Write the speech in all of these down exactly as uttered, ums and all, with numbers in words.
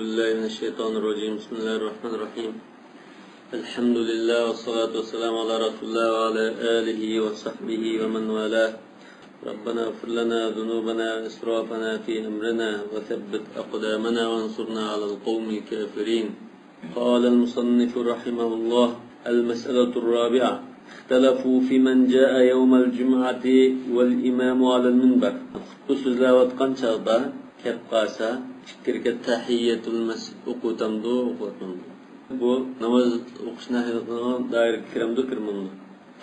بالله من الشيطان الرجيم. بسم الله الرحمن الرحيم. الحمد لله والصلاة والسلام على رسول الله وعلى آله وصحبه ومن والاه. ربنا اغفر لنا ذنوبنا وإسرافنا في أمرنا وثبت أقدامنا وانصرنا على القوم الكافرين. قال المصنف رحمه الله: المسألة الرابعة. اختلفوا في من جاء يوم الجمعة والإمام على المنبر. خۇتبە سۆزلەۋاتقان چاغدا كەپ قالسا، ئىككى رەكەت تەھىيەتۇل مەسجىد ئوقۇۋاتامدۇ، ئوقۇۋاتمامدۇ؟ بۇ ناماز ئوقۇشنىڭ ھەققىنىڭ دائىرىگە كىرەمدۇ، كىرمەمدۇ؟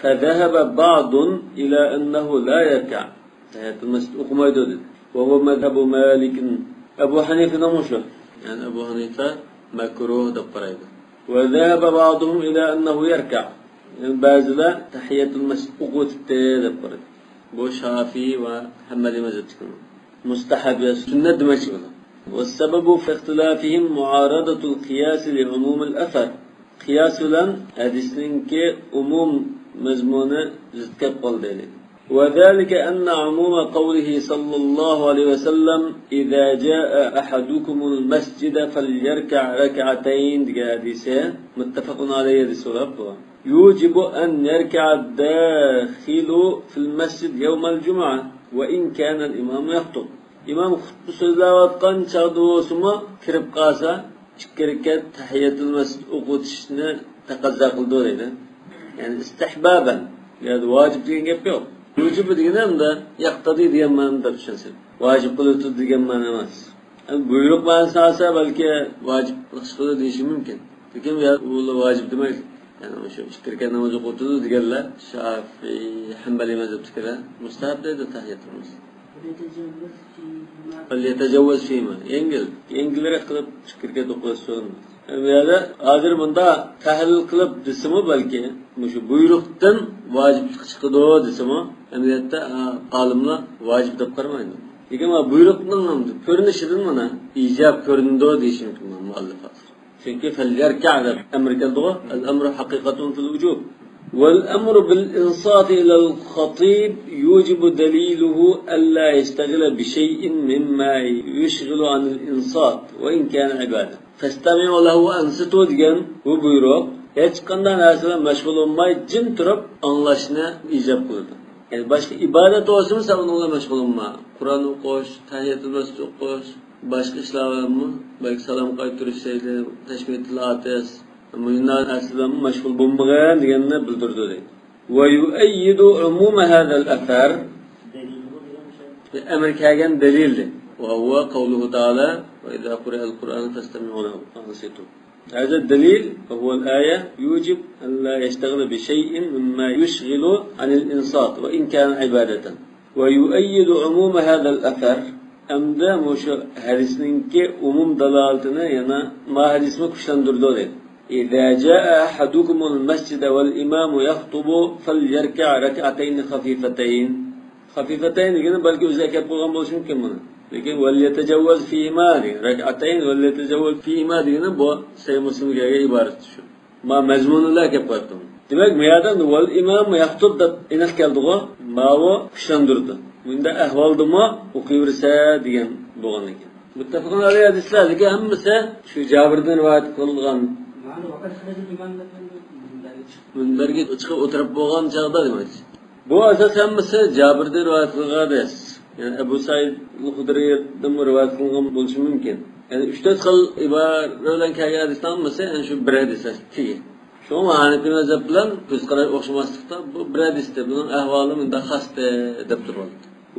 فذهب بعض إلى أنه لا يركع. تەھىيەتۇل مەسجىد ئوقۇمايدۇ دېدى. وهو مذهب مالك. ئەبۇ ھەنىفىنىڭ مۇشۇ. يەنى ئەبۇ ھەنىفە مەكرۇھ دەپ قارايدۇ. وذهب بعضهم إلى أنه يركع. يەنى بەزىلەر تەھىيەتۇل مەسجىد ئوقۇۋېتىپتۇ دەپ قارايدۇ. بۇ شافىئىي ۋە ھەمبەلىي مەزھەپتىكى. مۇستەھەب يا سۈننەت دېمەكچى بۇ. والسبب في اختلافهم معارضة القياس لعموم الأثر. قىياس بىلەن ھەدىسنىڭكى ئومۇم مەزمۇنى زىت كەپ قالدى. وذلك أن عموم قوله صلى الله عليه وسلم: إذا جاء أحدكم المسجد فليركع ركعتين دېگەن ھەدىسى، مۇتتەپەقۇن ئەلەيھى ھەدىس بولۇپ، بۇ يوجب أن يركع الداخل في المسجد يوم الجمعة وإن كان الإمام يخطب. ئىمام خۇتبە سۆزلەۋاتقان چاغدا بولسىمۇ كىرىپ قالسا، ئىككى رەكەت تەھىيەتۇل مەسجىد ئوقۇۋېتىشنى تەقەززا قىلىدۇ دەيدۇ. يەنى ئىستىھبابەن. بۇ يەردە ۋاجىپ دېگەن گەپ يوق. ۋۇجۇبى دېگىنى ئەمدى يەقتەزى دېگەن مەنىدە دەپ چۈشەنسۇن. ۋاجىپ قىلىۋېتىدۇ دېگەن مەنە ئەمەس. ئەمدى بۇيرۇق مەنىسىنى ئالسا، بەلكى ۋاجىپ قىلىدۇ دېيىشى مۇمكىن. لېكىن بۇ يەردە ئۇ ۋاجىپ دېمەيدۇ. يەنى مۇشۇ ئىككى رەكەت ناماز ئوقۇۋېتىدۇ دېگەنلەر، شافىئىي، ھەمبەلىي مەزھەپتىكىلەر مۇستەھەب دەيدۇ تەھىيەت نامازى. فليتجوز فيهما. يەڭگىل. يەڭگىلرەك قىلىپ ئىككى رەكەت ئوقۇۋەتسۇن. بۇ يەردە ھازىر مۇنداق تەھلىل قىلىپ دېسىمۇ، بەلكى مۇشۇ بۇيرۇقتىن ۋاجىپلىق چىقىدۇ دېسىمۇ، ئەمەلىيەتتە، ئا، ئالىملار ۋاجىپ دەپ قارىمايدۇ. لېكىن مانا بۇيرۇقنىڭ كۆرۈنۈشىدىن مانا ئىجاب كۆرۈنىدۇ دېيىشى مۇمكىن مۇئەللىپ ھازىر. چۈنكى فليركع دەپ ئەمر كەلدىغۇ. الأمر حقيقة في الوجوب. والأمر بالإنصات إلى الخطيب يوجب دليله ألا يشتغل بشيء مما يشغل عن الإنصات وإن كان عبادة. فاستمعوا له وأنصتوا دېگەن بۇ بۇيرۇق ھېچقانداق نەرسە بىلەن مەشغۇل بولماي جىم تۇرۇپ ئاڭلاشنى ئىجاب قىلىدۇ. يەنى باشقا ئىبادەت بولسىمۇ سەن ئۇنىڭ بىلەن مەشغۇل بولما. قۇرئان ئوقۇش، تەھىيەتۇل مەسجىد ئوقۇش، باشقا ئىشلار بىلەنمۇ، بەلكى سالام قايتۇرۇش دەيلى، تەشمىتىل ئاتىس، مۇنداق نەرسىلەرمۇ مەشغۇل بولمىغىن دېگەننى بىلدۈرىدۇ دەيدۇ. ويؤيد عموم هذا الأثر. ئەمر كەلگەن دەلىلى. وهو قوله تعالى: وإذا قرئ القرآن فاستمعوا له وأنصتوا. هذا الدليل وهو الآية يوجب أن لا يشتغل بشيء مما يشغل عن الإنصات وإن كان عبادة. ويؤيد عموم هذا الأثر. ئەمدى مۇشۇ ھەدىسنىڭكى ئومۇم دالالىتىنى يەنە ما ھەدىسمۇ كۈچلەندۈرىدۇ دەيدۇ. إذا جاء أحدكم المسجد والإمام يخطب فليركع ركعتين خفيفتين. خەفىفتەين دېگىنى بەلكى ئۆزى ئەكەپ قويغان بولۇشى مۇمكىن بۇنى. لېكىن ۋەليەتەجەۋۋەز فىھىما دېگەن. رەكئەتەين ۋەليەتەجەۋۋەز فىھىما دېگىنى بۇ سەھىھ مۇسلىمغا كەلگەن ئىبارەت شۇ. ما مەزمۇنىلا ئەكەپ قويۇپتۇ. دېمەك، بۇ يەردە ۋەل ئىمام يەختۇب دەپ ئېنىق كەلدىغۇ. ماۋۇ كۈچلەندۈرىدۇ. بۇنداق ئەھۋالدىمۇ ئوقۇۋېرىسە دېگەن بولغان ئىكەن. مۇتتەپىقۇن ئەلەيھى ھەدىسلەردىكى ھەممىسى شۇ جابىردىن رىۋايەت قىلىنغان. مانا ۋەقەد خەرەجە ئىمام دەپ مۇنبەرگە چىقتى. مۇنبەرگە چىقىپ ئولتۇرۇپ بولغان چاغدا دېمەكچى. بۇ ئاساس ھەممىسى جابىردىن رىۋايەت قىلغان ھەدىس. يەنى ئەبۇ سەئىد ئۇل خۇدرىيدىنمۇ رىۋايەت قىلىنغان بولۇشى مۇمكىن. يەنى ئۈچ تۆت خىل ئىبارە بىلەن كەلگەن ھەدىسنىڭ ھەممىسى ئەنە شۇ بىر ھەدىس تېگى. شۇڭا ھەنىفىي مەزھەپ بىلەن كۆز قاراش ئوخشىماسلىقتا، بۇ بىر ھەدىستە بۇنىڭ ئەھۋالى مۇنداق خاستى دەپ تۇرغان.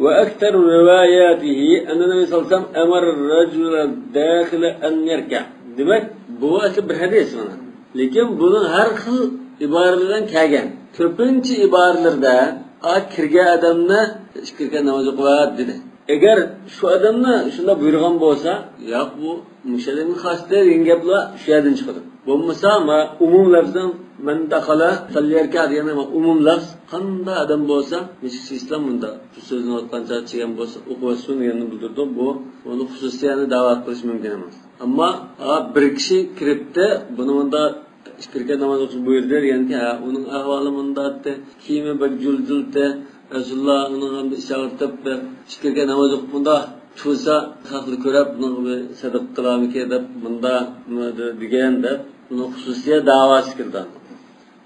وأكثر رواياته أن النبي صلى الله عليه وسلم أمر الرجل الداخل أن يركع. دېمەك، بۇ ئەسلى بىر ھەدىس مانا. لېكىن بۇنىڭ ھەر خىل ئىبارە بىلەن كەلگەن. كۆپىنچە ئىبارىلىرىدە، ئا، كىرگەن ئادەمنى ئىككى رەكەت ناماز ئوقۇۋەت دېدى. ئەگەر شۇ ئادەمنى شۇنداق بۇيرۇغان بولسا، ياق، بۇ مۇشۇ ئادەمگە خاس دېگەن گەپلەر شۇ يەردىن چىقىدۇ. بولمىسا، ما ئومۇم لەفزىڭ مەن دەخەلە فەليەركە دېگەن ئومۇم لەفز قانداق ئادەم بولسا، مۇشۇ ئىسلام مۇنداق سۆزلىنىۋاتقان چاغ چىگەن بولسا، ئوقۇۋەتسۇن دېگەننى بىلدۈرىدۇ. بۇ، بۇنى خۇسۇسىيەتنى دەۋا قىلىش مۇمكىن ئەمەس. ئەمما، ھا، بىر كىشى كىرىپتۇ، بۇنى مۇنداق ئىككى رەكەت ناماز ئوقۇشنى بۇيرۇدى دېگەنكى، ھە، ئۇنىڭ ئەھۋالى مۇنداق ئىدى، كىيىمى بەك جۇل-جۇل ئىدى، رەسۇلۇللا ئۇنىڭ ئالدىدا ئىچ ئاغرىتىپ، بىر ئىككى رەكەت ناماز ئوقۇپ مۇنداق تۇرسا، خەقلەر كۆرۈپ، بۇنىڭغا بىر سەدىقە قىلارمىكىن دەپ، مۇنداق دېگەن دەپ، بۇنىڭ خۇسۇسىيەت دەۋاسى كىردى.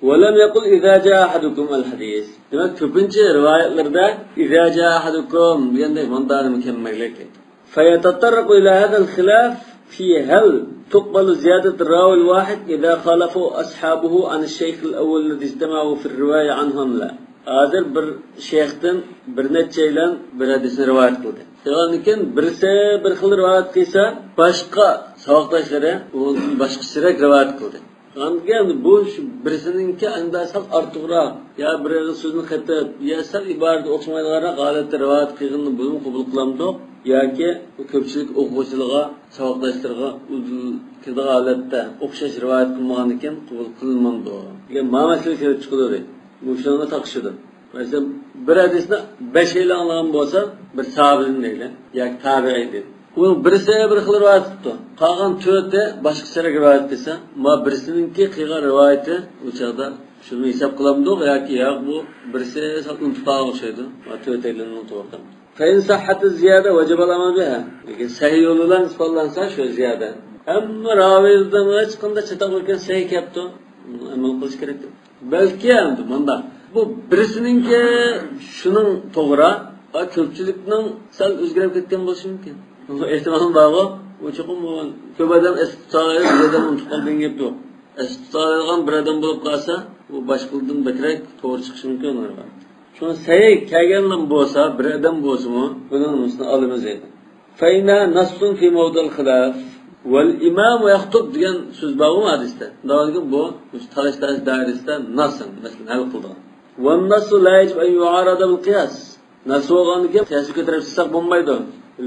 ولم يقل إذا جاء أحدكم الحديث. دېمەك، كۆپىنچە رىۋايەتلەردە إذا جاء أحدكم دېگەندەك مۇنداق نېمە كەلمەيدۇ. فيتطرق إلى هذا الخلاف في هل تقبل زيادة الراوي الواحد إذا خالفه أصحابه عن الشيخ الأول الذي اجتمعوا في الرواية عنه أم لا. ھازىر بىر شەيختىن بىر نەچچەيلەن بىر ھەدىسنى رىۋايەت قىلدى. قىلغاندىن كېيىن بىرسى بىر خىل رىۋايەت قىلسا، باشقا ساۋاقداشلىرى ئۇنىڭدىن باشقىچىراق رىۋايەت قىلدى. ئاندىن بۇ شۇ بىرسىنىڭكى ئەندىسە سەل ئارتۇقراق، يا بىر ئېغىز سۆزنى قېتىپ، يا سەل ئىبارىتى ئوخشىمايدىغانراق ھالەتتە رىۋايەت قىلغىنىنى بۇنىمۇ قوبۇل قىلامدۇق؟ ياكى كۆپچىلىك ئوقۇغۇچىلىرىغا، ساۋاقداشلىرىغا ئۇدۇل كىرىدىغان ھالەتتە ئوخشاش رىۋايەت قىلمىغاندىكىن قوبۇل قىلىنمامدۇ دېگەن مۇ مەسىلە كېلىپ چىقىدۇ دەيدۇ. مۇشۇنىڭغا تاقىشىدۇ. مەسىلەن، بىر ھەدىسنى بەشەيلەن ئاڭلىغان بولسا، بىر ساھابىدىن دەيلى، ياكى تابىئىدىن. ئۇنىڭ بىرسى بىر خىل رىۋايەت قىپتۇ. قالغان تۆتى باشقىچە رىۋايەت قىلسا، ما بىرسىنىڭكى قىلغان رىۋايىتى ئۇ چاغدا شۇنى ھېساب قىلامدۇق ياكى ياق، بۇ بىرسى سەل ئۇنتۇپ قالغان ئوخشايدۇ. ما تۆتەيلەننىڭ توغرا. فإن صحت الزيادة وجب العمل بها. لېكىن سەھىھ يولى بىلەن ئىسپاتلانسا شۇ زىيادە. ھەممە راۋىلىرىدىن ھېچقانداق چاتاق بىركەن سەھىھ كەپتۇ. ئەمەل قىلىش كېرەك. بەلكى ئەمدى مۇنداق. بۇ بىرسىنىڭكى شۇنىڭ توغرا، ۋە كۆپچىلىكنىڭ سەل ئۆزگىرىپ كەتكەن بولۇشى مۇمكىن. ئېھتىمالى بارغۇ، ئۇ چوقۇم ئۇ كۆپ ئادەم ئەستە تۇتالايدۇ، بىر ئادەم ئۇنتۇپ قالدى دېگەن گەپ يوق. ئەستە تۇتالايدىغان بىر ئادەم بولۇپ قالسا، ئۇ باشقىلاردىن بەكرەك توغرا چىقىشى مۇمكىن ئۇنىڭغا. شۇڭا سەھىھ كەلگەنلا بولسا، بىر ئادەم بولسىمۇ، بۇنىڭ نۇسخىسىنى ئالىمىز دەيدۇ. فإنها نص في موضع الخلاف والإمام يخطب دېگەن سۆز بارغۇ ھەدىستە. دەۋالىكىن بۇ مۇشۇ تالاش-تارتىش دائىرىسىدە ناس، مەسىلەن، ھەل قىلىدىغان. والنص لا يجب أن يعارض بالقياس. ناس بولغاندىكىن قىياسنى كۆتۈرۈپ چىقساق بولمايدۇ.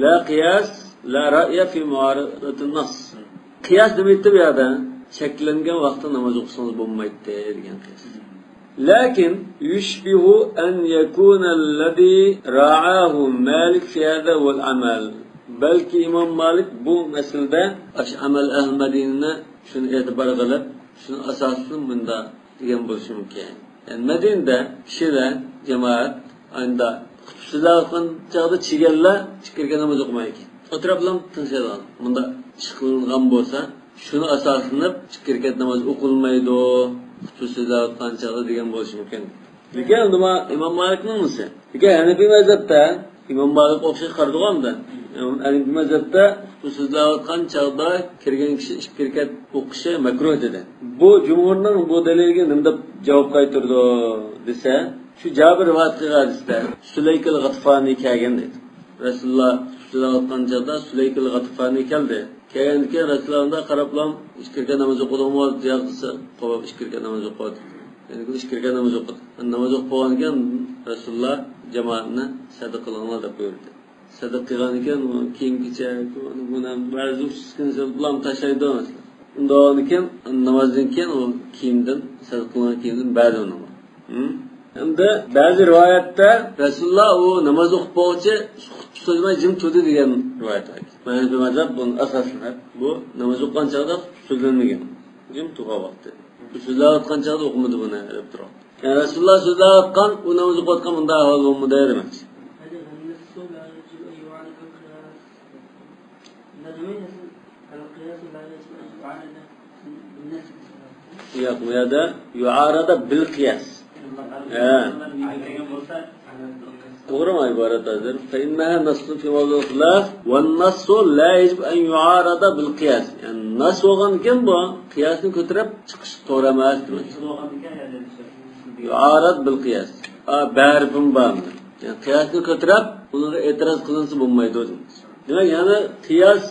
لا قياس، لا رأي في معارضة النص. قىياس نېمە دېدى بۇ يەردە؟ چەكلەنگەن ۋاقىتتا ناماز ئوقۇسىڭىز بولمايتتى دېگەن قىياس. لكن يشبه أن يكون الذي راعاه مالك في هذا هو العمل. بەلكى ئىمام مالىك بۇ مەسىلىدە ئاشۇ ئەمەل ئەھلى مەدىنىنى شۇنى ئېتىبار قىلىپ، شۇنى ئاساس قىلىپ مۇنداق دېگەن بولۇشى مۇمكىن. يەنى مەدىنىدە كىشىلەر، جامائەت، ئاينىدا خۇتبە سۆزلەۋاتقان چاغدا چىگەنلەر ئىككى رەكەت ناماز ئوقۇمايدىكەن. ئولتۇرۇپلا تىڭشايدىغان. مۇنداق ئىش قىلىنغان بولسا، شۇنى ئاساس قىلىپ ئىككى رەكەت ناماز ئوقۇلمايدۇ، خۇتبە سۆزلەۋاتقان چاغدا دېگەن بولۇشى مۇمكىن. لېكىن ئەمدى ما-، ئىمام مالىكنىڭ نېمىسى؟ لېكىن ھەنىپىي مەزھەپتە ئىمام مالىك ئوخشاش قارىدىغان ئەمدى. ھەنىپىي مەزھەپتە خۇتبە سۆزلەۋاتقان چاغدا كىرگەن كىشى ئىككى رەكەت ئوقۇشى مەكرۇھ دېدى. بۇ جۇمھۇرنىڭ بۇ دەلىلىگە نېمە دەپ جاۋاب قايتۇرىدۇ دېسە، شۇ جابىر رىۋايەت قىلغان ھەدىستە سۇلەيكىل غەتىفانى كەلگەن دەيدۇ. رەسۇلۇللا خۇتبە سۆزلەۋاتقان چاغدا سۇلەيكىل غەتىفانى كەلدى. كەلگەندىن كېيىن رەسۇلۇللا ئۇنداق قاراپلا، ئىككى رەكەت ناماز ئوقۇدۇڭمۇ دېسە، قويۇپ ئىككى رەكەت ناماز ئوقۇدى. يەنى ئىككى رەكەت ناماز ئوقۇدى. ناماز ئوقۇپ بولغاندىن كېيىن رەسۇلۇللا جامائەتنى سەدىقە قىلىڭلار دەپ بۇيرۇدى. سەدىقە قىلغاندىن كېيىن كىيىم-كېچەك، بۇنى بەزى ئۈسكۈنىسى بۇلارنى تاشلايدۇ. ئۇنداق بولغاندىن كېيىن نامازدىن كېيىن ئۇ كىيىمدىن، سەدىقە قىلغان كىيىمدىن بەردى ئۇنىڭغا. ھىم؟ ئەمدى بەزى رىۋايەتتە رەسۇلۇللا ئۇ ناماز ئوقۇپ بولغۇچە خۇتبە سۆزلىمەي جىم تۇردى دېگەن رىۋايەت بار. مەن بۇ مەزھەپ بۇنى ئاساسلىنىپ، بۇ ناماز ئوقۇغان چاغدا سۆزلەنمىگەن. جىم تۇرغان ۋاقتى. سۆزلەۋاتقان چاغدا ئوقۇمىدى بۇنى دەپ تۇرغان. يەنى رەسۇلۇللا سۆزلەۋاتقان، ئۇ ناماز ئوقۇۋاتقان بۇنداق ئەھۋال بولمىدى دېمەكچى. ياق، بۇ يەردە يۇئارەدە بىل قىياس. ھە. توغرىمۇ ئىبارەت ھازىر؟ فإنها نص في موضع الخلاف والنص لا يجب أن يعارض بالقياس. يەنى ناس بولغاندىكىن بۇ قىياسنى كۆتۈرۈپ چىقىش توغرا ئەمەس دېمەك. يۇئارەد بىل قىياس. ئا، بەرىپىم بار. يەنى قىياسنى كۆتۈرۈپ ئۇنىڭغا ئېتىراز قىلىنسا بولمايدۇ دېمەك. دېمەك، يەنى قىياس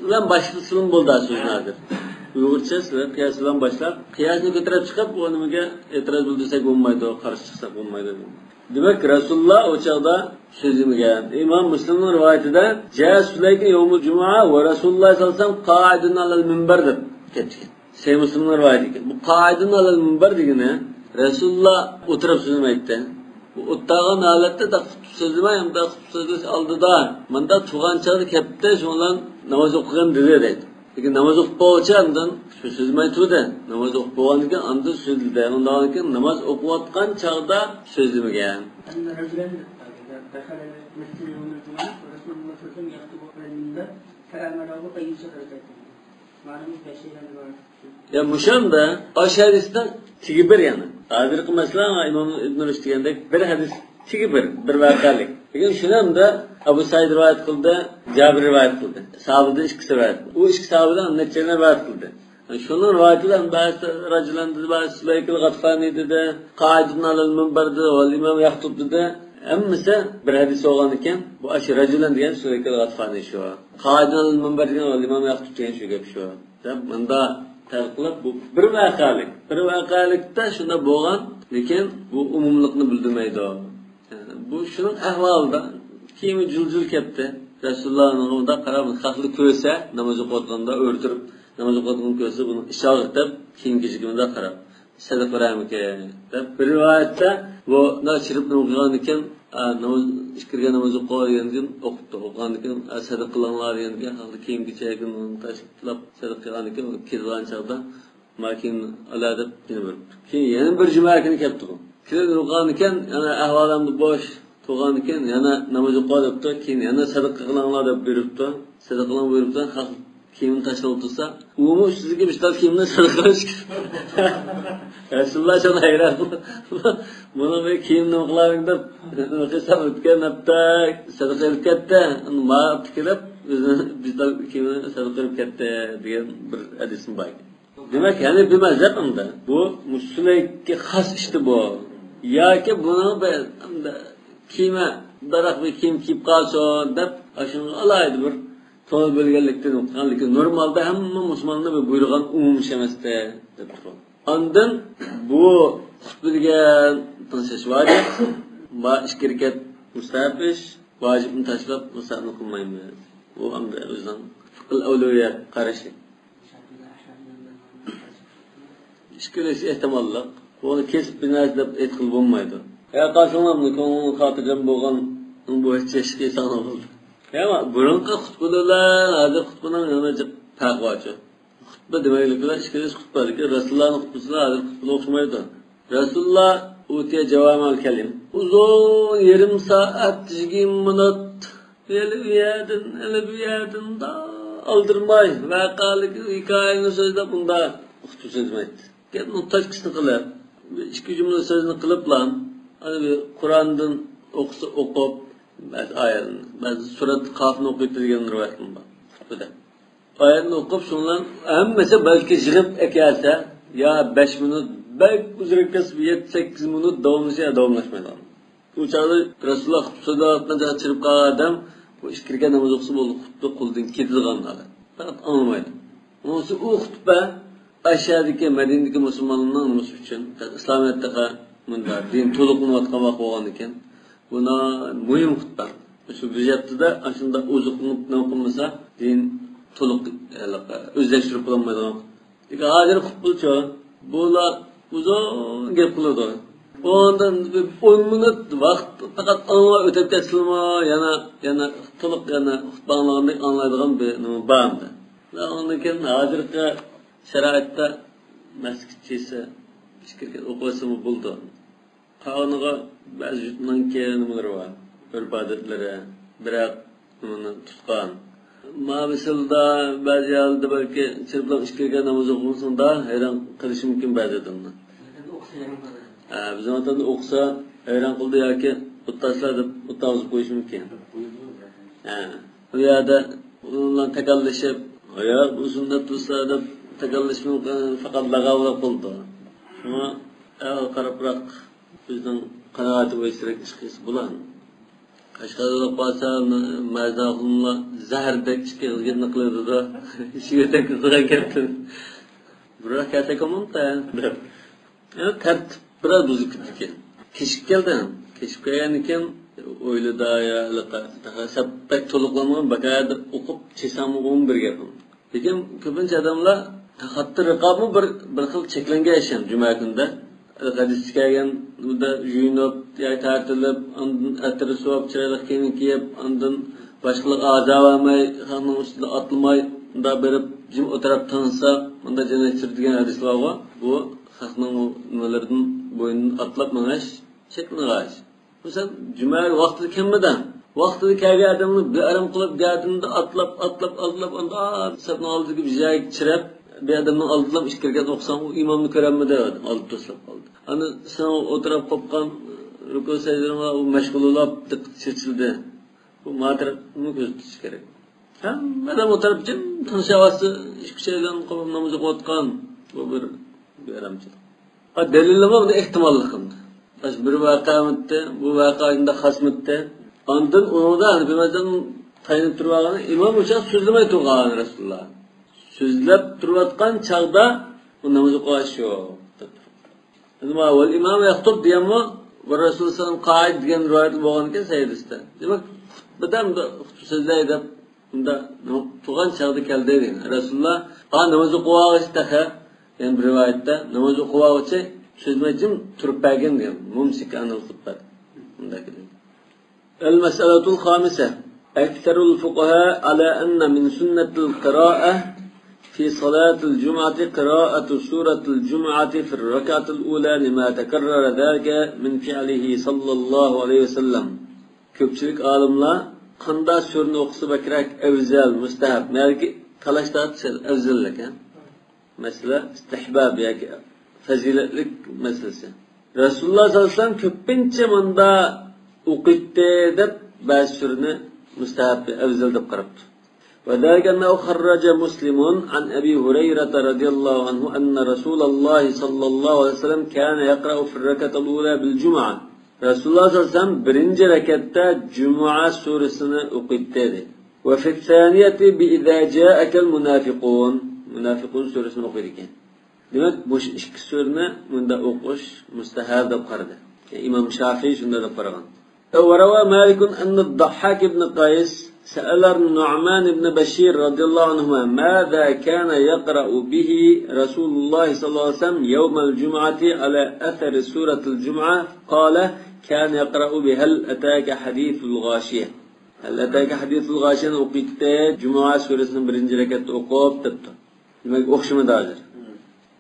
بىلەن باشلىسىمۇ بولىدۇ سۆزنى ھازىر. ئۇيغۇرچە سىلەر قىياس بىلەن باشلاپ، قىياسنى كۆتۈرۈپ چىقىپ، ئۇ نېمىگە ئېتىراز بىلدۈرسەك بولمايدۇ، قارشى چىقساق بولمايدۇ. دېمەك، رەسۇلۇللا ئۇ چاغدا سۆزلىمىگەن. ئىمام مۇسلىمنىڭ رىۋايىتىدە، جاء سليك يوم الجمعة ورسول الله صلى الله عليه وسلم قاعد على المنبر دەپ كەپتىكەن. سەھىھ مۇسلىمنىڭ رىۋايىتى ئىكەن. بۇ قائىدۇن ئالەل مۇنبەر دېگىنى، رەسۇلۇللا ئولتۇرۇپ سۆزلىمەيتتى. بۇ ئولتۇرغان ھالەتتە خۇتبە سۆزلىمەي، ھەمدە خۇتبە سۆزلەش ئالدىدا ماندا تۇرغان چاغدا كەپتى، شۇنىڭ بىلەن ناماز ئوقۇغىن دېدى دەيدۇ. لېكىن ناماز ئوقۇپ بولغۇچە ئاندىن خۇتبە سۆزلىمەي تۇردى. ناماز ئوقۇپ بولغاندىن كېيىن ئاندىن سۆزلىدى. ئۇنداقتىن كېيىن ناماز ئوقۇۋاتقان چاغدا سۆزلىمىگەن. أن رجلا دخل المسجد يوم الجمعة النبي صلى الله عليه وسلم يخطب على المنبر، فأمره أن يوسع ركعتين. معنى مباشرة الرواية. يا مشان ده، أشهد استن تيجي بر يعني. هذا رقم مثلا إمام ابن رشد عندك بر حديث تيجي بر، بر واقعليك. لكن شنو ده أبو سعيد رواية قلده، جابر رواية قلده. صحابة ده إشك رواية قلده. وإشك صحابة ده نتشنا رواية قلده. شۇنىڭ رىۋايىتىدە بەزى رەجۇلەن دېدى، بەزى سۇلەيكىل غەتفانى دېدى، قائىدۇن ئەلەل مۇنبەر دېدى، ۋەل ئىمام يەختۇب دېدى. ھەممىسى بىر ھەدىس بولغان ئىكەن. بۇ ئاشۇ رەجۇلەن دېگەن سۇلەيكىل غەتفانى شۇ. قائىدۇن ئەلەل مۇنبەر دېگەن ۋەل ئىمام يەختۇب دېگەن شۇ گەپ شۇ. دەپ مۇندا پەرق قىلىپ، بۇ بىر ۋەقەلىك. بىر ۋەقەلىكتە شۇنداق بولغان، لېكىن بۇ ئومۇملۇقنى بىلدۈرمەيدۇ. بۇ شۇنىڭ ئەھۋالىدا كىيىمى جۇل-جۇل كەتتى. رەسۇلۇللا ئۇنىڭغا مۇنداق قاراپ، خەقلەر كۆرسە، ناماز ئوقۇۋاتقاندا ئۆرە تۇرۇپ، ناماز ئوقۇۋاتقاننى كۆرسە، بۇنىڭ ئىشىغا دەپ كىيىم-كېچىكىگە مۇنداق قاراپ، سەدىقە بېرەرمىكىن دەپ. بىر رىۋايەتتە بۇ شېرىپ نېمە قىلغان ئىكەن، ئا، ناماز، ئىچكىرىگە ناماز ئوقۇ دېگەندىن كېيىن ئوقۇپتۇ. ئوقۇغاندىن كېيىن، ئا، سەدىقە قىلىڭلار دېگەندىن كېيىن، خەقلەر كىيىم-كېچەكنى تاشلاپ سەدىقە قىلغاندىن كېيىن، كېتىدىغان چاغدا ما كېيىن ئالا دەپ يەنە بېرىپتۇ. كېيىن يەنە بىر جۈمە كۈنى كەپتۇ بۇ. كېلىپ يوقالغانىكەن، يەنە ئەھۋالىمدا بوش تۇرغانىكەن، يەنە ناماز ئوقۇ دەپتۇ. كېيىن يەنە سەدىقە قىلىڭلار دەپ بۇيرۇپتۇ. سەدىقە قىلىڭ بۇيرۇپتۇ. خەق كىيىمىنى تاشلاپ ئولتۇرسا، ئۇمۇ ئۈستىدىكى بىر تال كىيىمنى سەدىقە قىلىش. رەسۇلۇللا شۇنى ھەيران. بۇنىڭ بىر كىيىمنى قىلايلى دەپ، قىلسام ئۆتكەن ھەپتە سەدىقە ئېلىپ كەتتى. ما ھەپتە كېلىپ، ئۆزىنىڭ بىر تال كىيىمىنى سەدىقە ئېلىپ كەتتى دېگەن بىر ھەدىسمۇ بار. دېمەك، ھەنىفىي مەزھەپ ئەمدى. بۇ مۇشۇلەرگە خاس ئىشتى بۇ. ياكى بۇنىڭ بىر، ئەمدى كىيىمى، داراق بىر كىيىم كىيىپ قالسۇن دەپ، ئاشۇنىڭغا ئالاھىدە بىر كۆڭۈل بۆلگەنلىكتىن قىلغان. لېكىن نورمالدا ھەممە مۇسۇلماننىڭ بىر بۇيرۇغان ئومۇمىي ئىش ئەمەستى دەپ تۇرغان. ئاندىن بۇ خۇتبە دېگەن تىڭشاش ۋاجىپ، ما ئىككى رەكەت مۇستەھەب ئىش، ۋاجىپنى تاشلاپ مۇستەھەبنى قىلمايمىز. بۇ ئەمدى ئۆزىنىڭ فىقھىل ئەۋلىيە قارىشى. ئىككىلىسى ئېھتىماللىق. بۇنى كېسىپ بىر نەرسە دەپ ئېيتقىلى بولمايدۇ. يا قارىساڭلار، بۇنى كۆڭلۈڭ خاتىرجەم بولغان، بۇ ھېچ ئىشكە ئېسانلىق بولدى. يا، بۇرۇنقى خۇتبىلەر بىلەن ھازىرقى خۇتبىنىڭ يەنە جىق پەرقى بارچۇ. خۇتبە دېمەكلىكلەر ئىككىلىسى خۇتبە، لېكىن رەسۇلۇللانىڭ خۇتبىسى ھازىرقى خۇتبىغا ئوخشىمايدۇ. رەسۇلۇللا ئۇتىيە جاۋامىئەل كەلىم. ئۇزۇن يېرىم سائەت، يىگىرمە مىنۇت. ھېلى ئۇ يەردىن، ھېلى بۇ يەردىن ئالدىرىماي، ۋەقەلىك ھېكايىنى سۆزلەپ، ئۇنداق ئۇقتۇرۇپ سۆزلىمەيتتى. گەپنىڭ توچكىسىنى قىلىپ، بىر ئىككى جۈملە سۆزنى قىلىپلا، ئانا بىر قۇراندىن ئوقۇسا ئوقۇپ، بەزى ئايەتنى، بەزى سۈرەت قاپنى ئوقۇيتتى دېگەن رىۋايەتمۇ بار خۇتبىدە. ئايەتنى ئوقۇپ، شۇنىڭ بىلەن ھەممىسى بەلكى يىغىپ ئەكەلسە، يا بەش مىنۇت، بەك ئۇزۇن كەتسە، يەتتە، سەككىز مىنۇت داۋاملىشا، داۋاملاشمايدىغان. ئۇ چاغدا رەسۇلۇللا خۇتبە سۆزلەۋاتقان چاغدا چىرىپ قالغان ئادەم بۇ ئىككى رەكەت ناماز ئوقۇسا بولدى، خۇتبە قولىدىن كېتىدىغان ئادەم. پەقەت ئاڭلىمايدۇ. ئۇنىڭ ئۈچۈن ئۇ خۇتبە ئاشۇ يەردىكى مەدىنىدىكى مۇسۇلمانلارنىڭ نېمىسى ئۈچۈن؟ ئىسلامىيەتتە مۇنداق دىن تولۇقلىنىۋاتقان ۋاقىت بولغاندىكىن، بۇ ناھايىتى مۇھىم خۇتبە. شۇ بىر ھەپتىدە ئاشۇنداق ئوزۇقلىنىپ نېمە قىلمىسا، دىن تولۇق، ئۆزلەشتۈرۈپ بولالمايدىغان خۇتبە. لېكىن ھازىر خۇتبىلىچۇ، بۇلار ئۇزۇن گەپ قىلىدۇ. ئۇنىڭدىن بىر ئون مىنۇت ۋاقىت پەقەت ئاڭلاپ ئۆتۈپ كەتسىلىمۇ، يەنە، يەنە تولۇق، يەنە خۇتبە ئاڭلىغاندەك ئاڭلايدىغان بىر نېمە بار ئەمدى. ئۇنىڭدىن كېيىن ھازىرقى شارائىتتا مەسچىتچىسى ئىچكىرىگە ئوقۇۋاتسىمۇ بولىدۇ. قالغىنىغا بەزى يۇرتنىڭكى نېمىلىرى بار، ئۆرپ-ئادەتلىرى، بىرەر نېمىنى تۇتقان. ماۋۇ مىسىردا بەزى يەرلەردە بەلكى چىرپىلاپ ئىچكىرىگە ناماز ئوقۇمىسۇڭدا ھەيران قېلىشى مۇمكىن بەزى ئادەملەر. ھە، بىزنىڭ ۋەتەندە ئوقۇسا ھەيران قىلىدۇ ياكى ئوت تاشلا دەپ ئوت تاغۇزۇپ قويۇشى مۇمكىن. ھە، ئۇ يەردە ئۇلار تاكاللىشىپ، ياق، بۇ سۈننەت تۇرسا دەپ تاكاللىشىپ پەقەت لاغاۋلاپ قالىدۇ. شۇڭا ئەڭ قاراپراق بىزنىڭ قانائەت بويىچە ئىش قىلسا بولار. قەشقەردە بولۇپ قالسا، مەزىن ئاخۇنلار زەھەردەك ئىككى خىل گەپنى قىلىۋېتىدۇ. ئىچىگە تەگكۈزىدىغان گەپتىن. بۇرۇنراق كەلسەك بولمامتى؟ دەپ. يەنە تەرتىپ بىراز بۇزۇلۇپ كېتىدىكەن. كېچىكىپ كەلدى. كېچىكىپ كەلگەندىن كېيىن ئويلىدى، يا ھېلىقى بەك تولۇقلانمىغان، بەك ئايەت ئوقۇپ چىقساممۇ بىر گەپ. لېكىن كۆپىنچە ئادەملار تاخاتتا رىقابمۇ بىر، بىر خىل چەكلەنگەن ئىش، جۈمە كۈندە. ھەدىستە كەلگەن، بۇندا يۇيۇنۇپ، ياكى تارتىلىپ، ئاندىن ئەتىرى سۇۋاپ، چىرايلىق كىيىم كىيىپ، ئاندىن باشقىلارغا ئازار بەرمەي، خەقنىڭ ئۈستىدە ئاتلىماي، مۇنداق بېرىپ جىم ئولتۇرۇپ تىڭشىسا، مۇنداق جەننەتكە كىرىدۇ دېگەن ھەدىس بارغۇ. بۇ خەقنىڭ نېمىلىرىدىن، بوينىدىن ئاتلاپ مېڭىش، چەكلىنىش. بۇ سەن جۈمە ۋاقتىدا كەلمىدىڭ. ۋاقتىدا كەلگەن ئادەمنى بىئارام قىلىپ، گەدىنىدە ئاتلاپ، ئاتلاپ، ئاتلاپ، ئاندا سەپنىڭ ئالدىدىكى بىر جايغا چىرەپ، بىر ئادەمنىڭ ئالدىدىلا ئىچكىرىگە ئوقۇساڭ، ئۇ ئىمامنى كۆرەلمىدى، ئالدىدا توسۇلۇپ قالدى. ئانا سېنىڭ ئولتۇرۇپ قوپقان رۇكۇ سەجدىلىرىڭ بىلەن ئۇ مەشغۇل بولۇپ، دىققىتى چېچىلدى. بۇ ما تەرەپنى كۆزىتىش كېرەك. ھەممە ئادەم ئولتۇرۇپ جىم تىڭشاۋاتسا، ئىچكى ئىچىدىن قوپۇپ ناماز ئوقۇۋاتقان، بۇ بىر بىئارامچىلىق. ھە، دەلىلىمۇ بۇنى ئېھتىماللىقىنى. بۇ بىر ۋەقەمىتتى، بۇ ۋەقە شۇنداق خاسمىتتى. ئاندىن ئۇنىڭدا ھەنىپىي مەزھەپنىڭ تايىنىپ تۇرۇۋالغان ئىمام ئۇ چاغ سۆزلىمەي تۇرغان رەسۇلۇللا. سۆزلەپ تۇرۇۋاتقان چاغدا ئۇ ناماز ئوقۇش يوق. ۋەل ئىمام يەختۇب دېگەنمۇ بىر رەسۇلۇللا سەللەللاھۇ ئەلەيھى ۋەسەللەم قائىد دېگەن رىۋايەت بولغان ئىكەن سەھىھىستە. دېمەك، خۇتبىدە خۇتبە سۆزلەي دەپ، ئۇندا تۇرغان چاغدا كەلدى دېگەن. رەسۇلۇللا، ئا، ناماز ئوقۇۋالغۇچە تېخى، يەنە بىر رىۋايەتتە، ناماز ئوقۇۋالغۇچە سۆزلىمەي جىم تۇرۇپ بەرگىن دېگەن. مۇمسىك ئەنىل خۇتبە. مۇنداق دېگەن. المسألة الخامسة. أكثر الفقهاء على أن من سنة القراءة في صلاة الجمعة قراءة سورة الجمعة في الركعة الأولى لما تكرر ذلك من فعله صلى الله عليه وسلم. كۆپچىلىك ئالىملار قانداق سۈرىنى ئوقۇسا بەكرەك ئەۋزەل، مۇستەھەب، نەدىكى تالاش تارتىش ئەۋزەللىك، ھە؟ مەسىلە ئىستىھباب ياكى پەزىلەتلىك مەسىلىسى. رەسۇلۇللا سەللەللاھۇ ئەلەيھى ۋەسەللەم كۆپىنچە مۇندا ئوقۇيتتى دەپ بەزى سۈرىنى مۇستەھەب، ئەۋزەل دەپ قاراپتۇ. وذلك أنه خرج مسلم عن أبي هريرة رضي الله عنه أن رسول الله صلى الله عليه وسلم كان يقرأ في الركعة الأولى بالجمعة. رەسۇلۇللا سەللەللاھۇ ئەلەيھى ۋەسەللەم بىرىنچى رەكەتتە جۈمۇئە سۈرىسىنى ئوقۇيتتى، دېدى. وفي الثانية بإذا جاءك المنافقون. مۇنافىقۇن سۈرىسىنى ئوقۇيدىكەن. دېمەك، مۇشۇ ئىككى سۈرىنى مۇنداق ئوقۇش مۇستەھەب دەپ قارىدى. ئىمام شافىئى شۇنداق دەپ قارىغان. وروى مالك أن الضحاك بن قيس سأل النعمان بن بشير رضي الله عنهما ماذا كان يقرأ به رسول الله صلى الله عليه وسلم يوم الجمعة على أثر سورة الجمعة؟ قال كان يقرأ بهل أتاك حديث الغاشية. ھەل ئەتاكە ھەدىسۇل غاشىيەنى ئوقۇيتتى، جۈمۇئە سۈرىسىنى بىرىنچى رەكەتتە ئوقۇپ، دەپتۇ. دېمەك، ئوخشىمىدى ھازىر. مم.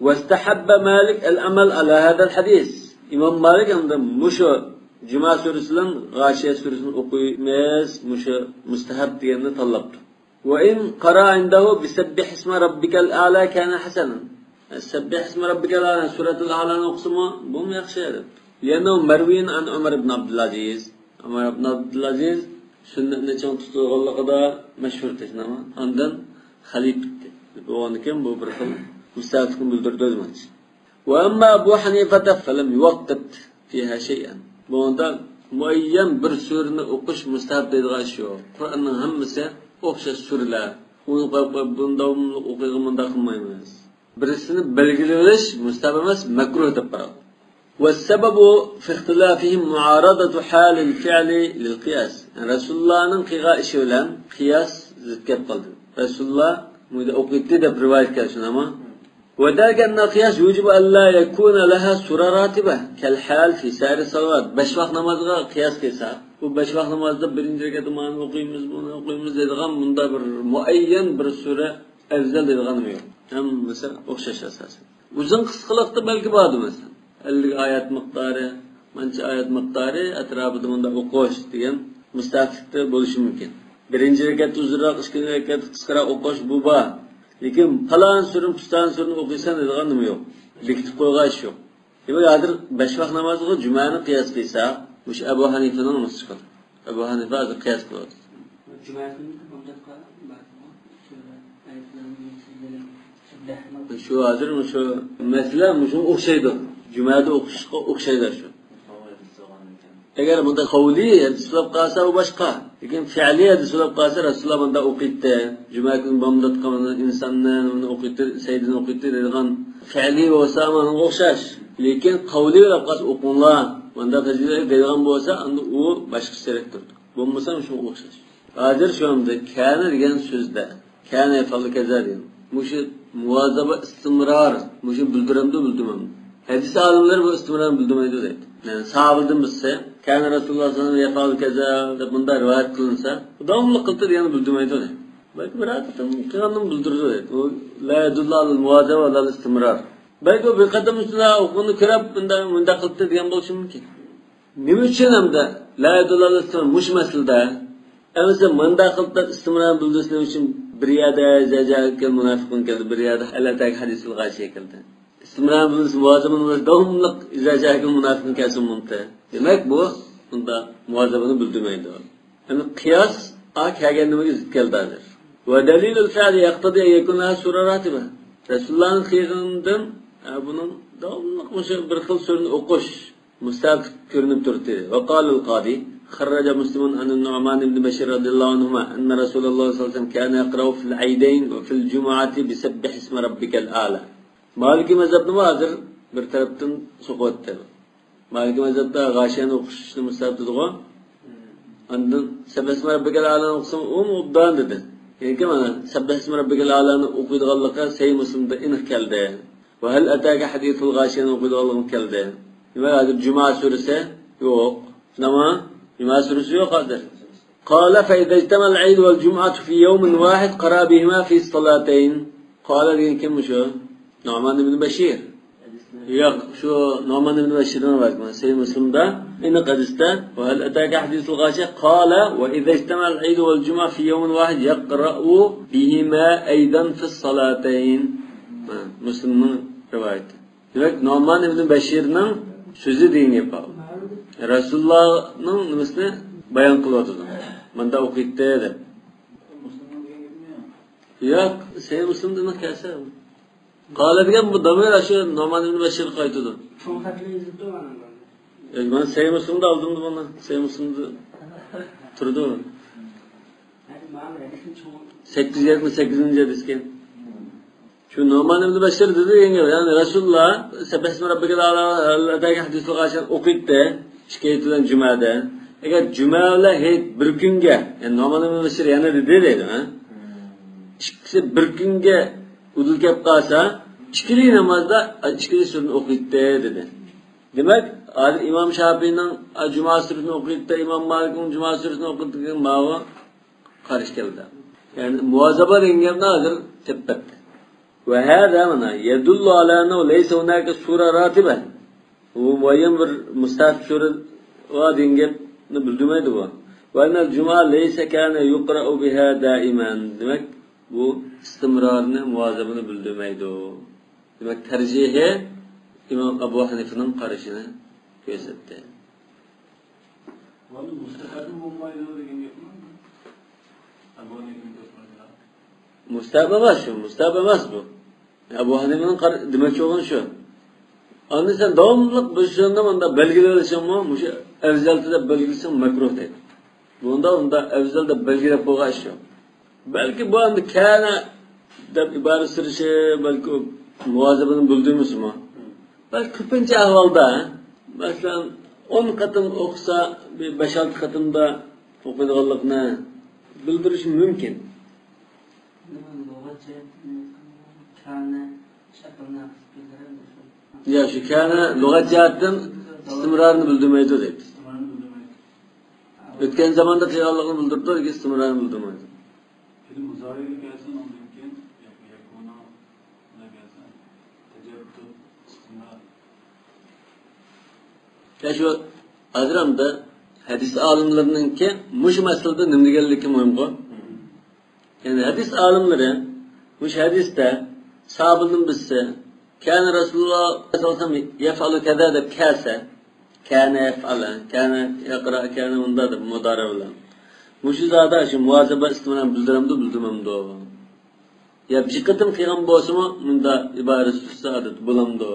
واستحب مالك العمل على هذا الحديث. ئىمام مالىك ئەمدى مۇشۇ جۈمە سۈرىسى بىلەن غاشىيە سۈرىسىنى ئوقۇيمىز، مۇشۇ مۇستەھەب دېگەننى تاللاپتۇ. وإن قرأ عنده بسبح اسم ربك الأعلى كان حسنا. سبح اسم ربك الأعلى، سورەتۇل ئەلانى ئوقۇسىمۇ، بۇمۇ ياخشى، دەپتۇ. لأنه مروي عن عمر بن عبد العزيز. ئۆمەر ئىبن ئابدۇلئەزىز سۈننەتنى چىڭ تۇتىدىغانلىقىدا مەشھۇر تېخى نېمە؟ ئاندىن خەلىپە ئىدى. بولغاندىكىن بۇ بىر خىل مۇستەھەبلىكنى بىلدۈرىدۇ دېمەكچى. وأما أبو حنيفة فلم يوقت فيها شيئا. بۇنىڭدا مۇئەييەن بىر سۈرىنى ئوقۇش مۇستەھەب دەيدىغان ئىش يوق. قۇرئاننىڭ ھەممىسى ئوخشاش سۈرىلەر. ئۇنى قويۇپ، قويۇپ، بۇنى داۋاملىق ئوقۇيدىغان، مۇنداق قىلمايمىز. بىرسىنى بەلگىلىۋېلىش مۇستەھەب ئەمەس، مەكرۇھ دەپ قاراڭ. والسبب في اختلافهم معارضة حال الفعل للقياس. يەنى رەسۇلۇللانىڭ قىلغان ئىشى بىلەن قىياس زىت كەپ قالدى. رەسۇلۇللا مۇنداق ئوقۇيتتى دەپ رىۋايەت كەلسۇن ئەمما. وذلك أن القياس يوجب ألا يكون لها سورة راتبة كالحال في سائر الصلوات. بەش ۋاق نامازغا قىياس قىلسا، بۇ بەش ۋاق نامازدا بىرىنچى رەكەتتە مانا ئوقۇيمىز، بۇنى ئوقۇيمىز دەيدىغان مۇنداق بىر مۇئەييەن بىر سۈرە ئەۋزەل دەيدىغان نېمە يوق. ھەممىسى ئوخشاش ئاساسەن. ئۇزۇن قىسقىلىقتا بەلكى باردۇ، مەسىلەن، ئەللىك ئايەت مىقدارى، مانچە ئايەت مىقدارى ئەتراپىدا مۇنداق ئوقۇش دېگەن مۇستەھەبلىكتە بولۇشى مۇمكىن. بىرىنچى رەكەتتە ئۇزۇنراق، ئىككىنچى رەكەتتە قىسقىراق ئوقۇش، بۇ بار. لېكىن پالان سۈرىنى، پۇستان سۈرىنى ئوقۇيسەن دەيدىغان نېمە يوق. بېكىتىپ قويغان ئىش يوق. دېمەك، ھازىر بەش ۋاق نامازغا جۈمەنى قىياس قىلسا، مۇشۇ ئەبۇ ھەنىفىنىڭ نۇسخىسى. ئەبۇ ھەنىفە ھازىر قىياس قىلىۋاتىدۇ. جۈمە كۈنى مۇنداققا بارمۇ؟ شۇ ھازىر مۇشۇ مەسىلە مۇشۇغا ئوخشايدۇ. جۈمەدە ئوقۇشقا ئوخشايدۇ شۇ. ئەگەر بۇنداق قەۋلىي ھەدىس بولۇپ قالسا، ئۇ باشقا. لېكىن فېئلىي ھەدىس بولۇپ قالسا، رەسۇلۇللا مۇنداق ئوقۇيتتى. جۈمە كۈنى بامدات قىلغان ئىنساننى مۇنداق ئوقۇيتتى، سەيدىنى ئوقۇيتتى دەيدىغان فېئلىي بولسا، مانا ئوخشاش. لېكىن قەۋلىي بولۇپ قالسا، ئوقۇڭلار، مۇنداق پەزىلەت دەيدىغان بولسا، ئەمدى ئۇ باشقىچە سېرىقتۇر. بولمىسا شۇنىڭغا ئوخشاش. ھازىر شۇ ئەمدى كانە دېگەن سۆزدە، كانە يەفئەلۇ كەزا دېگەن. مۇشۇ مۇۋازابە، ئىستىمرار، مۇشۇنى بىلدۈرەمدۇ، بىلدۈرمەمدۇ؟ ھەدىس ئالىملىرى بۇ ئىستىمرارنى بىلدۈرمەيدۇ دەيدۇ. يەنى ساھابىدىن بىرسى، كانە رەسۇلۇللا سەللەللاھۇ ئەلەيھى ۋەسەللەم يەفئەلۇ كەزا دەپ مۇنداق رىۋايەت قىلىنسا، داۋاملىق قىلدى دېگەننى بىلدۈرمەيدۇ دەيدۇ. بەلكى بىرەر قېتىم قىلغاندىن بىلدۈرىدۇ دەيدۇ. ئۇ لا يدل على المواظبة ولا الاستمرار. بەلكى ئۇ بىر قېتىم ئۈستىدە ئوقۇغىنى كۆرۈپ، مۇنداق، مۇنداق قىلدى دېگەن بولۇشى مۇمكىن. نېمە ئۈچۈن ئەمدى لا يدل على الاستمرار مۇشۇ مەسىلىدە ئەمىسە مانداق قىلىپ ئىستىمرار بىلدۈرسىنىڭ ئۈچۈن بىر يەردە ئىزا جاءەكەل مۇنافىقۇن كەلدى، بىر يەردە ھەل ئەتاكە ھەدىسۇل غاشىيە كەلدى. ئىستىمرار بىلدۈرسى مۇۋازىمىنى داۋاملىق ئىزا جاءەكەل مۇنافىقۇن كەلسە مۇمتە. دېمەك، بۇ بۇندا مۇۋازىمىنى بىلدۈرمەيدۇ. يەنى قىياس ئا كەلگەن نېمىگە زىت كەلدى ھازىر. ودليل الفعل يقتضي أن يكون لها سورة راتبة. رەسۇلۇللانىڭ قىلغىنىدىن، ئە، بۇنىڭ داۋاملىق مۇشۇ بىر خىل سۈرىنى ئوقۇش مۇستەھەب كۆرۈنۈپ تۇردى. وقال القاضي، خرج مسلم عن النعمان بن بشير رضي الله عنهما أن رسول الله صلى الله عليه وسلم كان يقرأ في العيدين وفي الجمعة بسبح اسم ربك الأعلى. مالىكىي مەزھەپنىمۇ ھازىر بىر تەرەپتىن سوقۇۋەتتى. مالىكىي مەزھەپتە غاشىيەنى ئوقۇشنى مۇستەھەب دېدىغۇ. ئاندىن سەببىھىسمە رەببىكەل ئەلانى ئوقۇسام ئۇمۇ ئوبدان دېدى. لېكىن مانا سەببىھىسمە رەببىكەل ئەلانى ئوقۇيدىغانلىقى سەھىھ مۇسلىمدا ئېنىق كەلدى. ۋە ھەل ئەتاكە ھەدىسۇل غاشىيەنى ئوقۇيدىغانلىقىمۇ كەلدى. دېمەك، ھازىر جۇما سۈرىسى يوق. شۇنداقمۇ؟ جۇما سۈرىسى يوق ھازىر. قال فإذا اجتمع العيد والجمعة في يوم واحد قرأ بهما في الصلاتين. قال دېگەن كىم مۇشۇ؟ نومان ئىبن بەشىر. ياق، شۇ نومان ئىبن بەشىرنىڭ رىۋايىتى. سەھىھ مۇسلىمدا، ئېنىق ھەدىستە، وهل أتاك حديث الغاشية؟ قال وإذا اجتمع العيد والجمعة في يوم واحد يقرأ بهما أيضا في الصلاتين. ھە، مۇسلىمنىڭ رىۋايىتى. دېمەك، نومان ئىبن بەشىرنىڭ سۆزى دېگەن گەپ بار. رەسۇلۇللانىڭ نېمىسىنى بايان قىلىۋاتىدۇ. ماندا ئوقۇيتتى دەپ. ياق، سەھىھ مۇسلىمدا ئېنىق كەلسە. قال دېگەن بۇ دامىر ئاشۇ نومان ئىبن بەشىرگە قايتىدۇ. چوڭ خەتلەر يېزىپتۇ مانا. ياق، مانا سەھىھ مۇسلىمدا ئالدىمدا مانا. سەھىھ مۇسلىمدا تۇرىدۇ. سەككىز يۈز يەتمىش سەككىزىنچى ھەدىسكەن. شۇ نومان ئىبن بەشىر دېدى، يەنى رەسۇلۇللا سەببىھىسمە رەببىكەل ئەلانى ھەل ئەتاكە ھەدىسۇل غاشىيەنى ئوقۇيتتى ئىككى ھېيت بىلەن جۈمەدە. ئەگەر جۈمە بىلەن ھېيت بىر كۈنگە، يەنى نومان ئىبن بەشىر يەنە دېدى دەيدۇ، ھە؟ ئىككىسى بىر كۈنگە ئۇدۇل كەپ قالسا، ئىككىلى نامازدا ئىككىلى سۈرىنى ئوقۇيتتى دېدى. دېمەك، ھازىر ئىمام شاپىئىنىڭ جۈمە سۈرىسىنى ئوقۇيتتى، ئىمام مالىكنىڭ جۈمە سۈرىسىنى ئوقۇيتتى دېگەن ماۋۇ قارشى كەلدى. يەنى مۇۋازىبە دېگەن گەپنى ھازىر تېپىپ بەردى. وهذا مانا يدل على أنه ليس هناك سورة راتبة. بۇ مۇئەييەن بىر مۇستەھەب سۈرە بار دېگەن گەپنى بىلدۈرمەيدۇ بۇ. وأن الجمعة ليس كان يقرأ بها دائما. دېمەك، بۇ ئىستىمرارنى، مۇۋازىبىنى بىلدۈرمەيدۇ. دېمەك، تەرجىھى ئىمام ئەبۇ ھەنىفىنىڭ قارىشىنى كۆرسەتتى. مۇستەھەبمۇ بولمايدۇ دېگەن گەپمۇ؟ ئەبۇ ھەنىفىنىڭ كۆرۈشىدە. مۇستەھەب ئەمەس شۇ، مۇستەھەب ئەمەس بۇ. ئەبۇ ھەنىفىنىڭ قار-، دېمەكچى بولغىنى شۇ. ئاندىن سەن داۋاملىق بىر سۈننەتنى مۇنداق بەلگىلىۋېلىشىڭمۇ، مۇشۇ ئەۋزەلتە دەپ بەلگىلىسەڭ مەكرۇھ دەيدۇ. بۇندا ئۇنداق ئەۋزەل دەپ بەلگىلەپ بولغان ئىش يوق. بەلكى بۇ ئەمدى كەنە دەپ ئىبارە سۈرۈشى، بەلكى ئۇ مۇۋازىبىنى بىلدۈرمىسىمۇ. بەلكى كۆپىنچە ئەھۋالدا، مەسىلەن، ئون قېتىم ئوقۇسا، بىر بەش-ئالتە قېتىمدا ئوقۇيدىغانلىقىنى بىلدۈرۈشى مۇمكىن. يا، شۇ كەنە لۇغەت جەھەتتىن ئىستىمرارنى بىلدۈرمەيدۇ دەيدۇ. ئۆتكەن زاماندا قىلغانلىقىنى بىلدۈرىدۇ، لېكىن ئىستىمرارنى بىلدۈرمەيدۇ. پېئىل مۇزارىئىگە كەلسە، ئۇنىڭدىن كېيىن يەكۇنۇ بىلەن كەلسە، تەجەددۇد، ئىستىمرار. يا شۇ ھازىر ئەمدى ھەدىس ئالىملىرىنىڭكى مۇشۇ مەسىلىدە نېمە دېگەنلىكى مۇھىمغۇ؟ يەنى ھەدىس ئالىملىرى مۇشۇ ھەدىستە ساھابىدىن بىرسى، كان رسول الله صلى الله عليه وسلم يفعل كذا دەپ كەلسە، كان يفعل، كان يقرأ، كان مۇنداق دەپ مۇدارى بىلەن. مۇشۇ زادى شۇ مۇۋازىبە ئىستىمرار بىلدۈرەمدۇ، بىلدۈرمەمدۇ؟ يا بىر قېتىم قىلغان بولسىمۇ مۇنداق ئىبارە سۈرسە ئادەت بولامدۇ؟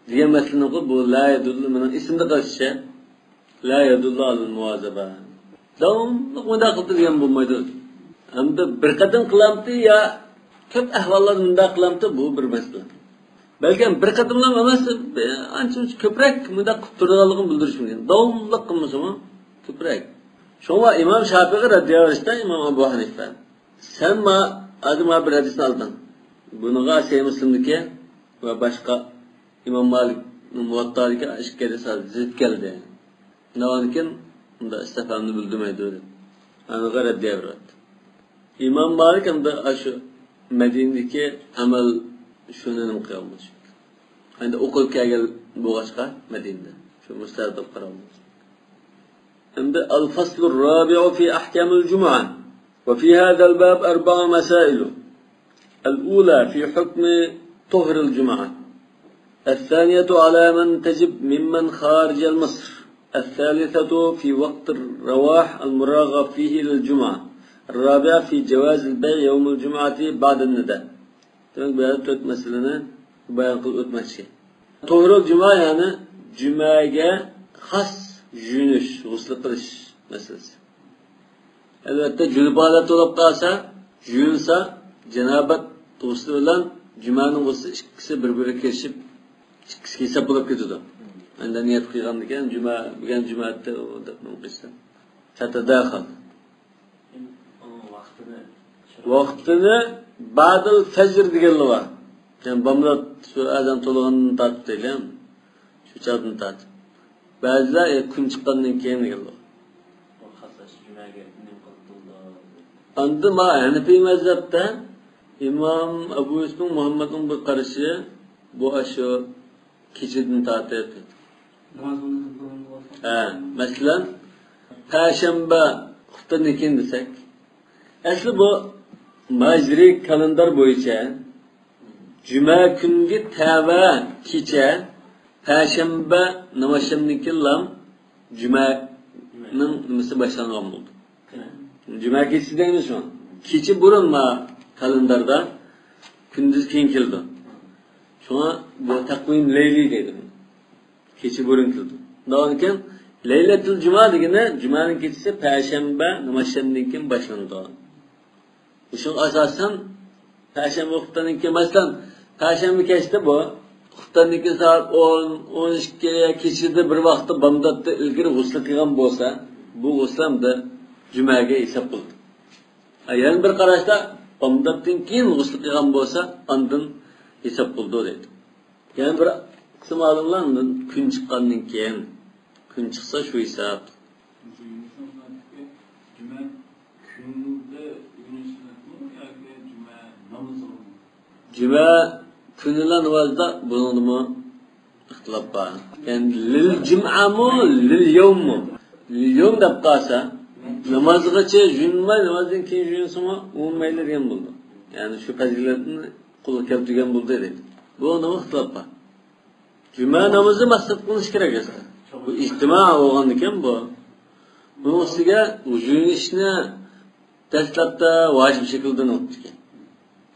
دېگەن مەسىلىنىڭكى بۇ لا يدل مېنىڭ ئېسىمدە قېلىشىچە. لا يدل على المواظبة. داۋاملىق مۇنداق قىلدى دېگەن بولمايدۇ. ئەمدى بىر قېتىم قىلامتى يا كۆپ ئەھۋاللاردا مۇنداق قىلامتى، بۇ بىر مەسىلە. بەلكىم بىر قېتىملا ئەمەس، ئانچە-مۇنچە كۆپرەك مۇنداق قىلىپ تۇرىدىغانلىقىنى بىلدۈرۈش مۇمكىن. داۋاملىق قىلمىسىمۇ كۆپرەك. شۇڭا ئىمام شاپىئىغا رەددىيە بېرىشتە ئىمام ئەبۇ ھەنىفە، سەن ما، ھازىر ما بىر ھەدىسنى ئالدىڭ. بۇنىڭغا سەھىھ مۇسلىمدىكى ۋە باشقا ئىمام مالىكنىڭ مۇۋەتتادىكى ئىككى ھەدىس زىت كەلدى. شۇنداقكەن، ئۇندا ئىستىفھامنى بىلدۈرمەيدۇ دەپ. ئانىڭغا رەددىيە بېرىۋەتتى. ئىمام مالىك ئەمدى ئاشۇ مەدىنىدىكى ئەمەل شۇنى نېمە قىلالماس. ئەمدى ئوقۇلۇپ كەلگەن بولغاچقا مەدىنىدە شۇ مۇستەھەب دەپ قارالماس. Endi الفصل الرابع في أحكام الجمعة. وفي هذا الباب أربع مسائل. الأولى في حكم طهر الجمعة. الثانية على من تجب ممن خارج مصر. الثالثة في وقت الرواح المرغب فيه للجمعة. الرابعة في جواز البيع يوم الجمعة بعد النداء. دېمەك، بۇ يەردە تۆت مەسىلىنى بايان قىلىپ ئۆتمەكچى. طهر الجمعة، يەنى جۈمەگە خاس يۇيۇنۇش، غۇسلى قىلىش مەسىلىسى. ئەلۋەتتە، جۈنۈپ ھالەتتە بولۇپ قالسا، يۇيۇنسا، جانابەت غۇسلى بىلەن جۈمەنىڭ غۇسلى ئىككىسى بىر-بىرىگە كىرىشىپ، ئىككىسى ھېساب بولۇپ كېتىدۇ. ئەندى نىيەت قىلغاندىكىن، جۈمە، بۈگۈن جۈمە دەپ نېمە قىلسا. تەتەداخەل. ئۇنىڭ ۋاقتىنى ۋاقتىنى بەئدەل فەجر دېگەنلەر بار. يەنى بامدات شۇ ئەزان توۋلىغاندىن تارتىپ دەيلى. شۇ چاغدىن تارتىپ. بەزىلەر، ئە، كۈن چىققاندىن كېيىن دېگەنلەر بار. ئاندىن ما ھەنىفىي مەزھەپتە ئىمام ئەبۇ يۈسۈپ مۇھەممەدنىڭ بىر قارىشى، بۇ ئاشۇ كېچىدىن تارتىپ. ھە، مەسىلەن، پەشەنبە خۇپتىدىن كېيىن دېسەك. ئەسلى بۇ ھىجرىي كالېندار بويىچە جۈمە كۈنگە تەۋە كېچە، پەشەنبە ناماز ئاخشامدىن كېيىنلا جۈمەنىڭ نېمىسى باشلانغان بولىدۇ. جۈمە كېچىسى دەيمىز شۇڭا. كېچە بۇرۇن ما كالېنداردا كۈندۈز كېيىن كېلىدۇ. شۇڭا بۇ تەقۋىم لەيلى دەيدۇ. كېچە بۇرۇن كېلىدۇ. دەۋامكەن، لەيلەتۇل جۈمە دېگىنى جۈمەنىڭ كېچىسى پەشەنبە ناماز ئاخشامدىن كېيىن باشلىنىدۇ. شۇڭا ئاساسەن پەشەنبە خۇپتەندىن كېيىن، مەسىلەن، پەشەنبە كەچتە بۇ خۇپتەندىن كېيىن سائەت ئون، ئون ئىككى يا كېچىدە بىر ۋاقىتتا بامداتتا ئىلگىرى غۇسلى قىلغان بولسا، بۇ غۇسلى ئەمدى جۈمەگە ھېساب قىلىدۇ. ھە، يەنە بىر قاراشتا بامداتتىن كېيىن غۇسلى قىلغان بولسا، ئاندىن ھېساب قىلىدۇ دەيدۇ. يەنە بىر قىسىم ئالىملار ئاندىن كۈن چىققاندىن كېيىن، كۈن چىقسا شۇ ھېساب. جۈمە كۈندە يۇيۇنۇش سۈننەتمۇ ياكى جۈمە نامىزىغىمۇ؟ جۈمە كۈنىلا نامازدا بۇنىڭدىمۇ ئىختىلاپ بار. يەنى لىل جۈمئەمۇ، لىل يەۋممۇ؟ لىل يەۋم دەپ قالسا، نامازغىچە يۇيۇنماي، نامازدىن كېيىن يۇيۇنسىمۇ ئۇنىمايلى دېگەن بولىدۇ. يەنى شۇ پەزىلەتنى قولغا كەلتۈرگەن بولدى دەيدۇ. بۇنىڭدىمۇ ئىختىلاپ بار. جۈمە نامىزى مەقسەت قىلىنىشى كېرەك ئەسلى. بۇ ئىجتىما بولغاندىكىن بۇ. بۇنىڭ ئۈستىگە يۇيۇنۇشنى دەسلەپتە ۋاجىپ شەكىلدە ئوتتىكەن.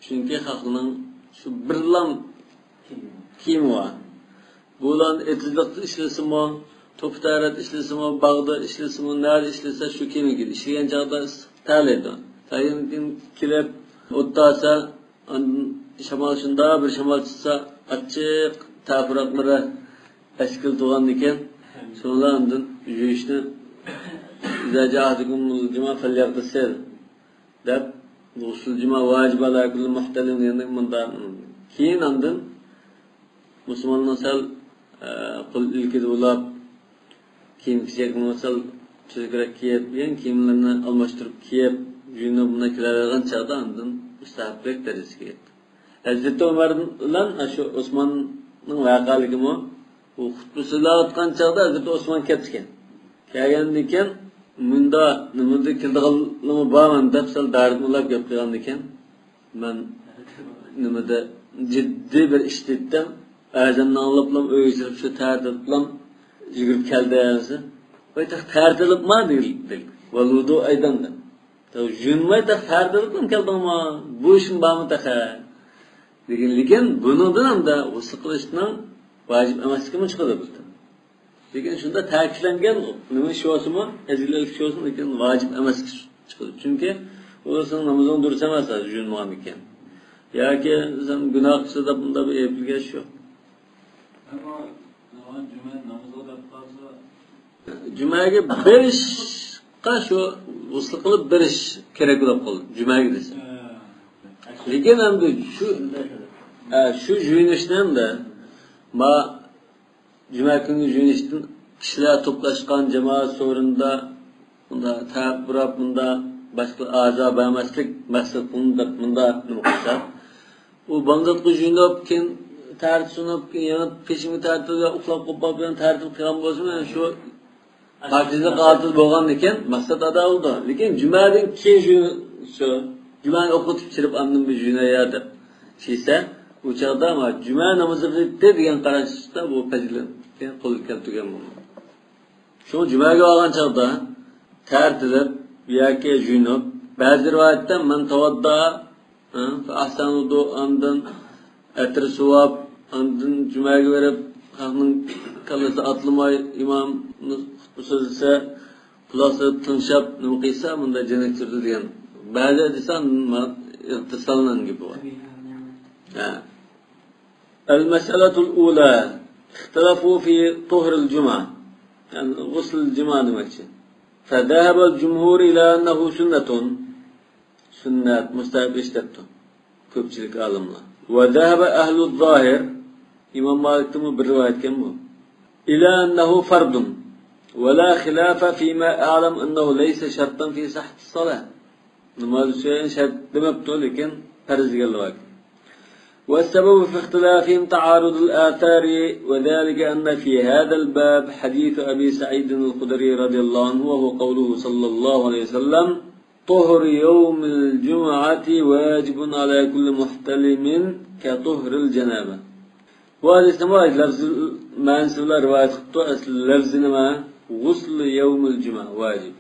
چۈنكى خەقنىڭ شۇ بىرلام كىيىمى بار. بۇلارنى ئېتىزلىقتا ئىشلىسىمۇ، توپا تەرەتتە ئىشلىسىمۇ، باغدا ئىشلىسىمۇ، نەدە ئىشلىسە شۇ كىيىمنى كىيىدۇ. ئىشلىگەن چاغدا ئىسسىق تەرلەيدۇ. تايىنىڭدىن كېلىپ ئوت تارتسا، ئاندىن شامال شۇنداق بىر شامال چىقسا، ئاچچىق تەپىراقلىرى ئەسكىلتە بولغاندىكىن، شۇنىڭلار ئاندىن يۇيۇشنى، إذا جاء أحدكم الجمعة فليغتسل دەپ، غۇسلۇل جۇمە ۋاجىب ئالا كۇللى مۇھتەلىم دېگەندەك مۇنداق. كېيىن ئاندىن مۇسۇلماننىڭ سەل، ئە، قول ئىلكىدە بولاپ، كىيىم-كېچەكنى سەل تۈزۈكرەك كىيىپ، يېڭى كىيىملىرىنى ئالماشتۇرۇپ كىيىپ، يۇيۇنۇپ، مۇنداق كېلەۋەرگەن چاغدا ئاندىن مۇستەھەبلىك دەرىجىسىگە يەتتى. ھەزرىتى ئۆمەر بىلەن شۇ ئوسماننىڭ ۋەقەلىكىمۇ، ئۇ خۇتبە سۆزلەۋاتقان چاغدا ھەزرىتى ئوسمان كەپتىكەن. كەلگەندىكىن، مۇندا نېمىدە كېلىدىغانلىرىمۇ بارمۇ دەپ سەل دارىتمىلاپ گەپ قىلغاندىكىن، مەن نېمىدە جىددىي بىر ئىش دېدىم. ئەزاننى ئاڭلاپلا ئۆيگە چىقىپ شۇ تەرەتىلىپلا يۈگۈرۈپ كەلدى دېسە، ۋاي تېخى تەرەتىلىپما دېدى. ۋەل ۋۇدۇ ئەيزەن دېدى. يۇيۇنماي تېخى تەرەتىلىپلا كەلدىڭما؟ بۇ ئىشىڭ بارمۇ تېخى؟ دېگەن، لېكىن بۇنىڭدىن ھەمدە غۇسل قىلىشنىڭ ۋاجىپ ئەمەسلىكىمۇ چىقىدۇ بۇ يەردىن. لېكىن شۇنداق تەكىتلەنگەن نېمە ئىش بولسىمۇ، پەزىلەتلىك ئىش بولسىمۇ، لېكىن ۋاجىپ ئەمەس چىقىدۇ. چۈنكى ئۇ سېنىڭ نامىزىڭ دۇرۇس ئەمەس، ھازىر يۇيۇنمىغاندىكىن. ياكى سەن گۇناھ قىلسا دەپ بۇنداق بىر ئەيىبلىگەن ئىش يوق. ئەمما جۈمە نامىزىغا دەپ قالسا، جۈمەگە بېرىشقا شۇ غۇسل قىلىپ بېرىش كېرەك بولۇپ قالدى، جۈمەگە دېسە. ھە. لېكىن ئەمدى شۇ، ھە، شۇ يۇيۇنۇشنى ئەمدى ما جۈمە كۈنى يۇيۇنۇشتىن كىشىلەر توپلاشقان جامائەت سورۇنىدا مۇنداق تەرەت بۇراپ، مۇنداق باشقا ئەزا بەرمەسلىك مەقسەت قىلىنىپ دەپ مۇنداق نېمە قىلسا، ئۇ بامداتقا يۇيۇنۇپ، كېيىن تەرىتى سۇنۇپ، كېيىن يەنە پېشىنگە تەرىتىپ، يا ئۇخلاپ قوپاپ، يەنە تەرىتىپ قىلغان بولسىمۇ، يەنە شۇ پاكىزلىق ھالىتىدە بولغاندىكىن مەقسەت ئادا بولىدۇ. لېكىن جۈمەدىن كېيىن شۇ، شۇ جۈمەنى ئوقۇتۇپ چىرىپ ئاندىن بىر جۈنەيە دەپ چىيسە، ئۇ چاغدا ما جۈمە نامىزى قىلدى دېگەن قاراشتا بۇ پەزىلەتكە قول كەلتۈرگەن بولىدۇ. شۇ جۈمەگە بارغان چاغدا تەرتىلىپ ياكى جۇيۇنۇپ، بەزى رىۋايەتتە مەن تەۋەددا، ھە، فەئەھسەنۇل ۋۇدۇ، ئاندىن ئەتىر سۇۋاپ، ئاندىن جۈمەگە بېرىپ، خەقنىڭ كاللىسى ئاتلىماي، ئىمامنى خۇتبە سۆزلىسە، قۇلاق سېلىپ تىڭشاپ نېمە قىلسا، مۇنداق جەننەتكە كىرىدۇ دېگەن. بەزى دېسە، مانا ئىغتىسالنىڭ گېپى بار. ھە. المسألة الأولى، اختلفوا في طهر الجمعة، يەنى غۇسل جۈمە دېمەكچى. فذهب الجمهور إلى أنه سنة، سۈننەت، مۇستەھەب ئىش دەپتۇ كۆپچىلىك ئالىملار. وذهب أهل الظاهر، ئىمام مالىكتىنمۇ بىر رىۋايەتكەن بۇ، إلى أنه فرض، ولا خلاف فيما أعلم أنه ليس شرطا في صحة الصلاة. ناماز ئۈچۈن شەرت دېمەپتۇ، لېكىن پەرز دېگەنلەر بار. والسبب في اختلافهم تعارض الآثار، وذلك أن في هذا الباب حديث أبي سعيد الخدري رضي الله عنه، وهو قوله صلى الله عليه وسلم: طهر يوم الجمعة واجب على كل محتلم كطهر الجنابة. بۇ ھەدىسنىمۇ لەۋزى، مەنىسى بىلەن رىۋايەت قىپتۇ. ئەسلى لەۋزى نېمە؟ غۇسل يەۋمىل جۈمە ۋاجىب.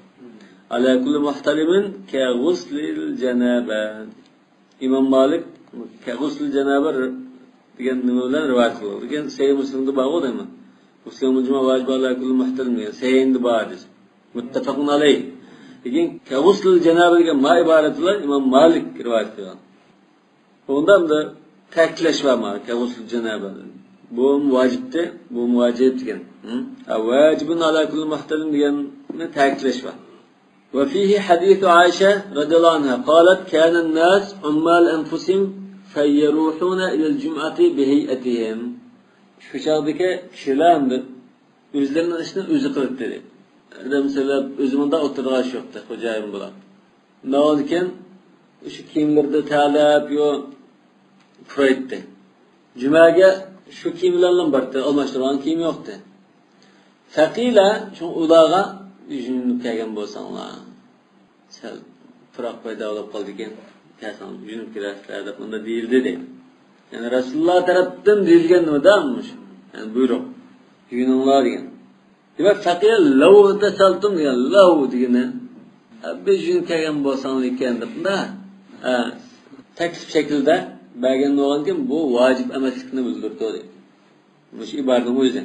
ئالا كۇللى مۇھتەلىمىن كە غۇسلىل جەنابە. ئىمام مالىك كە غۇسلىل جەنابە دېگەن نېمە بىلەن رىۋايەت قىلغان؟ لېكىن سەھىھ مۇسلىمدا بارغۇ دەيمەن. غۇسلى يەۋمىل جۈمە ۋاجىب ئالا كۇللى مۇھتەلىم دېگەن سەھىھىندە بار ھەدىس. مۇتتەپەقۇن ئەلەيھ. لېكىن كە غۇسلىل جەنابە دېگەن ما ئىبارەت بىلەن ئىمام مالىك رىۋايەت قىلغان. بۇندا بىر تەكىتلەش بار مانا، كە غۇسلى جەنابە. بۇمۇ ۋاجىپتى، بۇمۇ ۋاجىپ دېگەن. ھە؟ ۋاجىبۇن ئالا كۇللى مۇھتەلىم دېگەننى تەكىتلەش بار. وفيه حديث عائشة رضي الله عنها قالت: كان الناس عمال أنفسهم فيروحون إلى الجمعة بهيئتهم. شۇ چاغدىكى كىشىلەر ئۆزلىرىنىڭ ئىشىنى ئۆزى قىلاتتى. ئادەم سەۋەب ئۆزى مۇنداق ئولتۇرىدىغان ئىش يوقتى، خوجايىن بولار. ئۇنداق بولغاندىكىن شۇ كىيىملىرىنى تەلەپ يو پۇرايتتى. جۈمەگە شۇ كىيىم بىلەنلا بارتتى، ئالماشتۇرغان كىيىم يوقتى. فەقىلە، شۇڭا ئۇلارغا يۇيۇنۇپ كەلگەن بولساڭلار، سەل پۇراق پەيدا بولۇپ قالدىكەن، كەلسەڭ يۇيۇنۇپ كېلەرسىلەر دەپ مۇنداق دېيىلدى دەيدۇ. يەنى رەسۇلۇللا تەرەپتىن دېيىلگەن نېمىدا مۇشۇ؟ يەنى بۇيرۇق. يۇيۇنۇڭلار دېگەن. دېمەك، فەقىر لەۋ تەسەلتۇم دېگەن، لەۋ دېگىنى، بىر يۇيۇنۇپ كەلگەن بولساڭلار ئىكەن دەپ مۇنداق، ھە، تەكلىپ شەكلىدە بەرگەن بولغاندىكىن، بۇ ۋاجىپ ئەمەسلىكنى بىلدۈرىدۇ دەيدۇ. مۇشۇ ئىبارىنىڭ ئۆزى.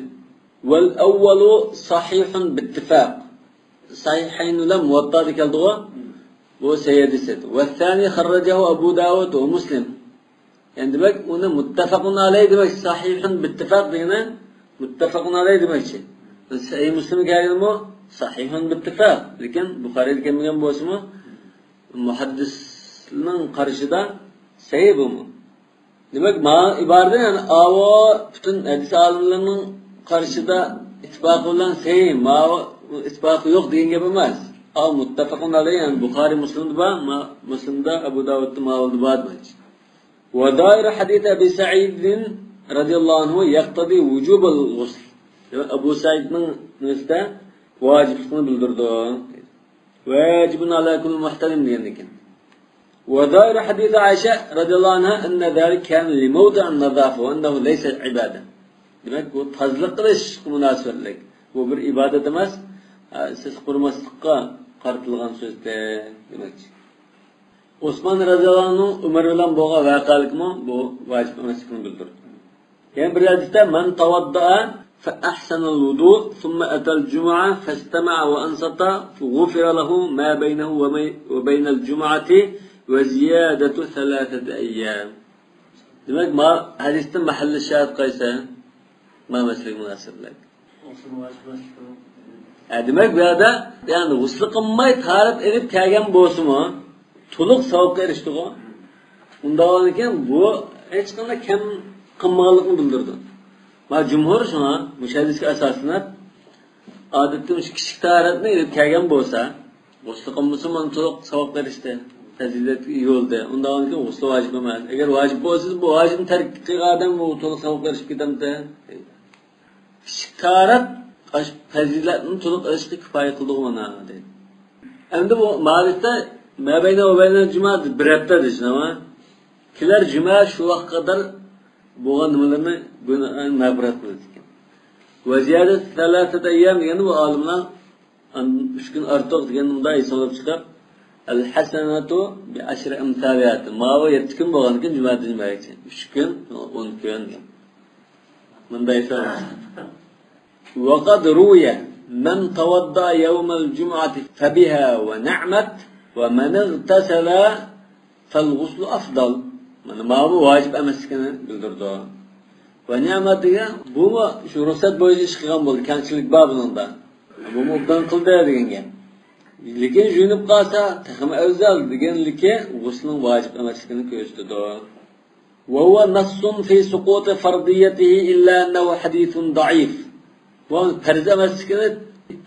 والأول صحيح باتفاق. سەھىھەين بىلەن مۇۋەتتادا كەلدىغۇ؟ بۇ سەھىھ ھەدىس. والثاني خرجه أبو داود ومسلم. يەنى دېمەك، ئۇنى مۇتتەپەقۇن ئەلەيھ دېمەك، سەھىھۇن بىتتىپاق دېگىنى مۇتتەپەقۇن ئەلەيھ دېمەكچى. سەھىھ مۇسلىم كەلگىنىمۇ سەھىھۇن بىتتىپاق. لېكىن بۇخارىيدا كەلمىگەن بولسىمۇ، مۇھەددىسنىڭ قارىشىدا سەھىھ بۇمۇ. دېمەك، ماۋۇ ئىبارىدە، يەنى ئاۋۇ پۈتۈن ھەدىس ئالىملىرىنىڭ قارىشىدا ئىتتىپاقى بىلەن سەھىھ، ماۋۇ ئىتتىپاقى يوق دېگەن گەپ ئەمەس. ئاۋۇ مۇتتەپەقۇن ئەلەيھ، يەنى بۇخارىي مۇسلىمدا بار، ما-، مۇسلىمدا، ئەبۇ داۋۇدتا، ماۋۇدا بار دېمەكچى. وظاهر حديث أبي سعيد رضي الله عنه يقتضي وجوب الغسل. دېمەك، ئەبۇ سەئىدنىڭ نېمىسىدە ۋاجىپلىقنى بىلدۈرىدۇ. واجب على كل محتلم دېگەندىكىن. وظاهر حديث عائشة رضي الله عنها أن ذلك كان لموضع النظافة وأنه ليس عبادة. دېمەك، بۇ تازىلىق قىلىشقا مۇناسىۋەتلىك. بۇ بىر ئىبادەت ئەمەس. ھە، سىز قۇرۇماسلىققا قارىتىلغان سۆزدە دېمەكچى. ئوسمان رەزىياللاھۇ ئەنھۇ ئۆمەر بىلەن بولغان ۋەقەلىكمۇ بۇ ۋاجىپ ئەمەسلىكىنى بىلدۈردى. يەنە بىر ھەدىستە، من توضأ فأحسن الوضوء ثم أتى الجمعة فاستمع وأنصت غفر له ما بينه وبي-، وبين الجمعة وزيادة ثلاثة أيام. دېمەك، ما ھەدىستىن مەھەللى شاھىد قايسى؟ ما مەسىلىگە مۇناسىۋەتلىك. ھە، دېمەك، بۇ يەردە، يەنى، غۇسلى قىلماي تاھارەت ئېلىپ كەلگەن بولسىمۇ، تولۇق ساۋابقا ئېرىشتىغۇ. ئۇنداق بولغاندىكىن، بۇ ھېچقانداق كەم قىلمىغانلىقىنى بىلدۈرىدۇ. مانا جۇمھۇر شۇڭا مۇشۇ ھەدىسكە ئاساسلىنىپ، ئادەتتە مۇشۇ كىچىك تاھارەتنى ئېلىپ كەلگەن بولسا، غۇسلى قىلمىسىمۇ، ئۇنى تولۇق ساۋابقا ئېرىشتى. پەزىلەتكە ئىگە بولدى. ئۇنداق بولغاندىكىن، غۇسلى ۋاجىپ ئەمەس. ئەگەر ۋاجىپ بولسا، بۇ ۋاجىپنى تەرك قىلغان ئادەم بۇ تولۇق ساۋابقا ئېرىشىپ كېتەمتى؟ كىچىك تاھارەت ئاشۇ پەزىلەتنى تولۇق ئېلىشقا كۇپايە قىلىدىغۇ مانا دەيدۇ. ئەمدى بۇ مالىكتا ما بەينە ۋە بەينەل جۇمۇ بىر ھەپتە دېسىنا، كېلەر جۈمە شۇ ۋاقىتقا قەدەر بولغان نېمىلىرىنى گۇناھىنى مەغپىرەت قىلىدىكەن. ۋە زىيادەتۇ سەلاسەتە ئەييام دېگەندە بۇ ئالىملار ئان-، ئۈچ كۈن ئارتۇق دېگەن مۇنداق ھېسابلاپ چىقىپ، ئەل ھەسەنەتۇ بىئەشرى ئەمسالىھا. ماۋۇ يەتتە كۈن بولغانكەن جۈمەدىن جۈمەگىچە. ئۈچ كۈن، ئون كۈن دېگەن. مۇنداق ھېسابلاپ چىقىپ. وقد روي من توضأ يوم الجمعة فبها ونعمت ومن اغتسل فالغسل أفضل. مانا ماۋۇ ۋاجىپ ئەمەسلىكىنى بىلدۈرىدۇ. ۋە نىئمەت دېگەن، بۇمۇ شۇ رۇخسەت بويىچە ئىش قىلغان بولدى، كەڭچىلىك بار بۇنىڭدا. بۇمۇ ئوبدان قىلدى دېگەن گەپ. لېكىن يۇيۇنۇپ قالسا، تېخىمۇ ئەۋزەل دېگەنلىكى غۇسلنىڭ ۋاجىپ ئەمەسلىكىنى كۆرسىتىدۇ. وهو نص في سقوط فرضيته إلا أنه حديث ضعيف. بۇ پەرز ئەمەسلىكىنى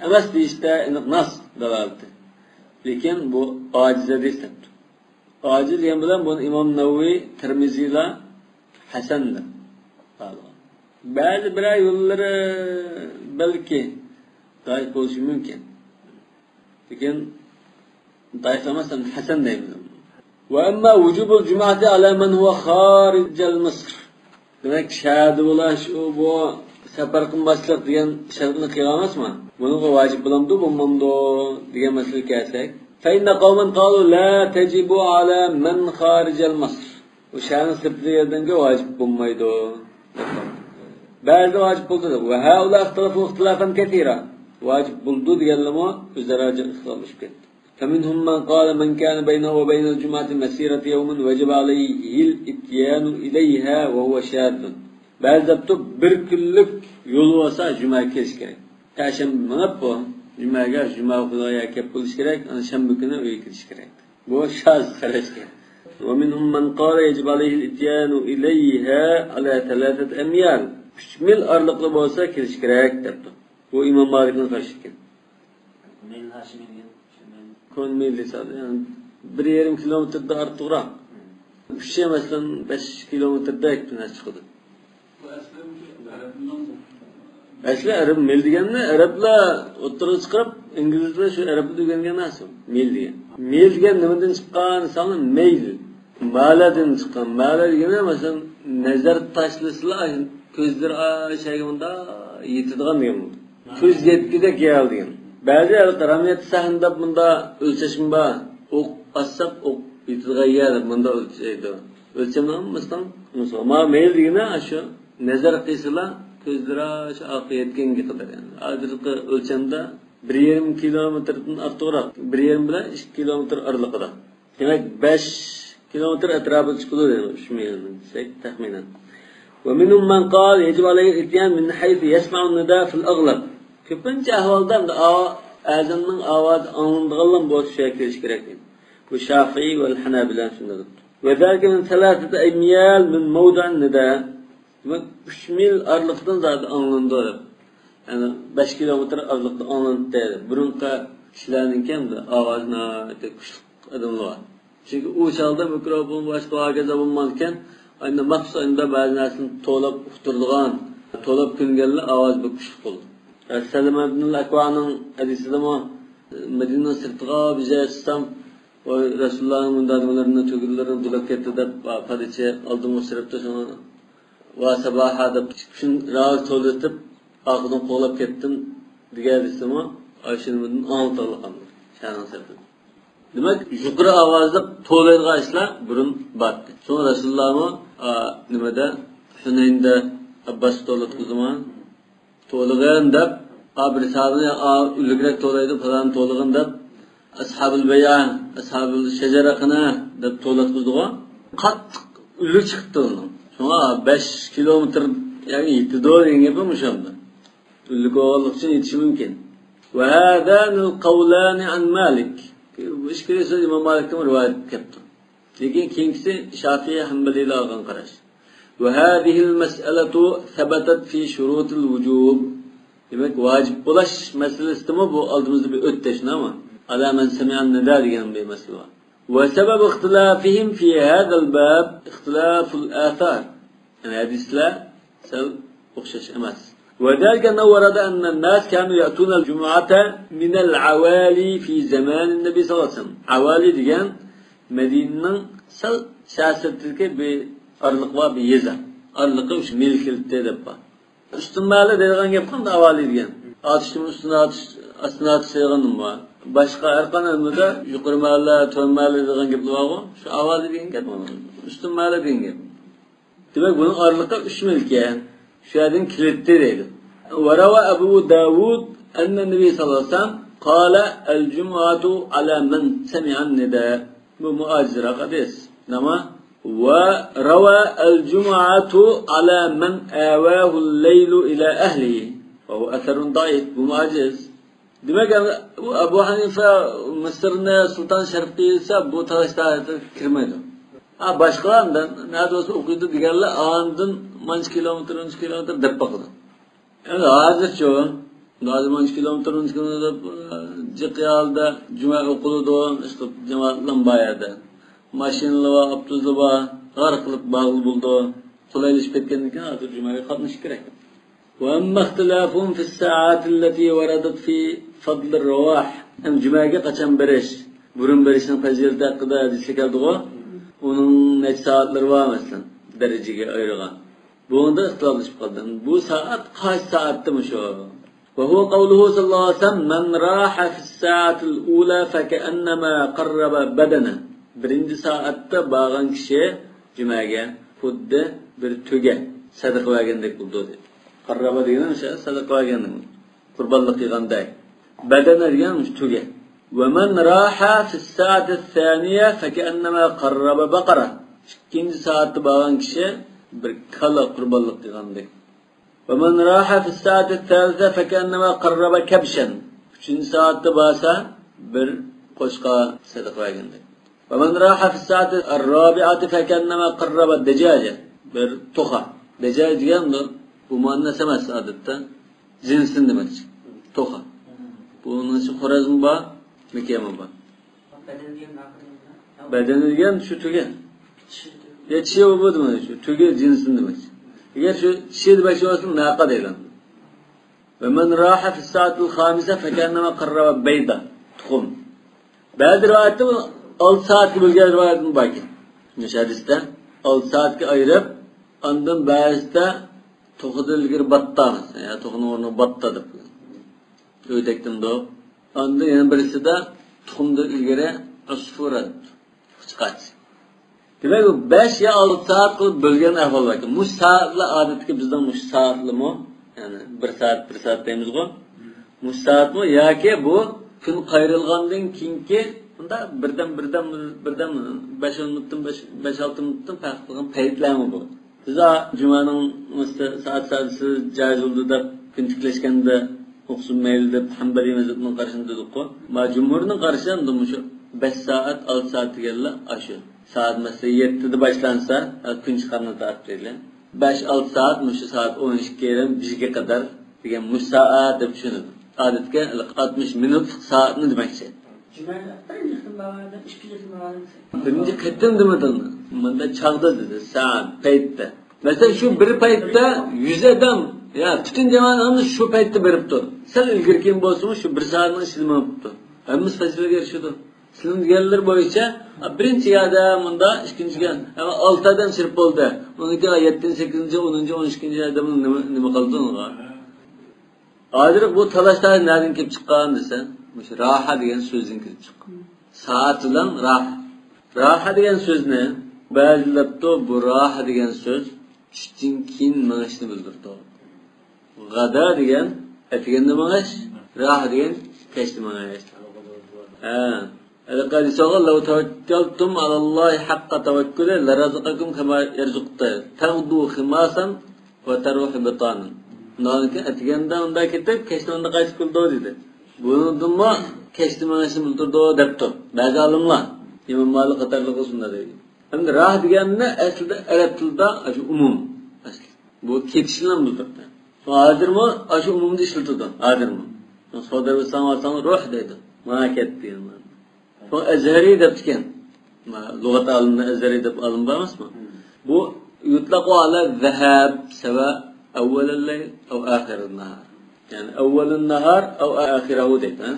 ئەمەس دېيىشتە ئېنىق ناس دالالىتى. لېكىن بۇ ئاجىز ھەدىس دەپتۇ. ئاجىز دېگەن بىلەن بۇنى ئىمام نەۋەۋى، تىرمىزىيلار ھەسەن دەپ قارىغان. بەزى بىرەر يوللىرى بەلكى زەئىپ بولۇشى مۇمكىن. لېكىن زەئىپ ئەمەس، ھەسەن دەيمىز. وأما وجوب الجمعة على من هو خارج مصر. دېمەك، شەھەردە بولاش، ئۇ بۇ سەپەر قىلماسلىق دېگەن شەرتنى قىلغان ئەمەسمۇ؟ بۇنىڭغا ۋاجىپ بولامدۇ، بولمامدۇ دېگەن مەسىلىگە كەلسەك، فإن قوما قالوا لا تجب على من خارج مصر. ئۇ شەھەرنىڭ سىرتىدا يەردىنگە ۋاجىپ بولمايدۇ. بەزىدە ۋاجىپ بولدى دەپ. وهؤلاء اختلفوا اختلافا كثيرا. ۋاجىپ بولىدۇ دېگەنلەرمۇ ئۆزئارا ئىختىلاپلىشىپ كەتتى. فمنهم من قال من كان بينه وبين الجمعة مسيرة يوم وجب عليه الإتيان إليها وهو شاذ. بەزى دەپتۇ، بىر كۈنلۈك يول بولسا جۈمەگە كېلىش كېرەك. پەيشەنبە مېڭىپ بۇ جۈمەگە، جۈمە ۋاقتىدا يەنە كەپ بولۇش كېرەك، ئاندىن شەنبە كۈنى ئۆيگە كېلىش كېرەك. بۇ شاز قاراشكەن. ومنهم من قال يجب عليه الإتيان إليها على ثلاثة أميال. ئۈچ مىل ئارىلىقلا بولسا كېلىش كېرەك دەپتۇ. بۇ ئىمام مالىكنىڭ قارىشى ئىكەن. مىل، ھاشىمىي دېگەن شۇ مىل. كون مىل ھېسابى، يەنى بىر يېرىم كىلومېتىردىن ئارتۇقراق. ئۈچ، مەسىلەن، بەش كىلومېتىردەك بىر نەرسە چىقىدۇ. بۇ ئەسلى ئەرەبنىڭ ئەسلى ئەرەب مىل دېگەننى ئەرەبلەر ئوتتۇرىغا چىقىرىپ، ئىنگلىزلەر شۇ ئەرەبلەر ئۆگەنگەن نەرسە. مىل دېگەن. مىل دېگەن نېمىدىن چىققان دېسەڭلار، مەيل. مالادىن چىققان. مالا دېگىنى، مەسىلەن، نەزەر تاشلىسىلا، كۆزلىرى ئاشۇ يەرگە مۇنداق يېتىدىغان دېگەن بولىدۇ. كۆز يەتكۈدەك يەر دېگەن. بەزى ھېلىقى رامىيەت سەھن دەپ مۇنداق ئۆلچەشمۇ بار. ئوق ئاتساق، ئوق يېتىدىغان يەر دەپ مۇنداق ئۆلچەيدۇ. ئۆلچەمنىڭ ھەممىسىنىڭ مۇسۇ. ما مەيل دېگىنى ئاشۇ نەزەر قىلسىلا، كۆزلىرى ئاشۇ ئارقىغا يەتكەنگە قەدەر، يەنى ھازىرقى ئۆلچەمدە بىر يېرىم كىلومېتىردىن ئارتۇقراق، بىر يېرىم بىلەن ئىككى كىلومېتىر ئارىلىقىدا. دېمەك، بەش كىلومېتىر ئەتراپىدا چىقىدۇ دەيمەن، ئۈچ مىلنى دېسەك، تەخمىنەن. ومنهم من قال يجب عليه الإتيان من حيث يسمع النداء في الأغلب. كۆپىنچە ئەھۋالدا ئەمدى ئا-، ئەزاننىڭ ئاۋازى ئاڭلىنىدىغانلا بولسا شۇ يەرگە كېلىش كېرەك دەيدۇ. بۇ شافىئىي ۋە ھەنەبىلە شۇنداق دەپتۇ. وذلك من ثلاثة أميال من موضع النداء. دېمەك، ئۈچ مىل ئارىلىقتىن زادى ئاڭلىنىدۇ دەپ. يەنى بەش كىلومېتىر ئارىلىقتا ئاڭلىنىدۇ دەيدۇ. بۇرۇنقى كىشىلەرنىڭكى ئاۋازى ناھايىتى كۈچلۈك ئادەملەر بار. چۈنكى ئۇ چاغدا مىكروفون باشقا ھاكازا بولمىغانىكەن، ئەمدى مەخسۇس ئەمدى بەزى نەرسىنى توۋلاپ ئۇقتۇرىدىغان، توۋلاپ كۆنگەنلەر ئاۋازى بەك كۈچلۈك بولىدۇ. سەلەمە ئىبنۇل ئەكۋانىڭ ھەدىسىدىمۇ، مەدىنىنىڭ سىرتىغا بىر جاي چىقسام، ۋاي، رەسۇلۇللانىڭ مۇنداق نېمىلىرىنى، تۈگۈنلىرىنى بۇلاپ كەتتى دەپ، پادىچى ئالدىمغا سىرىپتۇ، شۇڭا ۋا سەباھا دەپ شۇ راۋۇز توۋلىتىپ، ئارقىدىن قوغلاپ كەتتىم دېگەن دېسىمۇ، ئاشۇ نېمىدىن ئاڭلىتالىغان شەھەرنىڭ سىرتىدا. دېمەك، يۇقىرى ئاۋازلىق توۋلايدىغان ئىشلار بۇرۇن بارتتى. شۇڭا رەسۇلۇللامۇ، ئا، نېمىدە، ھۈنەيندە ئابباسقا توۋلاتقۇزدىمۇ، توۋلىغىن دەپ، ئا، بىر ساھابىنى، ئا، ئۈنلۈكرەك توۋلايدۇ، پالانى توۋلىغىن دەپ، ئەسھابۇل بەيئە، ئەسھابۇل شەجەرە قېنى دەپ توۋلاتقۇزدىغۇ. قاتتىق ئۈنلۈك چىقىپتۇ ئۇنىڭ. شۇڭا بەش كىلومېتىر يەرگە يېتىدۇ دېگەن گېپى مۇشۇ ئەمدى. ئۈنلۈك بولغانلىقى ئۈچۈن يېتىشى مۇمكىن. وهذان القولان عن مالك. بۇ ئىككىلىسى ئىمام مالىكتىن رىۋايەت كەپتۇ. لېكىن كېيىنكىسى شافىئىي، ھەنبەلىيلەر ئالغان قاراش. وهذه المسألة ثبتت في شروط الوجوب. دېمەك، ۋاجىپ بولاش مەسىلىسىدىمۇ بۇ ئالدىمىزدا بىر ئۆتتى، شۇنداقمۇ؟ على من سمع النداء دېگەن بىر مەسىلە بار. وسبب اختلافهم في هذا الباب اختلاف الآثار. يەنى ھەدىسلەر سەل ئوخشاش ئەمەس. وذلك أنه ورد أن الناس كانوا يأتون الجمعة من العوالي في زمان النبي صلى الله عليه وسلم. ئاۋالى دېگەن مەدىنىنىڭ سەل شەھەر سىرتىدىكى بىر ئارىلىق بار، بىر يېزا. ئارىلىقى ئۈچ مىل كېلىتتى دەپ بار. ئۈستۈن مەھەللە دەيدىغان گەپ قانداق ئاۋالى دېگەن؟ ئاتۇشتىن ئۈستۈن ئاتۇش، ئاستىن ئاتۇش دەيدىغان نېمە بار؟ باشقا ھەر قانداق نېمىدە يۇقىرى مەھەللە، تۆۋەن مەھەللە دەيدىغان گەپلەر بارغۇ؟ شۇ ئاۋالى دېگەن گەپ، ئۈستۈن مەھەللە دېگەن گەپ. دېمەك، بۇنىڭ ئارىلىقى ئۈچ مىل ئىكەن. شۇ يەردىن كېلىتتى دەيدۇ. وروى أبو داود أن النبي صلى الله عليه وسلم قال: الجمعة على من سمع النداء. بۇ مۇئاجىزراق ھەدىس. نېمە؟ وروى: الجمعة على من آواه الليل إلى أهله، وهو أثر ضعيف. بۇ مۇئاجىز. دېمەك، ئەمدى بۇ ئەبۇ ھەنىفە مىسىرنى سۇلتان شەرققە يېزىسا، بۇ تالاش تارىخىغا كىرمەيدۇ. ھا، باشقىلار ئاندىن نەدە بولسا ئوقۇيدۇ دېگەنلەر ئاندىن مانچە كىلومېتىر، مۇنچە كىلومېتىر دەپ باقىدۇ. ئەمدى ھازىرچۇ، ھازىر مانچە كىلومېتىر، مۇنچە كىلومېتىر دەپ، جىق ھالدا جۈمە ئوقۇلىدۇ، ئىشقىلىپ جامائەتلەر بار يەردە. ماشىنىلار بار، ئاپتوبۇسلار بار، ھەر قىلىپ بارغىلى بولىدۇ. قولايلىشىپ كەتكەندىن كېيىن ھازىر جۈمەگە قاتنىشىش كېرەك. وأما اختلافهم في الساعات التي وردت في فضل الرواح. ئەمدى جۈمەگە قاچان بېرىش، بۇرۇن بېرىشنىڭ پەزىلىتى ھەققىدە ھەدىسلەر كەلدىغۇ؟ ئۇنىڭ نەچچە سائەتلىرى بار مەسىلەن، دەرىجىگە ئايرىغان. بۇنىڭدا ئىختىلاپلىشىپ قالدى. بۇ سائەت قايسى سائەتتە مۇشۇ؟ وهو قوله صلى الله عليه وسلم: من راح في الساعة الأولى فكأنما قرب بدنة. بىرىنچى سائەتتە بارغان كىشى جۈمەگە خۇددى بىر تۆگە سەدىقە بەرگەندەك بولىدۇ دېدى. قەررەبە دېگىنى ئاشۇ سەدىقە بەرگەندەك، قۇربانلىق قىلغاندەك. بەدەنە دېگەن مۇشۇ تۆگە. ومن راح في الساعة الثانية فكأنما قرب بقرة. ئىككىنچى سائەتتە بارغان كىشى بىر كالا قۇربانلىق قىلغاندەك. ومن راح في الساعة الثالثة فكأنما قرب كبشا. ئۈچىنچى سائەتتە بارسا، بىر قوچقار سەدىقە بەرگەندەك. ومن راح في الساعة الرابعة فكأنما قرب دجاجة. بىر توخۇ. دەجاجە دېگەن بۇ، بۇ مۇئەننەس ئەمەس ئادەتتە. جىنسىنى دېمەكچى. توخۇ. بۇنىڭ ئىچىدە خورازمۇ بار، مېكىيەمۇ بار. بەدەنە دېگەن شۇ تۆگە. يا چىشى بۇ دېمەكچى، شۇ تۆگە جىنسىنى دېمەكچى. ئەگەر شۇ چىشى دېمەكچى بولسا، ناقە دەيدۇ. ومن راح في الساعة الخامسة فكأنما قرب بيضة، تۇخۇم. بەزى رىۋايەتتە بۇ ئالتە سائەتكە بۆلگەن رىۋايەتمۇ باركەن. مۇشۇ ھەدىستە ئالتە سائەتكە ئايرىپ، ئاندىن بەزىدە توخۇدىن ئىلگىرى باتتا، مەسىلەن، يا توخۇنىڭ ئورنىغا باتتا دەپ قويغان. ئۆيدەك دېمىدۇق. ئاندىن يەنە بىرسىدە تۇخۇمدىن ئىلگىرى ئۇسفۇرە، قۇشقاچ. دېمەك، بۇ بەش يا ئالتە سائەت قىلىپ بۆلگەن ئەھۋال باركەن. مۇشۇ سائەتلەر ئادەتتىكى بىزنىڭ مۇشۇ سائەتلىمۇ، يەنى بىر سائەت، بىر سائەت دەيمىزغۇ. مۇشۇ سائەتمۇ ياكى بۇ كۈن قايرىلغاندىن كېيىنكى، بۇنداق بىردەم، بىردەم، بىردەم، بەش ئون مىنۇتتىن، بەش، بەش ئالتە مىنۇتتىن پەرق قىلغان پەيتلەرمۇ بۇ. بىز جۈمەنىڭ سائەت سادىسى جايىز بولىدۇ دەپ كۈن تىكلەشكەندە ئوقۇسۇن مەيلى دەپ ھەمبەلىي مەزھەپنىڭ قارىشىنى دېدۇققۇ. ما جۇمھۇرنىڭ قارىشى ئەمدى مۇشۇ بەش سائەت، ئالتە سائەت دېگەنلەر ئاشۇ. سائەت مەسىلەن يەتتىدە باشلانسا، كۈن چىقارنى تارتىدۇ. بەش، ئالتە سائەت مۇشۇ سائەت ئون ئىككى يېرىم، بىرگە قەدەر دېگەن مۇشۇ سائەت دەپ چۈشىنىدۇ. ئادەتتىكى ئاتمىش مىنۇتلۇق سائەتنى دېمەكچى. جۈمەدە بىرىنچى قېتىم بارغاندا، ئىككىنچى قېتىم بارغاندا. بىرىنچى قېتىم دېمىدىڭ. مۇندا چاغدا دېدى، سائەت، پەيتتە. مەسىلەن، شۇ بىر پەيتتە يۈز ئادەم، يا پۈتۈن جامائەت ھەممىسى شۇ پەيتتە بېرىپتۇ. سەل ئىلگىرى كېيىن بولسىمۇ، شۇ بىر سائەتنىڭ ئىچىدە مېڭىپتۇ. ھەممىسى پەزىلەتكە ئېرىشىدۇ. سىلەرنىڭ دېگەنلىرى بويىچە، بىرىنچى ئادەم مۇندا، ئىككىنچى ئادەم، ئەمما ئالتە ئادەم چىرىپ بولدى. ئۇنىڭ كېيىن يەتتىنچى، سەككىزىنچى، ئونىنچى، ئون ئىككىنچى ئادەم نېمە، نېمە قىلدى ئۇنىڭغا؟ ھازىر بۇ تالاش تارىخ نەدىن كېلىپ چىققان دېسە، مۇشۇ راھە دېگەن سۆزدىن كېلىپ چىققان. سائەت بىلەن راھە. راھە دېگەن سۆزنى بەزىلەپتۇ، بۇ راھە دېگەن سۆز چۈشتىن كېيىن مېڭىشنى بىلدۈرىدۇ. غادا دېگەن ئەتىگەندە مېڭىش، راھە دېگەن كەچتە مېڭىش. ھە. ھېلىقى ھەدىس بولغان، لو توكلتم على الله حق توكله لرزقكم كما يرزق الطير تغدو خماصا وتروح بطانا. ئۇنىڭدىن كېيىن ئەتىگەندە ئۇنداق كېتىپ، كەچتە ئۇنداق قايتىپ كېلىدۇ دېدى. بۇنىڭدىنمۇ كەچتە مېڭىشنى بىلدۈرىدۇ دەپتۇ بەزى ئالىملار. ئىمام مالىك قاتارلىقلار شۇنداق دەيدۇ. ئەمدى راھ دېگەننى ئەسلىدە ئەرەب تىلىدا ئاشۇ ئومۇم. ئەسلى. بۇ كېتىشنى بىلدۈرىدۇ. ھازىرمۇ ئاشۇ ئومۇمدا ئىشلىتىدۇ. ھازىرمۇ. سودا بىلسەڭ ئالساڭ روھ دەيدۇ. مانا كەتتى. بۇ ئەزھەرى دەپتىكەن. لۇغەت ئالىمىدا ئەزھەرى دەپ ئالىم بار ئەمەسمۇ؟ بۇ يۇتلەقۇ ئالا زەھەب سەۋە أول الليل أو آخر النهار. يەنى أول النهار أو آخره دەيدۇ، ھە؟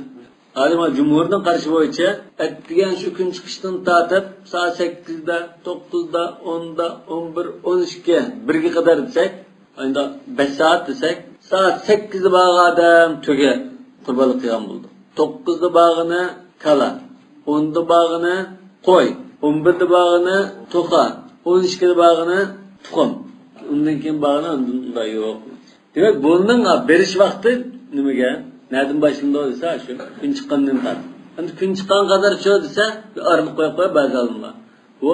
ئالىملار جۇمھۇرنىڭ قارىشى بويىچە، ئەتىگەن شۇ كۈن چىقىشتىن تارتىپ، سائەت سەككىزدە، توققۇزدا، ئوندا، ئون بىر، ئون ئىككى، بىرگە قەدەر دېسەك، ئەمدى بەش سائەت دېسەك، سائەت سەككىزدە بارغان ئادەم تۆگە قۇربانلىق قىلغان بولىدۇ. توققۇزدا بارغىنى كالا، ئوندا بارغىنى قوي، ئون بىردە بارغىنى توخۇ، ئون ئىككىدە بارغىنى تۇخۇم. ئۇندىن كېيىن بارغىنى ئۇندىن يوق. دېمەك، بۇنىڭ بېرىش ۋاقتى نېمىگە، نەدىن باشلىنىدۇ دېسە، شۇ كۈن چىققاندىن تارتىپ. ئەمدى كۈن چىققان قەدەر شۇ دېسە، بىر ئارىلىق قويۇپ قويۇپ بەزى ئالىملار. بۇ،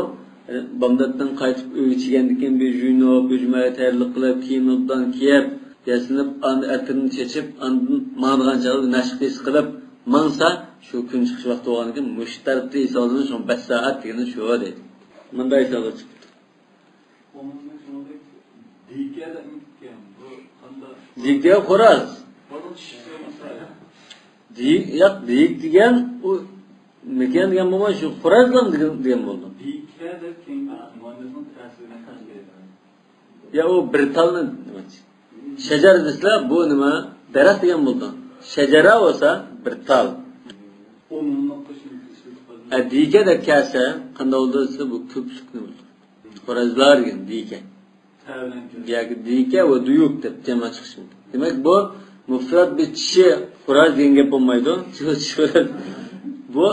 ئە، بامداتتىن قايتىپ ئۆيگە چىگەندىن كېيىن بىر يۇيۇنۇپ، ھۆجمەگە تەييارلىق قىلىپ، كىيىم ئوبدان كىيىپ، ياسىنىپ، ئاندىن ئەتىرنى چېچىپ، ئاندىن ماڭىدىغان چاغدا نەشقىسى قىلىپ ماڭسا، شۇ كۈن چىقىش ۋاقتى بولغاندىن كېيىن مۇشۇ تەرتىپتە ھېسابلىنىش، شۇ بەش سائەت دېگىنى شۇ دەيدۇ. مۇنداق ھېسابلاپ چىقىپتۇ. ئۇنىڭدىن شۇنىڭدەك دىكە دەپ نېمە ئىكەن؟ بۇ قانداق؟ دىكە خوراز. بالىنى چۈشۈرمىسە. دىيىك، ياق، دىيىك دېگەن ئۇ مېكىيان دېگەن بولماي، شۇ خورازلام دېگەن، دېگەن بولدى. دىكە دەپ كېيىن مۇئەللىپنىڭ تەسىرىنى قىلىپ بېرىدۇ. يا ئۇ بىر تالنى نېمە؟ شەجەر دېسىلە، بۇ نېمە؟ دەرەخ دېگەن بولدى. شەجەرە بولسا بىر تال. ئومۇملۇققا شۇنى ئىشلىتىپ قويدۇم. ئە، دىكە دەپ كەلسە، قانداق بولدى دېسە، بۇ كۆپلۈكنى بىلدۈرىدۇ. خورازلار دېگەن دىكە. ياكى دىكە ۋە دۇيۇك دەپ جەمئە چىقىشى مۇمكىن. دېمەك، بۇ مۇفرەت بىر چىشى خوراز دېگەن گەپ بولمايدۇ. چىشى خوراز. بۇ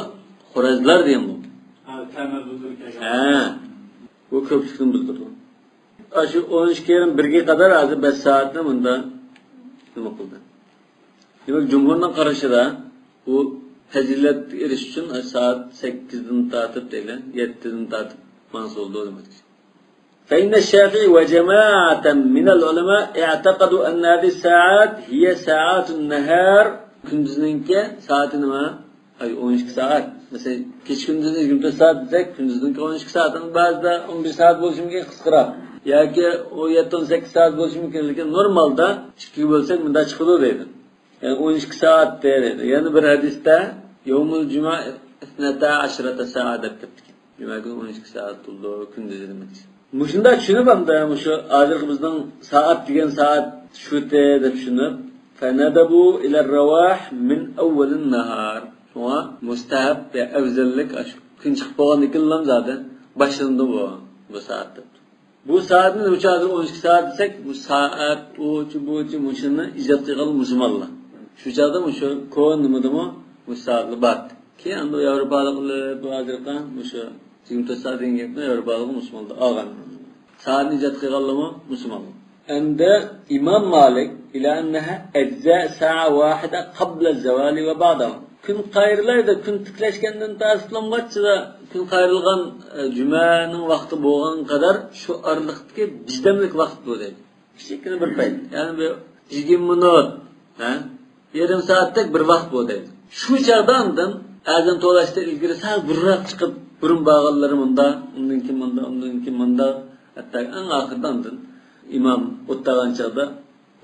خورازلار دېگەن بولدى. ھە، تەمە بۇزۇلۇپ كەلگەن. ھە. بۇ كۆپلۈكنى بىلدۈرىدۇ. ئاشۇ ئون ئىككى يېرىم بىرگە قەدەر ھازىر بەش سائەتنى مۇندا نېمە قىلدى. دېمەك، جۇمھۇرنىڭ قارىشىدا بۇ پەزىلەتكە ئېرىشىش ئۈچۈن سائەت سەككىزدىن تارتىپ دەيلى، يەتتىدىن تارتىپ ماڭسا بولىدۇ دېمەكچى. فإن الشافعي وجماعة من العلماء اعتقدوا أن هذه الساعات هي ساعات النهار. كۈندۈزنىڭكى سائىتى نېمە؟ ئاي، ئون ئىككى سائەت. مەسىلەن، كېچە كۈندۈزنى يىگىرمە تۆت سائەت دېسەك، كۈندۈزنىڭكى ئون ئىككى سائەت، بەزىدە ئون بىر سائەت بولۇشى مۇمكىن، قىسقىراق. ياكى ئون يەتتە، ئون سەككىز سائەت بولۇشى مۇمكىن، لېكىن نورمالدا ئىككىگە بۆلسەك، مۇنداق چىقىدۇ دەيدۇ. يەنى ئون ئىككى سائەت دەيدۇ. يەنە بىر ھەدىستە يومۇل جۇمە ئىسنەتا ئەشرەتە سائە دەپ كەپتىكەن. جۈمە كۈنى ئون ئىككى سائەت بولىدۇ، كۈندۈزى دېمەكچى. مۇشۇنداق چۈشىنىپ ھەمدە مۇشۇ ھازىرقى بىزنىڭ سائەت دېگەن سائەت شۇتى دەپ چۈشىنىپ، فندبوا إلى الرواح من أول النهار. شۇڭا مۇستەھەب ۋە ئەۋزەللىك ئاشۇ كۈن چىقىپ بولغاندىن كېيىنلا زادى باشلىنىدۇ بۇ، بۇ سائەت دەپ. بۇ سائەتنى نېمە ئۈچۈن ھازىر ئون ئىككى سائەت دېسەك، بۇ سائەت، ئۇچۇ، بۇچۇ، مۇشۇنى ئىجاد قىلغان مۇسۇلمانلار. شۇ چاغدا مۇشۇ كونا نېمىدىمۇ مۇشۇ سائەتلەر بار. كېيىن ئەمدى ياۋروپالىقلار بۇ ھازىرقى مۇشۇ يىگىرمە تۆت سائەت دېگەن گەپنى ياۋروپالىق مۇسۇلمانلار ئالغان. سائەتنى ئىجاد قىلغانلارمۇ مۇسۇلمانلار. ئەمدى ئىمام مالىك، إلى أنها أجزاء ساعة واحدة قبل الزوال وبعده. كۈن قايرىلايدۇ، كۈن تىكلەشكەندىن تارتىپ بولغاچچىلا، كۈن قايرىلغان، ئە، جۈمەنىڭ ۋاقتى بولغان قەدەر شۇ ئارىلىقتىكى بىردەملىك ۋاقىت بۇ دەيدۇ. كىچىككىنە بىر پەيت، يەنى بىر يىگىرمە مىنۇت، ھە؟ يېرىم سائەتتەك بىر ۋاقىت بۇ دەيدۇ. شۇ چاغدا ئاندىن ئەزان توۋلاشتىن ئىلگىرى سەل بۇرۇنراق چىقىپ، بۇرۇن بارغانلىرى مۇنداق، ئۇندىن كېيىن مۇنداق، ئۇندىن كېيىن مۇنداق، ھەتتا ئەڭ ئاخىرىدا ئاندىن ئىمام ئولتۇرغان چاغدا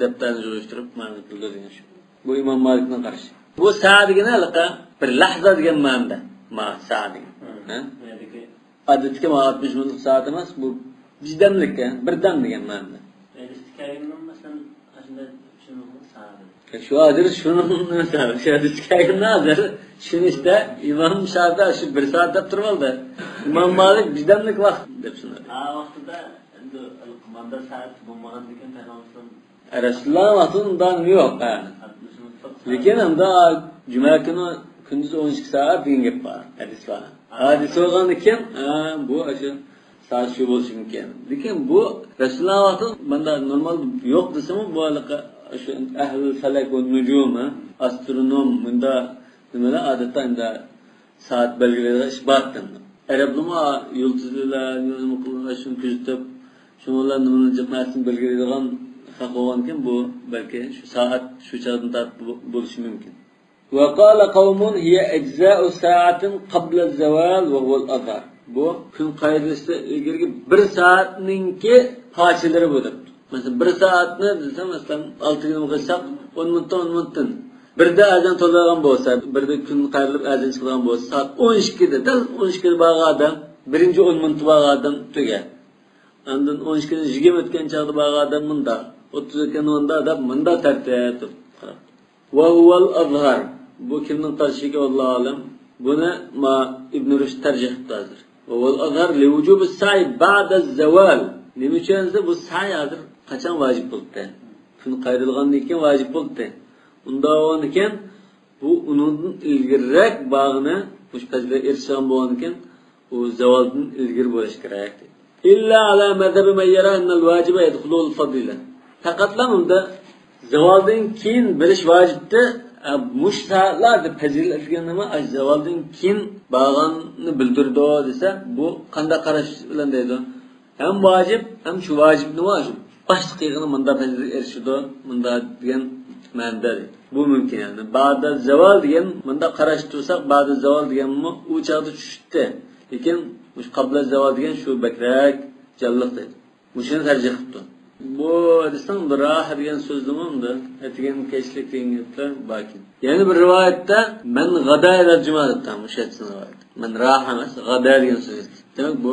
دەپتەرنى يىغىشتۇرۇپ، مانا بۇ دېگەن شۇ. بۇ ئىمام مالىكنىڭ قارىشى. بۇ سائە دېگىنى ھېلىقى بىر لەھزە دېگەن مەنىدە. ما سائە دېگەن. ھە؟ ئادەتتىكى ما ئاتمىش مىنۇتلۇق سائەت ئەمەس، بۇ بىردەملىك، ھە؟ بىردەم دېگەن مەنىدە. ھەدىستە كەلگىنىمۇ مەسىلەن، ئاشۇنداق چۈشىنىدۇ سائەت. شۇ ھازىر شۇنىڭ مەسىلەن، شۇ ھەدىستە كەلگىنىنى ھازىر چۈشىنىشتە ئىمام شافىئى شۇ بىر سائەت دەپ تۇرۇۋالدى. ئىمام مالىك بىردەملىك ۋاقىت دەپ سۇنىدۇ. ھە، ۋاقتىدا ئەمدى مانداق سائەت بولمىغاندىكىن پەيغەمبەر رەسۇلۇللا ۋاقتىدا ئۇنداق نېمە يوق، ھە. لېكىن ئەمدى جۈمە كۈنى كۈندۈز ئون ئىككى سائەت دېگەن گەپ بار، ھەدىس بار. ھە، ھەدىس بولغاندىكىن، ھە، بۇ ئاشۇ سائەت شۇ بولۇشى مۇمكىن. لېكىن بۇ رەسۇلۇللا ۋاقتىدا مانداق نورمال يوق دېسىمۇ، بۇ ھېلىقى شۇ ئەھلۇل فەلەك ۋە نۇجۇم، ھە، ئاسترونوم، مۇنداق نېمىلەر ئادەتتە ئەمدى سائەت بەلگىلەيدىغان ئىش بار ئىكەن. ئەرەبلىرىمۇ يۇلتۇزلار، نېمە قىلغان، شۇنى كۆزىتىپ، شۇنىڭ بىلەن نېمىنىڭ جىق نەرسىنى بەلگىلەيدىغان خەق بولغانكەن، بۇ بەلكى شۇ سائەت شۇ چاغدىن تارتىپ بو-، بولۇشى مۇمكىن. وقال قوم هي أجزاء ساعة قبل الزوال وهو الأظهر. بۇ كۈن قايرىلىشتىن ئىلگىرىكى بىر سائەتنىڭكى پارچىلىرى بۇ دەپتۇ. مەسىلەن، بىر سائەتنى دېسەم، مەسىلەن، ئالتە كۈن قىلساق، ئون مىنۇتتىن، ئون مىنۇتتىن. بىردە ئەزان توۋلىغان بولسا، بىردە كۈن قايرىلىپ ئەزان چىقىدىغان بولسا، سائەت ئون ئىككىدە، دەل ئون ئىككىدە بارغان ئادەم، بىرىنچى ئون مىنۇتتا بارغان ئادەم تۆگە. ئاندىن ئون ئىككىدىن يىگىرمە ئۆتكەن چاغدا بارغان ئادەم مۇنداق. ئوتتۇز ئىككى مۇندا دەپ، مۇندا تەرتىپ. قاراڭ. ۋەھۇۋەل ئەزھەر. بۇ كىمنىڭ قارىشىكى، ۋاللاھۇ ئەلەم. بۇنى ما ئىبن رۇشد تەرجىھ قىپتۇ ھازىر. ۋەھۇۋەل ئەزھەر لىۋۇجۇبىس سەئي بەئدەز زەۋال. نېمە ئۈچۈن دېسە، بۇ سەئي ھازىر قاچان ۋاجىپ بولۇپتۇ؟ كۈن قايرىلغاندىن كېيىن ۋاجىپ بولۇپتۇ. ئۇنداق بولغاندىكىن، بۇ ئۇنىڭدىن ئىلگىرىرەك بارغىنى، مۇشۇ پەزىلەتكە ئېرىشىدىغان بولغاندىكىن، ئۇ زاۋالدىن ئىلگىرى بولۇشى كېرەك. ئىللا ئەلا مەزھەبى مەن يەرا ئەننەل ۋاجىبە يەدخۇلۇل فەزىلە. پەقەتلا ئۇندا زاۋالدىن كېيىن بېرىش ۋاجىپتى. ئە، مۇشۇ سائەتلەردە پەزىلەت دېگەن نېمە؟ ئاشۇ زاۋالدىن كېيىن بارغاننى بىلدۈرىدۇ دېسە، بۇ قانداق قاراش بىلەن دەيدۇ؟ ھەم ۋاجىپ، ھەم شۇ ۋاجىپنى ۋاجىپ. باشلىق قىلغىنى مۇنداق پەزىلەتكە ئېرىشىدۇ، مۇنداق دېگەن مەنىدە. بۇ مۇمكىن، يەنى. بەئدە زاۋال دېگەن، مۇنداق قاراشتا تۇرساق، بەئدە زاۋال دېگەنمۇ ئۇ چاغدا چۈشتى. لېكىن مۇشۇ قابلە زاۋال دېگەن شۇ بەكرەك جانلىق دەيدۇ. مۇشۇنى تەرجىھ قىپتۇ. بۇ ھەدىستىن بىر راھە دېگەن سۆزنىمۇ ئەتىگەن كەچلىك دېگەن گەپلەر باركەن. يەنە بىر رىۋايەتتە، مەن غادا ئىلەل جۇمۇ دەپتۇ، مۇشۇ ھەدىسنىڭ رىۋايىتى. مەن راھە ئەمەس، غادا دېگەن سۆز. دېمەك، بۇ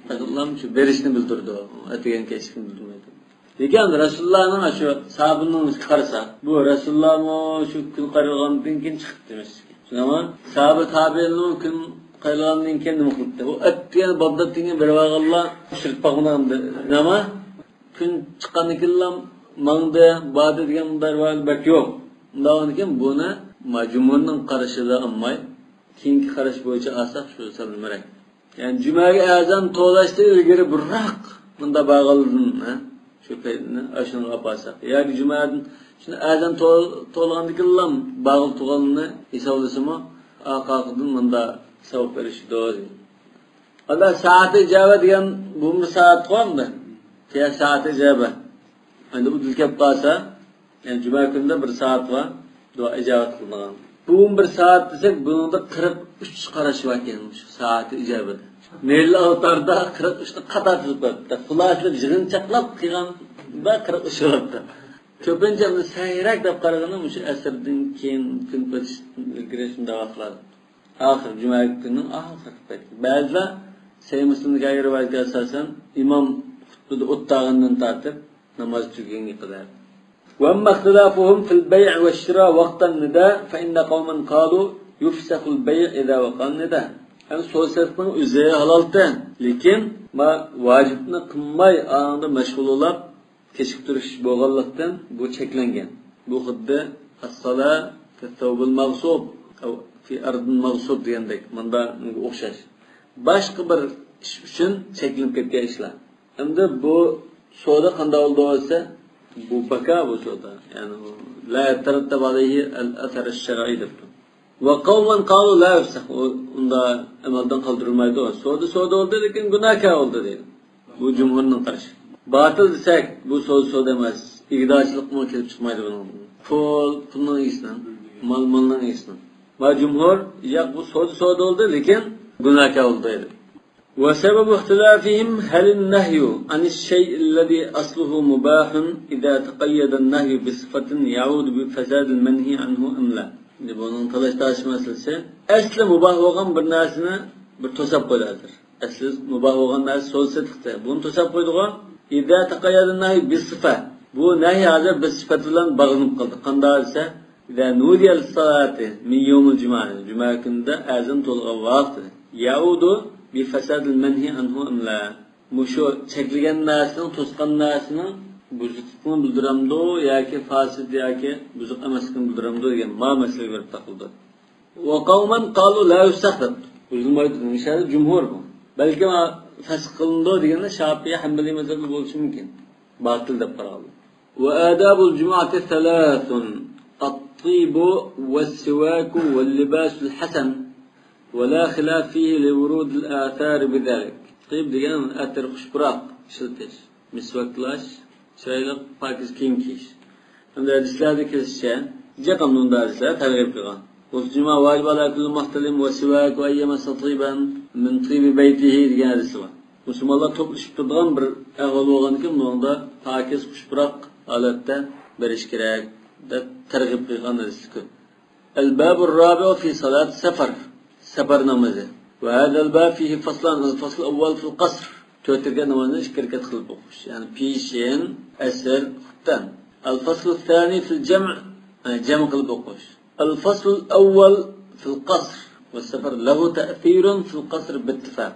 پەقەتلا شۇ بېرىشنى بىلدۈرىدۇ، ئەتىگەن كەچلىكنى بىلدۈرمەيدۇ. لېكىن رەسۇلۇللانىڭ شۇ ساھابىنىڭ قارىسا، بۇ رەسۇلۇللامۇ شۇ كۈن قايرىلغاندىن كېيىن چىقىپتۇ مەسچىتكە. شۇنداقمۇ؟ ساھابە تابىئىنمۇ كۈن قايرىلغاندىن كېيىن نېمە قىلىپتۇ؟ ئۇ ئەتىگەن بامداتتىن كېيىن بېرىپ ئالغانلار ئۇچرىتىپ باقمىغان. نېمە؟ كۈن چىققاندىن كېيىنلا ماڭدى، باردى دېگەن مۇنداق رىۋايەت بەك يوق. ئۇنداق بولغاندىكىن بۇنى ما جۇمھۇرنىڭ قارىشىدا ئالماي، كېيىنكى قاراش بويىچە ئالساق شۇ سەل نېمىرەك. يەنى جۈمەگە ئەزان توۋلاشتىن ئىلگىرى بۇرراق مۇندا بارغانلىدىن، ھە؟ شۇ پەيتنى ئاشۇنىڭغا ئاپارساق. ياكى جۈمەدىن شۇنى ئەزان تول-، تولغاندىكىنلا بارغىلى تۇرغانلىقىنى ھېسابلىسىمۇ، ئارقا-ئارقىدىن مۇندا ساۋاب ئېرىشىدۇ. ئەمدى سائەتى ئىجابە دېگەن بۇ بىر سائەت قويامدۇ؟ يا سائەتى ئىجابە. ئەمدى ئۇدۇل كەپ قالسا، يەنى جۈمە كۈنىدە بىر سائەت بار، دۇئا ئىجابەت قىلىنغان. بۇ بىر سائەت دېسەك، بۇنىڭدا قىرىق ئۈچ قاراش بار ئىكەن، مۇشۇ سائەتى ئىجابەتتە. نەيل ئاۋتاردا قىرىق ئۈچنى قاتار تىزىپ قويۇپتۇ. خۇلاسىلىپ، يىغىنچاقلاپ قىلغاندا قىرىق ئۈچ بولۇپتۇ. كۆپىنچە ئەمدى سەھىيرەك دەپ قارىغىنى مۇشۇ ئەسىردىن كېيىن، كۈن پېتىشتىن ئىلگىرى شۇنداق ۋاقىتلار. ئاخىر، جۈمە كۈنىنىڭ ئاخىرقى پەيتى. بەزىلەر سەھىھ مۇسلىمدىكى رىۋايەتكە ئاساسەن، ئىمام خۇتبىدە ئوت تاغىنىدىن تارتىپ، ناماز تۈگىگەنگە قەدەر. وأما اختلافهم في البيع والشراء وقت النداء فإن قوما قالوا يفسخ البيع إذا وقع النداء. يەنى سودا سېتىقنىڭ ئۆزى ھالالتى، لېكىن ما ۋاجىپنى قىلماي ئاڭدا مەشغۇل بولاپ كېچىكتۈرۈش بولغانلىقتىن بۇ چەكلەنگەن. بۇ خۇددى الصلاة كالثوب المغصوب أو في أرض مغصوب دېگەندەك، مۇندا ئوخشاش. باشقا بىر ئىش ئۈچۈن چەكلىنىپ كەتكەن ئىشلار. ئەمدى بۇ سودا قانداق بولىدۇ دېسە، بۇ بەكا بۇ سودا. يەنى لا يترتب عليه الأثر الشرعي دەپتۇ. وقوما قالوا لا يفسخ. ئۇ ئۇندا ئەمەلدىن قالدۇرۇلمايدۇ. سودا سودا بولدى، لېكىن گۇناھكار بولدى دەيدۇ. بۇ جۇمھۇرنىڭ قارىشى. باتىل دېسەك، بۇ سودا سودا ئەمەس. ئىگىدارچىلىقمۇ كېلىپ چىقمايدۇ بۇنىڭدىن. پۇل پۇلنىڭ ئىگىسىنىڭ، مال مالنىڭ ئىگىسىنىڭ. ۋە جۇمھۇر، ياق، بۇ سودا سودا بولدى، لېكىن گۇناھكار بولدى دەيدۇ. وسبب اختلافهم هل النهي عن الشيء الذي أصله مباح إذا تقيد النهي بصفة يعود بفساد المنهي عنه أم لا؟ ئەمدى بۇنىڭ تالاش تارتىش مەسىلىسى. ئەسلى مۇباھ بولغان بىر نەرسىنى بىر توساپ قويدى ھازىر. ئەسلى مۇباھ بولغان نەرسە سودا سېتىقتا. بۇنى توساپ قويدىغۇ. إذا تقيد النهي بصفة. بۇ نەھي ھازىر بىر سۈپەت بىلەن باغلىنىپ قالدى. قانداق دېسە، إذا نودي للصلاة من يوم الجمعة، جۈمە كۈنىدە ئەزان توۋلىغان ۋاقتىدا، يعود بفساد المنهي عنه أم لا؟ مۇشۇ چەكلىگەن نەرسىنىڭ، توسقان نەرسىنىڭ بۇزۇقلۇقىنى بىلدۈرەمدۇ ياكى فاسىد ياكى بۇزۇق ئەمەسلىكىنى بىلدۈرەمدۇ دېگەن ما مەسىلىگە بېرىپ تاقىلىدۇ. وقوما قالوا لا يفسخ دەپتۇ. بۇزۇلمايدۇ دېگەن مۇشۇ يەردە جۇمھۇر بۇ. بەلكىم فەسخ قىلىنىدۇ دېگەندە شاپىئىي، ھەمبەلىي مەزھەپتە بولۇشى مۇمكىن. باتىل دەپ قارىغانلار. وآداب الجمعة ثلاث، الطيب والسواك واللباس الحسن، ولا خلاف فيه لورود الآثار بذلك. تىيب دېگەن ئەتىر، خۇش پۇراق ئىشلىتىش، مىسۋاكلاش، چىرايلىق، پاكىز كىيىم كىيىش. ھەمدە ھەدىسلەردە كېلىشىچە، جىق ئەمدى مۇنداق ھەدىسلەر تەرغىب قىلغان. غسل الجمعة واجب على كل محتلم وسواك أن يمس طيبا من طيب بيته دېگەن ھەدىسى بار. مۇسۇلمانلار توپلىشىپ تۇرىدىغان بىر ئەھۋال بولغاندىكىن، بۇنىڭدا پاكىز، خۇش پۇراق ھالەتتە بېرىش كېرەك دەپ تەرغىب قىلغان ھەدىسى كۆپ. الباب الرابع في صلاة السفر، سەپەر نامىزى. وهذا الباب فيه فصلان، الفصل الأول في القصر، تۆت رەكەت نامازنى ئىككى رەكەت قىلىپ ئوقۇش. يەنى پېشىن، ئەسىر، خۇپتەن. الفصل الثاني في الجمع، يەنى جەم قىلىپ ئوقۇش. الفصل الأول في القصر والسفر له تأثير في القصر باتفاق.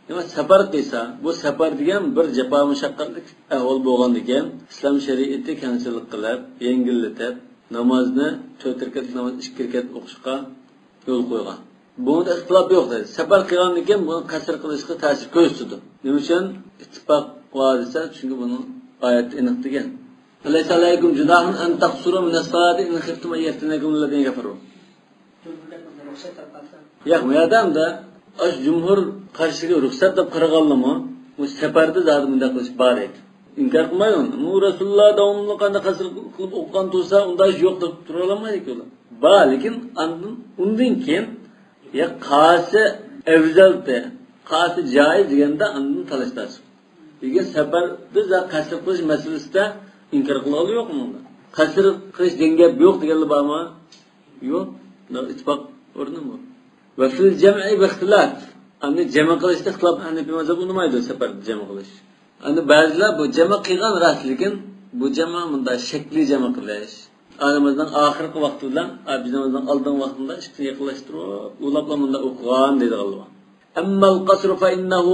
دېمەك، سەپەر قىلسا، بۇ سەپەر دېگەن بىر جاپا مۇشەققەتلىك ئەھۋال بولغاندىكىن، ئىسلام شەرىئىتى كەڭچىلىك قىلىپ، يەڭگىللىتىپ، نامازنى تۆت رەكەتلىك ناماز ئىككى رەكەت ئوقۇشقا يول قويغان. بۇنىڭدا ئىختىلاپ يوق دەيدۇ. سەپەر قىلغاندىن كېيىن بۇنى قەسىر قىلىشقا تەسىر كۆرسىتىدۇ. نېمە ئۈچۈن؟ ئىتتىپاق بار دېسە، چۈنكى بۇنىڭ ئايەتتە ئېنىق دېگەن. ليس عليكم جناح أن تقصروا من الصلاة إن خفتم أن يفتنكم الذين كفروا. ياق، بۇ يەردە ئەمدى ئاشۇ جۇمھۇر قارشىلىقى رۇخسەت دەپ قارىغانلىمۇ، بۇ سەپەردە زادى بۇنداق قىلىش بار ئىدى. ئىنكار قىلمايدۇ. بۇ رەسۇلۇللا داۋاملىق قانداق قەسىر قىلىپ ئوقۇغان تۇرسا، ئۇنداق ئىش يوق دەپ تۇرالمايدۇ ئۇلار. بار، لېكىن ئاندىن، ئۇندىن كېيىن يا قالسا ئەۋزەلتى، قالسا جائىز دېگەندە ئاندىن تالاش-تارتىش. لېكىن سەپەردە زادى قەسىر قىلىش مەسىلىسىدە ئىنكار قىلغانلار يوق بۇنىڭدا. قەسىر قىلىش دېگەن گەپ يوق دېگەنلەر بارمۇ؟ يوق. بۇنداق ئىتتىپاق ئورنى بۇ. وفي الجمع باختلاف. ئەمدى جەمع قىلىشتا ئىختىلاپ، ھەنەپىي مەزھەپ ئۇنىمايدۇ سەپەردە جەمع قىلىش. ئەمدى بەزىلەر بۇ جەمع قىلغان راست، لېكىن بۇ جەمع مۇنداق شەكلىي جەمع قىلىش. ئا نامازنىڭ ئاخىرقى ۋاقتى بىلەن، ئا، بىز نامازنىڭ ئالدىنقى ۋاقتىندا ئىككىسىنى يېقىنلاشتۇرۇپ، ئۇلاپلا مۇنداق ئوقۇغان دەيدىغانلار بار. أما القصر فإنه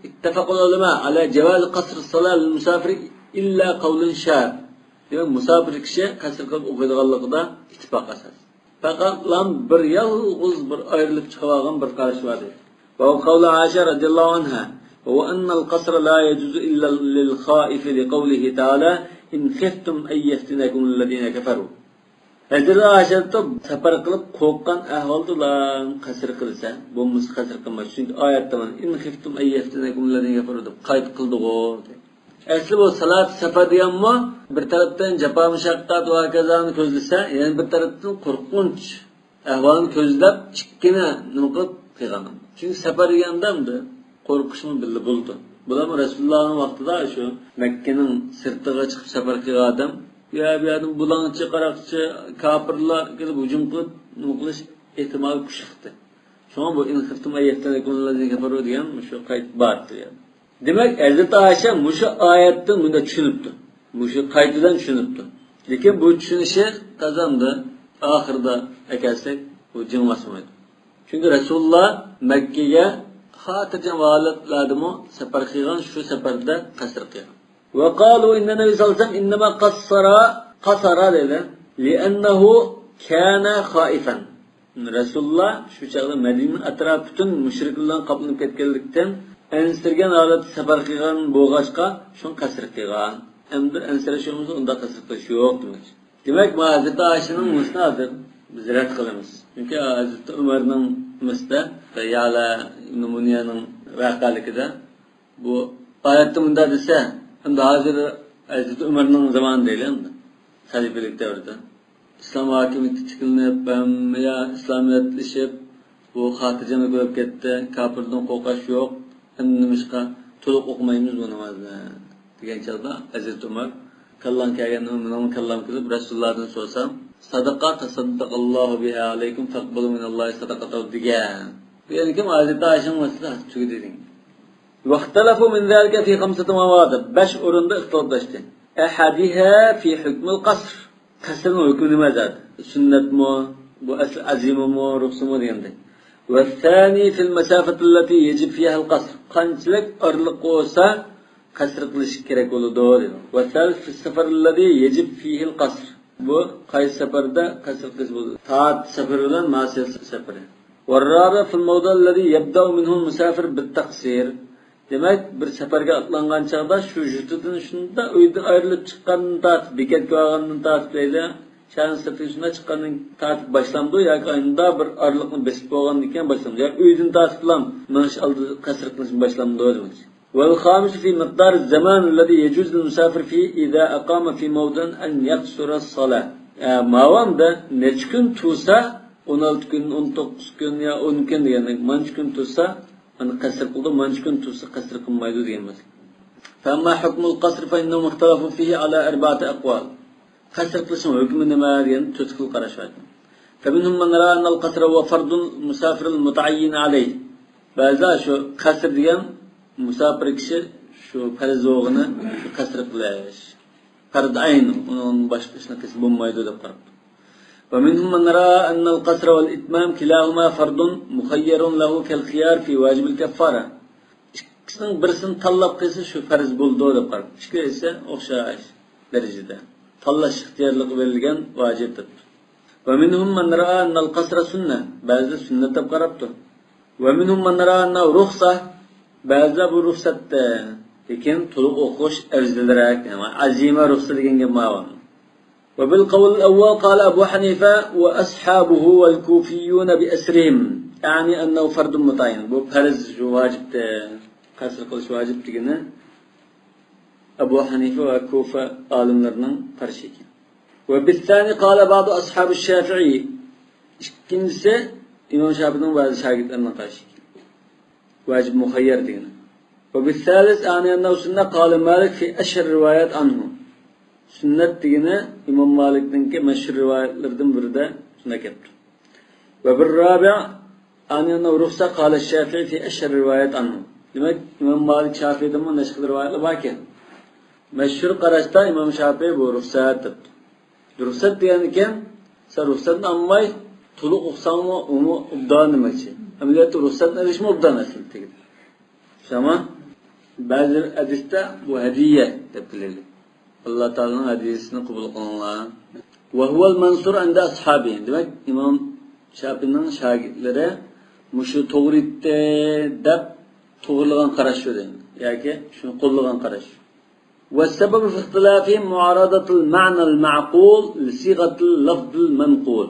اتفق العلماء على جواز قصر الصلاة للمسافر إلا قول شاذ. دېمەك، مۇساپىر كىشى قەسىر قىلىپ ئوقۇيدىغانلىقىدا ئىتتىپاق ئاساس. پەقەتلا بىر يالغۇز بىر ئايرىلىپ چىقىۋالغان بىر قاراش بار دەيدۇ. وهو قول عائشة رضي الله عنها، وهو أن القصر لا يجوز إلا للخائف لقوله تعالى، إن خفتم أن يفتنكم الذين كفروا. ھەزرىتى ئائىشە سەپەر قىلىپ قورققان ئەھۋالدىلا قەسىر قىلسا، بولمىسا قەسىر قىلماس. چۈنكى ئايەتتە مانا، إن خفتم أن يفتنكم الذين كفروا دەپ قايتا قىلدىغۇ. ئەسلى بۇ سالات سەپەر دېگەنمۇ بىر تەرەپتىن جاپا مۇشەققەت ۋە ھاكازانى كۆزلىسە، يەنە بىر تەرەپتىن قورقۇنچ ئەھۋالنى كۆزلەپ، ئىككىنى نېمە قىلىپ قىلغان. چۈنكى سەپەر دېگەندە ئەمدى قورقۇشمۇ بىللە بولىدۇ. بۇلارمۇ رەسۇلۇللانىڭ ۋاقتىدا شۇ مەككىنىڭ سىرتىغا چىقىپ سەپەر قىلغان ئادەم، يا بۇ يەردىن بۇلاڭچى، قاراقچى، كاپىرلار كېلىپ ھۇجۇم قىلىپ نېمە قىلىش ئېھتىمالى كۈچلۈكتى. شۇڭا بۇ إن خفتم أن يفتنكم الذين كفروا دېگەن مۇشۇ قايت بار دېگەن. دېمەك، ھەزرىتى ئائىشە مۇشۇ ئايەتتىن مۇنداق چۈشىنىپتۇ. مۇشۇ قايتىدىن چۈشىنىپتۇ. لېكىن بۇ چۈشىنىشى تازا ئەمدى ئاخىرىدا ئەكەلسەك، بۇ جىڭ باسمايدۇ. چۈنكى رەسۇلۇللا مەككىگە خاتىرجەم ھالەتلەردىمۇ سەپەر قىلغان، شۇ سەپەردە قەسىر قىلغان. وقالوا إن النبي صلى الله عليه وسلم إنما قصر، قصر دەيدۇ، لأنه كان خائفا. رەسۇلۇللا شۇ چاغدا مەدىنىنىڭ ئەتراپى پۈتۈن مۇشرىكلار بىلەن قاپلىنىپ كەتكەنلىكتىن، ئەنسىرىگەن ھالەتتە سەپەر قىلغان بولغاچقا، شۇڭا قەسىر قىلغان. ئەمدى ئەنسىرەش بولمىسا، ئۇنداق قەسىر قىلىش يوق دېمەكچى. دېمەك، بۇ ھەزرىتى ئائىشىنىڭ مۇسىنى ھازىر بىز رەت قىلىمىز. چۈنكى ھەزرىتى ئۆمەرنىڭ مۇسىدا، يەئلە ئىبنى مۇنيەنىڭ ۋەقەلىكىدە بۇ ئايەتتە مۇنداق دېسە، ئەمدى ھازىر ھەزرىتى ئۆمەرنىڭ زامانى دەيلى ئەمدى. خەلىپىلىك دەۋرىدە. ئىسلام ھاكىمىيىتى تىكلىنىپ، ھەممە يەر ئىسلامىيەتلىشىپ، بۇ خاتىرجەملىك بولۇپ كەتتى، كاپىردىن قورقۇش يوق، ئەمدى نېمىشقا تولۇق ئوقۇمايمىز بۇ نامازنى دېگەن چاغدا ھەزرىتى ئۆمەر، كاللاڭ كەلگەندىمۇ مېنىڭمۇ كاللام كېلىپ رەسۇلۇللادىن سورىسام، صدقة تصدق الله بها عليكم فاقبلوا من الله صدقته دېگەن. دېگەنكىن ھەزرىتى ئائىشەنىڭ مەسىلىسى تۈگىدى دېگەن. واختلفوا من ذلك في خمسة مواضع، بەش ئورۇندا ئىختىلاپلاشتى. أحدها في حكم القصر، قەسىرنىڭ ھۆكمى نېمە زادى؟ سۈننەتمۇ، بۇ ئەسلى ئەزىمىمۇ، رۇخسىمۇ دېگەندەك. والثاني في المسافة التي يجب فيها القصر، قانچىلىك ئارىلىق بولسا قەسىر قىلىش كېرەك بولىدۇ دېدى. والثالث في السفر الذي يجب فيه القصر، بۇ قايسى سەپەردە قەسىر قىلىش بولىدۇ؟ تائات سەپىرى بىلەن مەسىيەت سەپىرى. والرابع في الموضع الذي يبدأ منه المسافر بالتقصير، دېمەك، بىر سەپەرگە ئاتلانغان چاغدا شۇ يۇرتىدىن شۇنداق ئۆيدىن ئايرىلىپ چىققاندىن تارتىپ، بېكەتكە بارغاندىن تارتىپ دەيلى، شەھەرنىڭ سىرتىغا شۇنداق چىققاندىن تارتىپ باشلامدۇ ياكى ئاينىدا بىر ئارىلىقنى بېسىپ بولغاندىن كېيىن باشلامدۇ؟ يا ئۆيدىن تارتىپلا مېڭىش ئالدىدا قەسىر قىلىشنى باشلامدۇ دېمەكچى. والخامس في مقدار الزمان الذي يجوز للمسافر فيه إذا أقام في موضع أن يقصر الصلاة. ئە، ماۋامدا نەچچە كۈن تۇرسا، ئون ئالتە كۈن، ئون توققۇز كۈن يا ئون كۈن دېگەندەك، مانچە كۈن تۇرسا، ئەنە قەسىر قىلىدۇ، مانچە كۈن تۇرسا قەسىر قىلمايدۇ دېگەن مەسىلە. فأما حكم القصر فإنهم اختلفوا فيه على أربعة أقوال. قەسىر قىلىشنىڭ ھۆكمى نېمە دېگەن تۆت خىل قاراش بار. فمنهم من رأى أن القصر هو فرض المسافر المتعين عليه. بەزىلەر شۇ قەسىر دېگەن مۇساپىر كىشى شۇ پەرز بولغىنى قەسر قىلىش. پەرز ئەين، ئۇنىڭ باشقا ئىشنى قىلسا بولمايدۇ دەپ قاراپتۇ. ومنهم من رأى أن القصر والإتمام كلاهما فرض مخير له كالخيار في واجب الكفارة. ئىككىسىنىڭ بىرسىنى تاللاپ قىلسا شۇ پەرز بولىدۇ دەپ قاراپتۇ. ئىككىسى ئوخشاش دەرىجىدە. تاللاش ئىختىيارلىقى بېرىلگەن ۋاجىپ دەپتۇ. ومنهم من رأى أن القصر سنة. بەزىلەر سۈننەت دەپ قاراپتۇ. ومنهم من رأى أنه رخصة. بەزىلەر بۇ رۇخسەتتە. لېكىن تولۇق ئوقۇش ئەۋزەلرەك. يەنى ئەزىمە رۇخسە دېگەن گەپ ماۋۇ. وبالقول الأول قال أبو حنيفة وأصحابه والكوفيون بأسرهم. يعني أنه فرض متعين. بۇ پەرز، شۇ ۋاجىپتە. قەسر قىلىش ۋاجىپ دېگىنى ئەبۇ ھەنىفە ۋە كۇفە ئالىملىرىنىڭ قارىشى ئىكەن. وبالثاني قال بعض أصحاب الشافعي. ئىككىنچىسى ئىمام شافىئىنىڭ بەزى شاگىرتلىرىنىڭ قارىشى ئىكەن. ۋاجىب مۇخەييەر دېگىنى. وبالثالث أعني أنه سنة قال مالك في أشهر الروايات عنه. سۈننەت دېگىنى ئىمام مالىكنىڭكى مەشھۇر رىۋايەتلىرىدىن بىرىدە شۇنداق كەپتۇ. وبالرابع أعني أنه رخصة قال الشافعي في أشهر الروايات عنه. دېمەك، ئىمام مالىك شافىئىدىنمۇ نەچچە خىل رىۋايەتلەر باركەن. مەشھۇر قاراشتا ئىمام شافىئى بۇ رۇخسەت دەپتۇ. رۇخسەت دېگەنكەن، سەن رۇخسەتنى ئالماي تولۇق ئوقۇساڭمۇ ئۇمۇ ئوبدان دېمەكچى. ئەمەلىيەتتە رۇخسەتنى ئېلىشمۇ ئوبدان ئەسلىدە. شۇڭا بەزى ھەدىستە بۇ ھەدىيە دەپ كېلىدۇ. ئاللا تائالانىڭ ھەدىيىسىنى قوبۇل قىلىڭلار. وهو المنصور عند أصحابه. دېمەك، ئىمام شافىئىنىڭ شاگىرتلىرى مۇشۇ توغرا ئېيتتى دەپ توغرىلىغان قاراش شۇ دەيدۇ. ياكى شۇنى قوللىغان قاراش شۇ. والسبب في اختلافهم معارضة المعنى المعقول لصيغة اللفظ المنقول.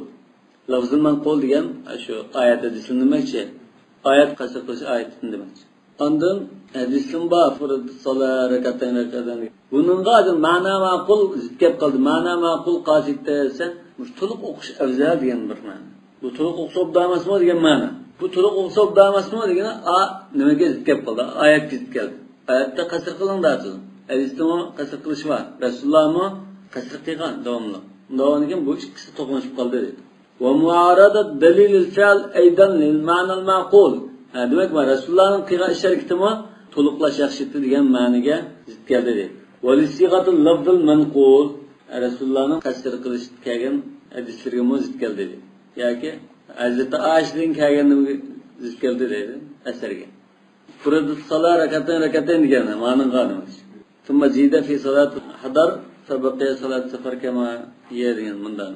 لفظ المنقول دېگەن شۇ ئايەت ھەدىسنى دېمەكچى. ئايەت قەسد قىلىش ئايىتىنى دېمەكچى. ئاندىن ھەدىسىم بار، فرضت الصلاة ركعتين ركعتين دېگەن. بۇنىڭغا ھازىر مەنا مەقۇل زىت كەپ قالدى. مەنا مەقۇل قايسى دېسە، مۇشۇ تولۇق ئوقۇش ئەۋزەل دېگەن بىر مەنا. بۇ تولۇق ئوقۇسا ئوبدان ئەمەسمۇ دېگەن مەنا. بۇ تولۇق ئوقۇسا ئوبدان ئەمەسمۇ دېگىنى، ئا، نېمىگە زىت كەپ قالدى؟ ئايەتكە زىت كەلدى. ئايەتتە قەسر قىلىڭ دەۋاتىدۇ. ھەدىستىمۇ قەسر قىلىش بار. رەسۇلۇللاھمۇ قەسر قىلغان داۋاملىق. ئۇنداق بولغاندىكىن بۇ ئىككىسى توقۇنۇشۇپ قالدى دەيدۇ. ومعارضة دليل الفعل أيضا للمعنى المعقول. ھە، دېمەك، مانا رەسۇلۇللاھنىڭ قىلغان ئىش ھەرىكىتىمۇ تولۇقلاش ياخشىتى دېگەن مەنىگە زىت كەلدى دەيدۇ. ولصيغة اللفظ المنقول. رەسۇلۇللاھنىڭ قەسر قىلىشتا كەلگەن ھەدىسلىرىگىمۇ زىت كەلدى دەيدۇ. ياكى ھەزرىتى ئائىشىدىن كەلگەنگە زىت كەلدى دەيدۇ ئەسەرگە. فرضت الصلاة ركعتين ركعتين دېگەن مانىغا نېمە؟ ثم زيد في صلاة الحضر فبقي صلاة السفر كما هي دېگەن مۇنداق.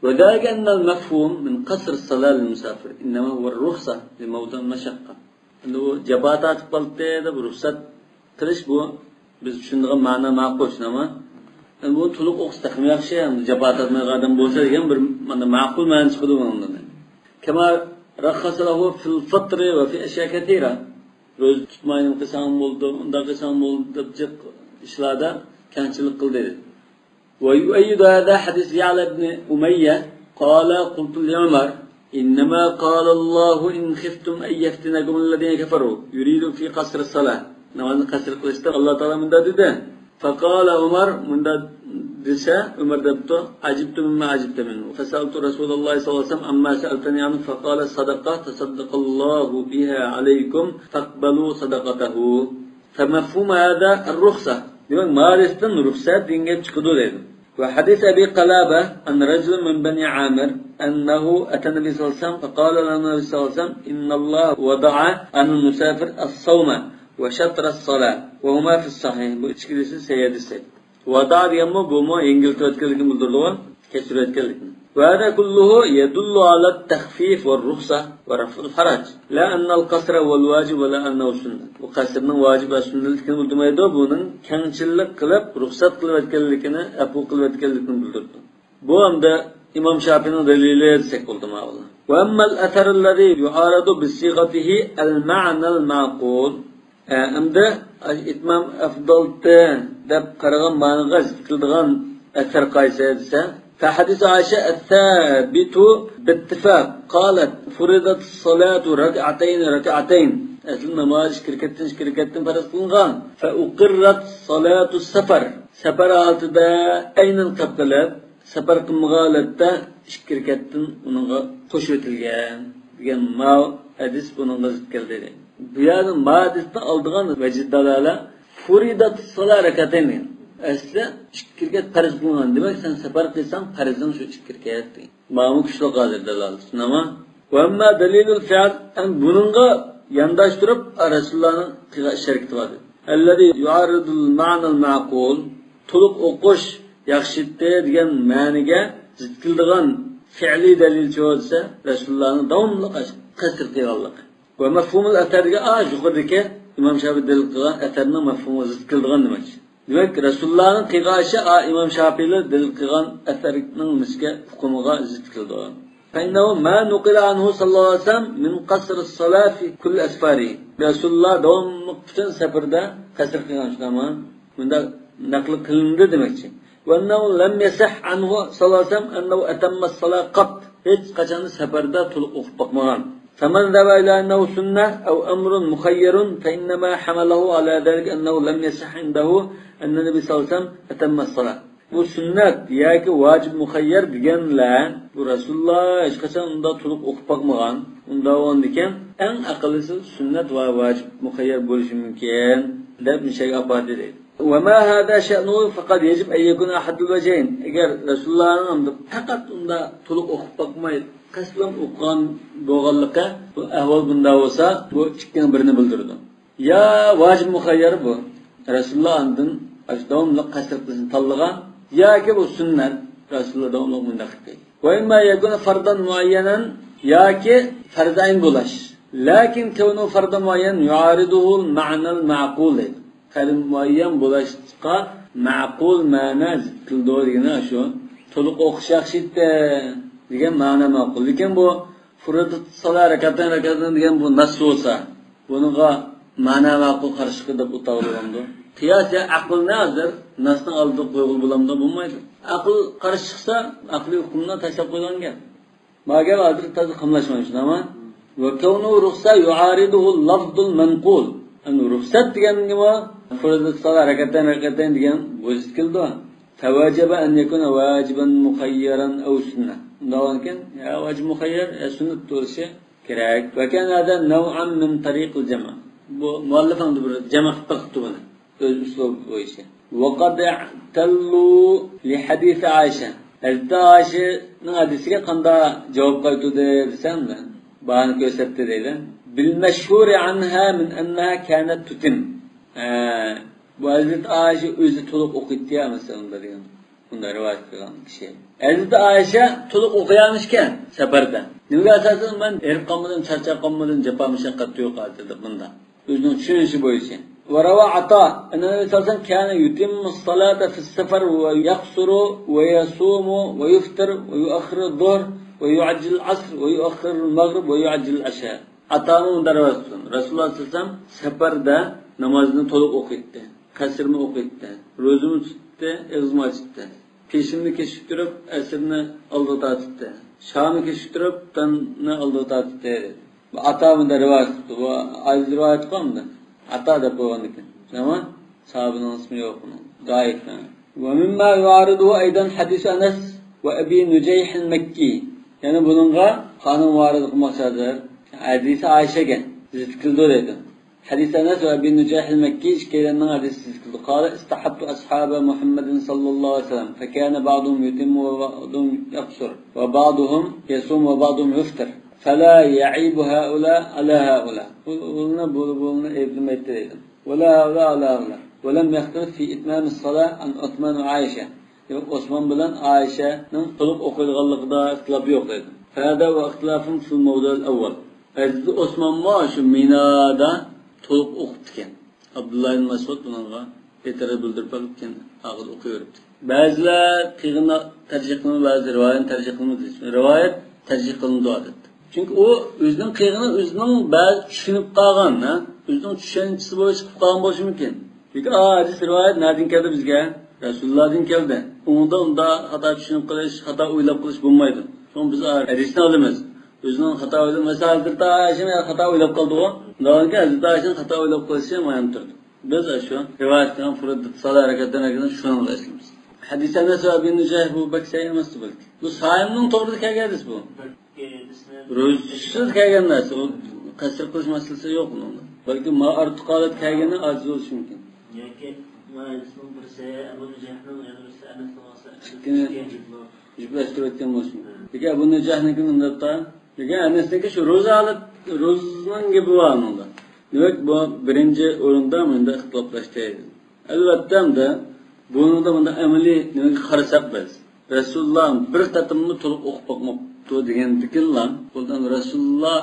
وذلك أن المفهوم من قصر الصلاة للمسافر إنما هو الرخصة لموضع المشقة. ئەمدى ئۇ جاپا تارتىپ قالدى دەپ رۇخسەت قىلىش بۇ بىز چۈشىنىدىغان مەنا مەقۇل، شۇنداقمۇ؟ ئەمدى بۇنى تولۇق ئوقۇسا تېخىمۇ ياخشى، ئەمدى جاپا تارتمايدىغان ئادەم بولسا دېگەن بىر مانا مەقۇل مەنا چىقىدۇ بۇنىڭدىن. كما رخص له في الفطر وفي أشياء كثيرة. روزا تۇتماي نېمە قىلساڭ بولىدۇ، ئۇنداق قىلساڭ بولىدۇ دەپ جىق ئىشلاردا كەڭچىلىك قىلدى. ويؤيد هذا حديث يعلى بن أمية قال قلت لعمر إنما قال الله إن خفتم أن يفتنكم الذين كفروا يريد في قصر الصلاة. نامازنى قەسر قىلىشتا ئاللا تائالا مۇنداق دېدى. فقال عمر، مۇنداق دېسە، ئۆمەر دەپتۇ، عجبت مما عجبت منه. فسألت رسول الله صلى الله عليه وسلم عما سألتني عنه فقال صدقة تصدق الله بها عليكم فاقبلوا صدقته. فمفهوم هذا الرخصة. دېمەك، مارىستىن رۇخسەت دېگەن گەپ چىقىدۇ دەيدۇ. وحديث أبي قلابة عن رجل من بني عامر أنه أتى النبي صلى الله عليه وسلم فقال له النبي صلى الله عليه وسلم إن الله وضع عن المسافر الصوم وشطر الصلاة وهما في الصحيح. بۇ ئىككىلىسى سەھىھ ھەدىس. ۋادا دېگەنمۇ بۇمۇ يەڭگىلتىۋەتكەنلىكىنى بىلدۈرىدىغۇ، كەچۈرۈۋەتكەنلىكىنى. وهذا كله يدل على التخفيف والرخصة ورفع الحرج. لا أن القصر هو الواجب ولا أنه سنة. بۇ قەسرنىڭ ۋاجىپ ۋە سۈننەتلىكىنى بىلدۈرمەيدۇ، بۇنىڭ كەڭچىللىك قىلىپ، رۇخسەت قىلىۋەتكەنلىكىنى، ئەپۇ قىلىۋەتكەنلىكىنى بىلدۈرىدۇ. بۇ ئەمدى ئىمام شافىئىنىڭ دەلىلى دېسەك بولىدۇ ماۋۇلار. وأما الأثر الذي يعارض بصيغته المعنى المعقول. ئە، ئەمدى ئىتمام ئەفزەلتى دەپ قارىغان مەنىگە زىت كېلىدىغان ئەسەر قايسى دېسە، فحديث عائشة الثابت باتفاق قالت فرضت الصلاة ركعتين ركعتين. ئەسلى ناماز ئىككى رەكەتتىن ئىككى رەكەتتىن پەرز قىلىنغان. فأقرت صلاة السفر. سەپەر ھالىتىدە ئەينەن قىلىپ، سەپەر قىلمىغان ھالەتتە ئىككى رەكەتتىن ئۇنىڭغا قوشۇۋېتىلگەن دېگەن ماۋۇ ھەدىس بۇنىڭغا زىت كەلدى. بۇ يەردە ما ھەدىستىن ئالىدىغان ۋەجىھ دالالە فرضت الصلاة ركعتين دېگەن. ئەسلى ئىككى رەكەت پەرز قىلىنغان. دېمەك، سەن سەپەر قىلساڭ، پەرزىڭ شۇ ئىككى رەكەت دېگەن. مانا بۇ كۈچلۈك ھازىر دەلالەت. تۇتۇنامە؟ وأما دليل الفعل، ئەمدى بۇنىڭغا يانداشتۇرۇپ رەسۇلۇللانىڭ قىلغان ئىش ھەرىكىتى بار. الذي يعارض المعنى المعقول، تولۇق ئوقۇش ياخشى ئىدى دېگەن مەنىگە زىت كېلىدىغان فېئىلىي دەلىلچۇ دېسە، رەسۇلۇللانىڭ داۋاملىق قەسر قىلغانلىقى. ۋە مەفھۇمۇل ئەسەر دېگەن، ئا، يۇقىرىدىكى ئىمام شافىئى دەلىل قىلغان ئەسەرنىڭ مەفھۇمىغا زىت كېلىدىغان دېمەكچى. دېمەك، رەسۇلۇللانىڭ قىلغان ئىشى، ئا، ئىمام شافىئىلەر دەلىل قىلغان ئەسەرنىڭ نېمىسىگە، ئۇقۇمىغا زىت كېلىدۇ. فإنه ما نقل عنه صلى الله عليه وسلم من قصر الصلاة في كل أسفاره. رەسۇلۇللا داۋاملىق پۈتۈن سەپىرىدە قەسر قىلغان، شۇنداقمۇ؟ بۇنداق نەقىل قىلىندى دېمەكچى. وأنه لم يصح عنه صلى الله عليه وسلم أنه أتم الصلاة قط. ھېچقاچان سەپەردە تولۇق ئوقۇپ باقمىغان. فمن ذهب إلى أنه سنة أو أمر مخير فإنما حمله على ذلك أنه لم يصح عنده أن النبي صلى الله عليه وسلم أتم الصلاة. بۇ سۈننەت ياكى ۋاجىب مۇخەييەر دېگەنلەر، بۇ رەسۇلۇللا ھېچقاچان ئۇنداق تولۇق ئوقۇپ باقمىغان. ئۇنداق بولغاندىكىن، ئەڭ ئەقىللىسى سۈننەت ۋە ۋاجىب مۇخەييەر بولۇشى مۇمكىن، دەپ مۇشۇ يەرگە ئاپاردى دەيدۇ. وما هذا شأنه فقد يجب أن يكون أحد الوجهين. ئەگەر رەسۇلۇللانىڭ پەقەت ئۇنداق تولۇق ئوقۇپ باقماي، قەستەن ئوقۇغان بولغانلىقى، بۇ ئەھۋال بۇنداق بولسا، بۇ ئىككىنىڭ بىرىنى بىلدۈرىدۇ. يا ۋاجىب مۇخەييەر بۇ. رەسۇلۇللا ئاندىن ئاشۇ داۋاملىق قەسر قىلىشنى تاللىغان. ياكى بۇ سۈننەت. رەسۇلۇللا داۋاملىق مۇنداق قىلىپ كەلگەن. وإما يكون فرضا معينا، ياكى پەرز ئەين بولاش. لكن كونه فرضا معينا يعارضه المعنى المعقول دەيدۇ. پەرز مۇئەييەن بولۇشقا مەقۇل مەنە زىت كېلىدۇ دېگىنى شۇ. تولۇق ئوقۇش ياخشى ئىدى دېگەن مەنە مەقۇل. لېكىن بۇ فرضت الصلاة ركعتين ركعتين دېگەن بۇ نەس بولسا، بۇنىڭغا مەنە مەقۇل قارشى چىقىدۇ دەپ ئوتتۇرىغا بولامدۇ؟ قىياس يا ئەقىلنى ھازىر نەسنىڭ ئالدىغا قويغىلى بولامدۇ؟ بولمايدۇ. ئەقىل قارشى چىقسا، ئەقلىي ئۇقۇمنى تاشلاپ قويىدىغان گەپ. ما گەپ ھازىر تازا قاملاشمايدۇ، شۇنداقمۇ؟ وكونه رخصة يعارضه اللفظ المنقول. ئەمدى رۇخسەت دېگەنگىمۇ فرضت الصلاة ركعتين ركعتين دېگەن بۇ زىت كېلىدۇ. فوجب أن يكون واجبا مخيرا أو سنة. ئۇنداق بولغاندىكىن يا ۋاجىب مۇخەييەر، يا سۈننەت بولۇشى كېرەك. وكان هذا نوعا من طريق الجمع. بۇ مۇئەللىپ ئەمدى بىر جەمئ قىلىپ بېقىپتۇ بۇنى. ئۆز ئۇسلۇبى بويىچە. وقد اعتلوا لحديث عائشة. ھەزرىتى ئائىشىنىڭ ھەدىسىگە قانداق جاۋاب قايتۇردى دېسەم، باھانە كۆرسەتتى دەيدۇ. بالمشهور عنها من أنها كانت تتم. ھە، بۇ ھەزرىتى ئائىشە ئۆزى تولۇق ئوقۇيتتى يا، مەسىلەن، ئۇنداق دېگەن. بۇنداق رىۋايەت قىلغان كىشى. ھەزرىتى ئائىشە تولۇق ئوقۇيالمىشكەن سەپەردە. نېمىگە ئاساسەن؟ مەن ھېرىپ قالمىدىم، چارچاپ قالمىدىم، جاپا مۇشەققەت يوق ھازىر دەپ بۇنداق. ئۆزىنىڭ چۈشىنىشى بويىچە. وروى عطاء أن النبي صلى الله عليه وسلم كان يتم الصلاة في السفر ويقصر ويصوم ويفطر ويؤخر الظهر ويعجل العصر ويؤخر المغرب ويعجل العشاء. ئاتانىڭ مۇنداق رىۋايەت قىلسۇن. رەسۇلۇللا سەللەللاھۇ ئەلەيھى ۋەسەللەم سەپەردە نامازنى تولۇق ئوقۇيتتى. قەسرمۇ ئوقۇيتتى. روزىمۇ تۇتتى. ئېغىزمۇ ئاچتى. پېشىننى كېچىكتۈرۈپ، ئەسىرنى ئالدىغا تارتىتتى. شامنى كېچىكتۈرۈپ، تاڭنى ئالدىغا تارتىتتى. بۇ ئاتا مۇنداق رىۋايەت قىپتۇ. بۇ ئاجىز رىۋايەتقۇ ئەمدى. ئاتا دەپ قويغاندىكىن. شۇنداقمۇ؟ ساھابىنىڭ ئىسمى يوق بۇنىڭ. زائىف. ومما يعارضه أيضا حديث أنس وأبي نجيح المكي. يەنە بۇنىڭغا قانۇن مۇئارىزە قىلماقچى ھازىر. ھەدىسى ئائىشەگە زىت كېلىدۇ دەيدۇ. حديث أنس وأبي نجيح المكي ئىككىيلەننىڭ ھەدىسى زىت كېلىدۇ. قال: اصطحبت أصحاب محمد صلى الله عليه وسلم، فكان بعضهم يتم وبعضهم يقصر، وبعضهم يصوم وبعضهم يفطر، فلا يعيب هؤلاء على هؤلاء. بۇ، بۇنى، بۇ، بۇنى ئەيىبلىمەيتتى دەيدۇ. ولا هؤلاء على هؤلاء. ولم يختلف في إتمام الصلاة عن عثمان وعائشة. ياق، ئوسمان بىلەن ئائىشەنىڭ تولۇق ئوقۇيدىغانلىقىدا ئىختىلاپ يوق دەيدۇ. فهذا هو اختلاف في الموضع الأول. ھەزرىتى ئوسمانمۇ شۇ مىنادا تولۇق ئوقۇپتىكەن. ئابدۇللا ئىبن مەسئۇد بۇنىڭغا ئېتىراز بىلدۈرۈپ بېرىپتىكەن، ئاخىرىدا ئوقۇيۋېرىپتىكەن. بەزىلەر قىلغىنىنى تەرجىھ قىلىمىز، بەزى رىۋايەتنى تەرجىھ قىلىمىز دېيىشمەيدۇ. رىۋايەت تەرجىھ قىلىنىدۇ ئادەتتە. چۈنكى ئۇ ئۆزىنىڭ قىلغىنى ئۆزىنىڭ بەزى چۈشىنىپ قالغان، ھە؟ ئۆزىنىڭ چۈشەنچىسى بويىچە قىلىپ قالغان بولۇشى مۇمكىن. لېكىن، ئا، ھەدىس رىۋايەت نەدىن كەلدى بىزگە؟ رەسۇلۇللادىن كەلدى. ئۇنىڭدا ئۇنداق خاتا چۈشىنىپ قېلىش، خاتا ئويلاپ قېلىش بولمايدۇ. شۇڭا بىز، ئا، ھەدىسنى ئالىمىز. ئۆزىنىڭ خاتا ئويلاپ، مەسىلەن، ھەزرىتى ئائىشە خاتا ئويلاپ قالدىغۇ. ئۇنداق بولغاندىكىن ھەزرىتى ئائىشىنىڭ خاتا ئويلاپ قېلىشى مايان تۇرىدۇ. بىز ئاشۇ رىۋايەت قىلغان فرضت سالا ھەرىكەتلەرنى شۇنىڭ بىلەن ئىشلەيمىز. ھەدىس ئەنەس ۋە ئەبى نۇجەيھ بۇ بەك سەھىھ ئەمەستى بەلكى. بۇ سائىمنىڭ توغرىدا كەلگەن ھەدىس بۇ. روزىسىز كەلگەن نەرسە، ئۇ قەسىر قىلىش مەسىلىسى يوق ئۇنىڭدا. بەلكى ما ئارتۇقالىت كەلگىنى ئاجىز بولۇشى مۇمكىن. ھەدىسنىڭ بىرسى ئەبۇ نۇجەيھنىڭ، يەنە بىرسى ئەنەسنىڭ، ئىككىنى جۈپلەشتۈرۈۋەتكەن بولسۇن. لېكىن ئەبۇ نۇجەيھنىڭكى مۇنداقتا، لېكىن ئەنەسنىڭكى شۇ روزا ھالەت، روزىنىڭ گېپى بار ئۇنىڭدا. دېمەك، بۇ بىرىنچى ئورۇندا مۇنداق ئىختىلاپلاشتى. ئەلۋەتتە، ئەمدى بۇنىڭدا مۇنداق ئەمەلىي نېمىگە قارىساق بىز، رەسۇلۇللا بىر قېتىممۇ تولۇق ئوقۇپ باقماپتۇ دېگەندىكىنلا، بۇندىن رەسۇلۇللا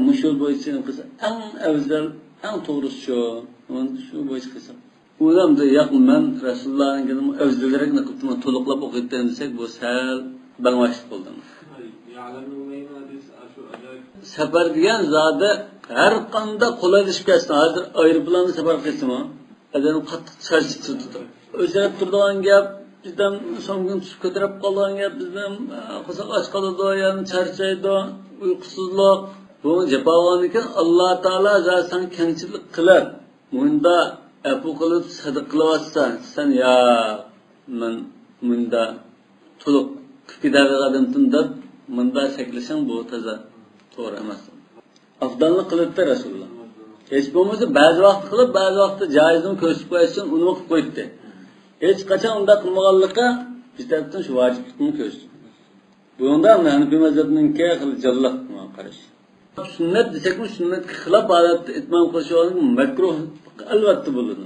مۇشۇ بويىچە قىلسا ئەڭ ئەۋزەل، ئەڭ توغرىسى شۇ. شۇ بويىچە قىلساق. ئۇ ئەمدى ياق، مەن رەسۇلۇللانىڭكىدىنمۇ ئەۋزەلرەك نەقىل قىلىمەن، تولۇقلاپ ئوقۇيتتىم دېسەك، بۇ سەل بەڭۋاشلىق بولدى. سەپەر دېگەن زادى ھەر قانداق قولايلىشىپ كەتسۇن، ھازىر ئايروپىلاندا سەپەر قىلسىمۇ، ئادەمنى قاتتىق چارچىتىدۇ. ئۆچرەپ تۇرىدىغان گەپ، بىزدىن سومكىنى تۇتۇپ كۆتۈرۈپ قالىدىغان گەپ، بىزدىن قورساق ئاچ قالىدۇ، يەنى چارچايدۇ، ئۇيقۇسىزلىق. بۇ جاپا بولغاندىن كېيىن ئاللا تائالا زادى ساڭا كەڭچىلىك قىلىپ، مۇندا ئەپۇ قىلىپ سەدىقە قىلىۋاتسا، سەن يا مەن مۇندا تولۇق قىلىپ كېتەلىگەن ئادەمدىن دەپ مۇندا چەكلىشىڭ بۇ تازا توغرا ئەمەس. ئافغانلىق قىلىدىتى رەسۇلۇللا. ھېچ بولمىسا بەزى ۋاقىتتا قىلىپ، بەزى ۋاقىتتا جائىزنى كۆرسىتىپ قويۇش ئۈچۈن ئۇنىمۇ قىلىپ قويدى. ھېچ قاچان ئۇنداق قىلمىغانلىقى بىز تەرەپتىن شۇ ۋاجىپلىقنى كۆرسىتىدۇ. بۇنىڭدا ھەنىفىي مەزھەپنىڭكى خېلى جانلىق قارىشى. سۈننەت دېسەكمۇ، سۈننەتكە خىلاپ ھالەتتە ئىتمام قىلىش مەكرۇھ ئەلۋەتتە بولىدۇ.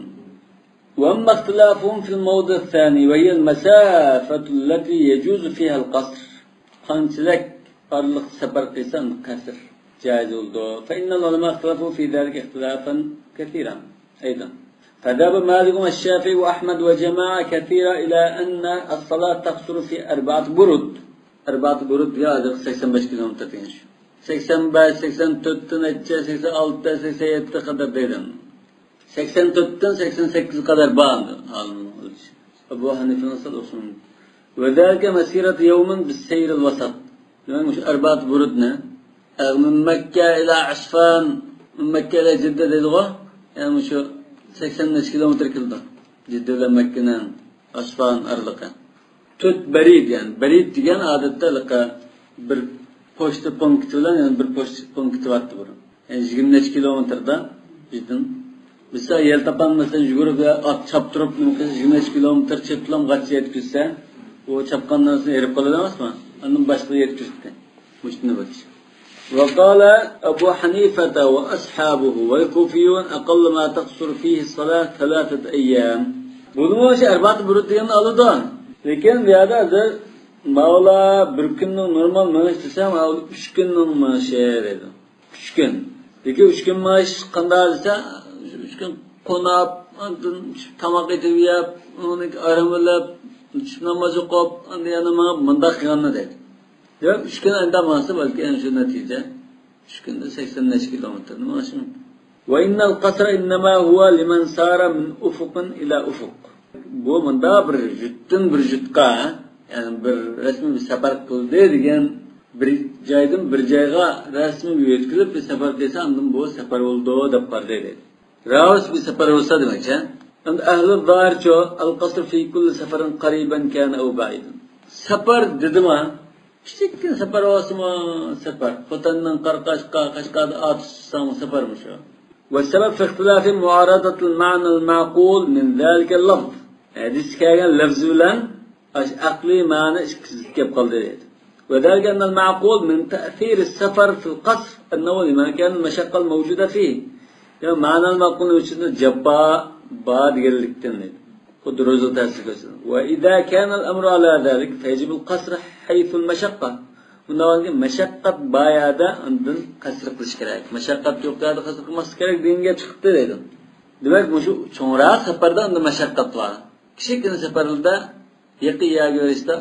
وأما اختلافهم في الموضع الثاني وهي المسافة التي يجوز فيها القصر. قانچىلىك ئارىلىق سەپەر قىلسا قەسر جائىز بولىدۇ. فإن العلماء اختلفوا في ذلك اختلافا كثيرا أيضا. فذهب مالك والشافعي وأحمد وجماعة كثيرة إلى أن الصلاة تقصر في أربعة برد. ئەربات بۇرۇت دېگەن ھازىرقى سەكسەن بەش كىلومېتىر دېگەن شۇ. سەكسەن بەش، سەكسەن تۆتتىن نەچچە، سەكسەن ئالتە، سەكسەن يەتتە قەدەر دەيدۇ. سەكسەن تۆتتىن سەكسەن سەككىز قەدەر بار ئەمدى ئالىمنىڭ ئۆلچىشى. ئەبۇ ھەنىفىنىڭ سەل ئۇسۇلى. وذلك مسيرة يوم بالسير الوسط. دېمەك، مۇشۇ ئەربات بۇرۇتنى، ئە، من مەككە ئىلە ئەسفان، من مەككە ئىلە جىددە دەيدىغۇ. يەنى مۇشۇ سەكسەن نەچچە كىلومېتىر كېلىدۇ. جىددە بىلەن مەككىنىڭ ئەسفان ئارىلىقى. تۆت بەرىد، يەنى بەرىد دېگەن ئادەتتە ھېلىقى بىر پوچتا پونكىتى بىلەن يەنە بىر پوچتا پونكىتى بارتتى بۇرۇن. يەنى يىگىرمە نەچچە كىلومېتىردا بىزدىن. بىز يەلتاپان مەسىلەن يۈگۈرۈپ يا ئات چاپتۇرۇپ نېمە قىلسا يىگىرمە نەچچە كىلومېتىر چېپىلاپ غاچچا يەتكۈزسە، ئۇ چاپقان نەرسىنى ھېرىپ قالىدۇ ئەمەسمۇ؟ ئاندىن باشقىغا يەتكۈزدى. مۇشۇنداق بولدى. وقال أبو حنيفة وأصحابه والكوفيون أقل ما تقصر فيه الصلاة ثلاثة أيام. بۇنىمۇ شۇ ئەربات بۇرۇت دېگەننى ئالىدۇ. لېكىن بۇ يەردە ھازىر ماۋۇلار بىر كۈننىڭ نورمال مېڭىشى دېسە، ماۋۇلار ئۈچ كۈننىڭ مېڭىشى دەيدۇ. ئۈچ كۈن. لېكىن ئۈچ كۈن مېڭىش قانداق دېسە، ئۈچ كۈن قوناپ، ئاندىن تاماق ئېتىپ يەپ، ئاندىن كېيىن ئارام ئېلىپ، چۈشلۈك ناماز ئوقۇپ، ئاندىن يەنە مېڭىپ، مۇنداق قىلغاننى دەيدۇ. ياق، ئۈچ كۈن ئەندام ماڭسا، بەلكى ئەنە شۇ نەتىجە. ئۈچ كۈندە سەكسەن نەچچە كىلومېتىرنى مېڭىشى مۇمكىن. وإن القصر إنما هو لمن سار من أفق إلى أفق. بۇ مۇنداق بىر يۇرتتىن بىر يۇرتقا، يەنى بىر رەسمىي بىر سەپەر قىلدى دېگەن، بىر جايدىن بىر جايغا رەسمىي يۆتكىلىپ بىر سەپەر قىلسا، ئاندىن بۇ سەپەر بولىدۇ دەپ قارىدى. راۋۇس بىر سەپەر بولسا دېمەكچى. ئەمدى ئەھلى زاھىرچۇ، القصر في كل سفر قريبا كان أو بعيدا. سەپەر دېدىما، كىچىككىنە سەپەر بولسىمۇ سەپەر. خوتەندىن قاراقاشقا، قەشقەردىن ئاتۇش چۈشسەڭمۇ سەپەر مۇشۇ. والسبب في اختلافهم معارضة المعنى المعقول من ذلك اللفظ. ھەدىستە كەلگەن لەپزى بىلەن ئاشۇ ئەقلىي مەنە ئىككىسى زىت كەپ قالدى دەيدۇ. وذلك أن المعقول من تأثير السفر في القصر أنه لمكان المشقة الموجودة فيه. يا مەنە مەقۇلنىڭ ئىچىدە جاپا بار دېگەنلىكتىن دەيدۇ. خۇددى روزا تەسىر كۆرسىتىدۇ. وإذا كان الأمر على ذلك فيجب القصر حيث المشقة. ئۇنداق بولغاندا مەشەققەت بار يەردە ئاندىن قەسر قىلىش كېرەك. مەشەققەت يوق يەردە قەسر قىلماسلىق كېرەك دېگەن گەپ چىقىپتۇ دەيدۇ. دېمەك، مۇشۇ چوڭراق سەپەردە ئاندىن مەشەققەت بار. كىچىككىنە سەپەردە يېقىن يەرگە بېرىشتا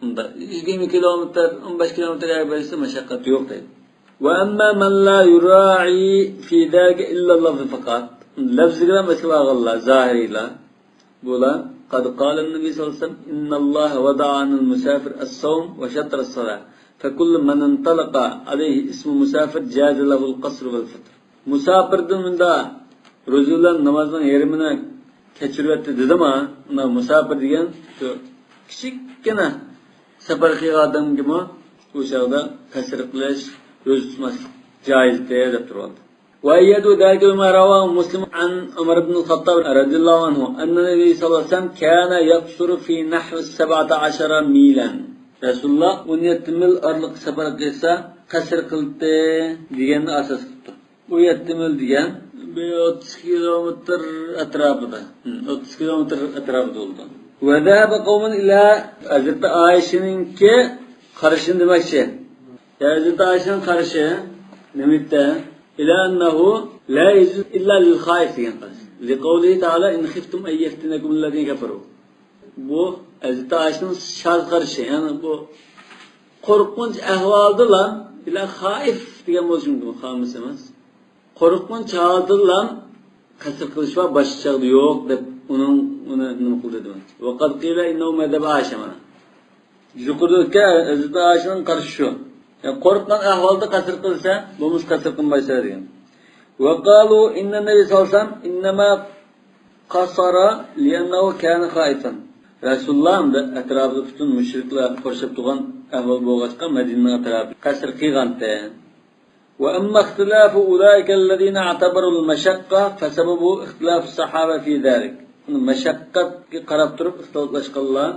ئۇنداق يىگىرمە كىلومېتىر، ئون بەش كىلومېتىر يەرگە بېرىشتا مەشەققەت يوق دەيدۇ. وأما من لا يراعي في ذلك إلا اللفظ فقط. لەپزىگە مەسىلە ئالغانلار، زاھىرىيلار. بۇلار، قد قال النبي صلى الله عليه وسلم: إن الله وضع عن المسافر الصوم وشطر الصلاة، فكل من انطلق عليه اسم مسافر جاز له القصر والفطر. مۇساپىردىن مۇنداق روزا بىلەن نامازنىڭ يېرىمىنى كەچۈرۈۋەتتى دېدىما، مۇنداق مۇساپىر دېگەن شۇ كىچىككىنە سەپەر قىلغان ئادەمگىمۇ ئۇ چاغدا قەسىر قىلىش، روزا تۇتماسلىق جايىزدۇر دەپ تۇرۇۋالدى. وأيدوا ذلك بما رواه مسلم عن عمر بن الخطاب رضي الله عنه أن النبي صلى الله عليه وسلم كان يقصر في نحو سبعة عشر ميلا. رەسۇلۇللا ئون يەتتە مىل ئارىلىق سەپەر قىلسا قەسىر قىلدى دېگەننى ئاساس قىلىپتۇ. ئون يەتتە مىل دېگەن بىر ئوتتۇز كىلومېتىر ئەتراپىدا. ھە، ئوتتۇز كىلومېتىر ئەتراپىدا بولىدۇ. وذهب قوم إلى، ھەزرىتى ئائىشىنىڭكى قارىشىنى دېمەكچى. ھەزرىتى ئائىشىنىڭ قارىشى نېمىدە؟ إلى أنه لا يجوز إلا للخائف دېگەن قاراش. لقوله تعالى إن خفتم أن يفتنكم الذين كفروا. بۇ ھەزرىتى ئائىشىنىڭ شاز قارىشى، يەنى بۇ قورقۇنچ ئەھۋالدىلا، بىلەن خائىف دېگەن بولۇشى مۇمكىن، خامىس ئەمەس. قورقۇنچ ھالدىلا قەسىر قىلىش بار، باشقا چاغدا يوق دەپ ئۇنىڭ، ئۇنى نېمە قىلدى دېمەك. وقد قيل إنه مذهب عائشة مانا. يۇقىرىدا ئۆتكەن ھەزرىتى ئائىشىنىڭ قارىشى شۇ. يەنى قورققان ئەھۋالدا قەسىر قىلسا، بولمىسا قەسىر قىلمايسىلەر دېگەن. وقالوا إن النبي صلى الله عليه وسلم إنما قصر لأنه كان خائفا. رەسۇلۇللا ھەمدە ئەتراپىدا پۈتۈن مۇشرىكلار قورشاپ تۇرغان ئەھۋال بولغاچقا، مەدىنىنىڭ ئەتراپىدا قەسىر قىلغانتى. وأما اختلاف أولئك الذين اعتبروا المشقة فسببه اختلاف الصحابة في ذلك. مەشەققەتكە قاراپ تۇرۇپ ئىختىلاپلاشقانلار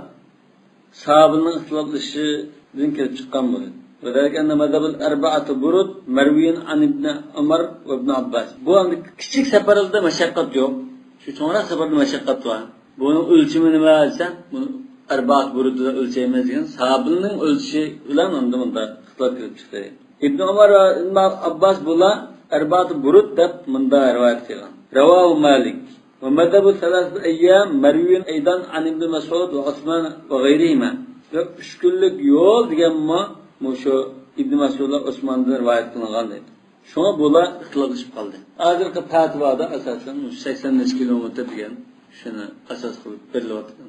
ساھابىنىڭ ئىختىلاپلىشىشىدىن كېلىپ چىققان بۇ. وذلك أن مذهب الأربعة برد مروي عن ابن عمر وابن عباس. بۇ ئەمدى كىچىك سەپەرلەردە مەشەققەت يوق. شۇ چوڭراق سەپەردە مەشەققەت بار. بۇنىڭ ئۆلچىمى نېمە دېسە، بۇنى ئەربەئەت بۇرۇتىدا ئۆلچەيمىز دېگەن ساھابىنىڭ ئۆلچىشى بىلەن ئاندا مۇندا ئىختىلاپ كېلىپ چىقتى. ئىبن ئۆمەر ۋە ئىبن ئابباس بۇلار ئەربەئەت بۇرۇت دەپ مۇندا رىۋايەت قىلغان. رواه مالك. ومذهب الثلاثة أيام مروي أيضا عن ابن مسعود وعثمان وغيرهما. ۋە ئۈچ كۈنلۈك يول دېگەنمۇ مۇشۇ ئىبن مەسئۇد ۋە ئوسماندىن رىۋايەت قىلىنغان دەيدۇ. شۇڭا بۇلار ئىختىلاپلىشىپ قالدى. ھازىرقى پەتىۋادا ئاساسەن مۇشۇ سەكسەن نەچچە كىلومېتىر دېگەن شۇنى ئاساس قىلىپ بېرىلىۋاتىدۇ.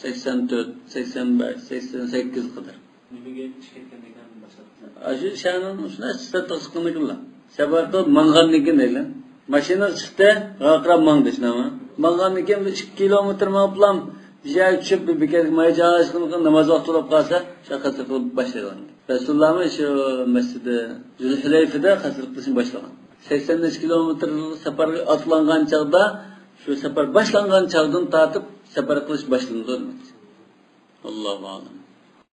سەكسەن تۆت، سەكسەن بەش، سەكسەن سەككىز قەدەر. نېمىگە ئىش كەتكەندىكىن باشلاپ؟ ئاشۇ شەھەرنىڭ شۇنداق سىرتىغا چىققاندىكىنلا. سەپەر قىلىپ ماڭغاندىكىن دەيلى. ماشىنىغا چىقتى، ۋارقىراپ ماڭدى شۇنداقمۇ؟ ماڭغاندىكىن بىر ئىككى كىلومېتىر ماڭىپلا بىر يەرگە چۈشۈپ، بىر بېكەتكە مايا چاغلاشقىنىغا ناماز ۋاقتى بولۇپ قالسا، شۇ قەسىر قىلىپ باشلايدىغان. رەسۇلۇللامۇ شۇ مەسچىدى زۇلھۇلەيفىدە قەسىر قىلىشنى باشلىغان. سەكسەن نەچچە كىلومېتىر سەپەرگە ئاتلانغان چاغدا، شۇ سەپەر باشلانغان چاغدىن تارتىپ سەپەر قىلىش باشلىنىدۇ دېمەكچى. ئاللاھۇ ئەلەم.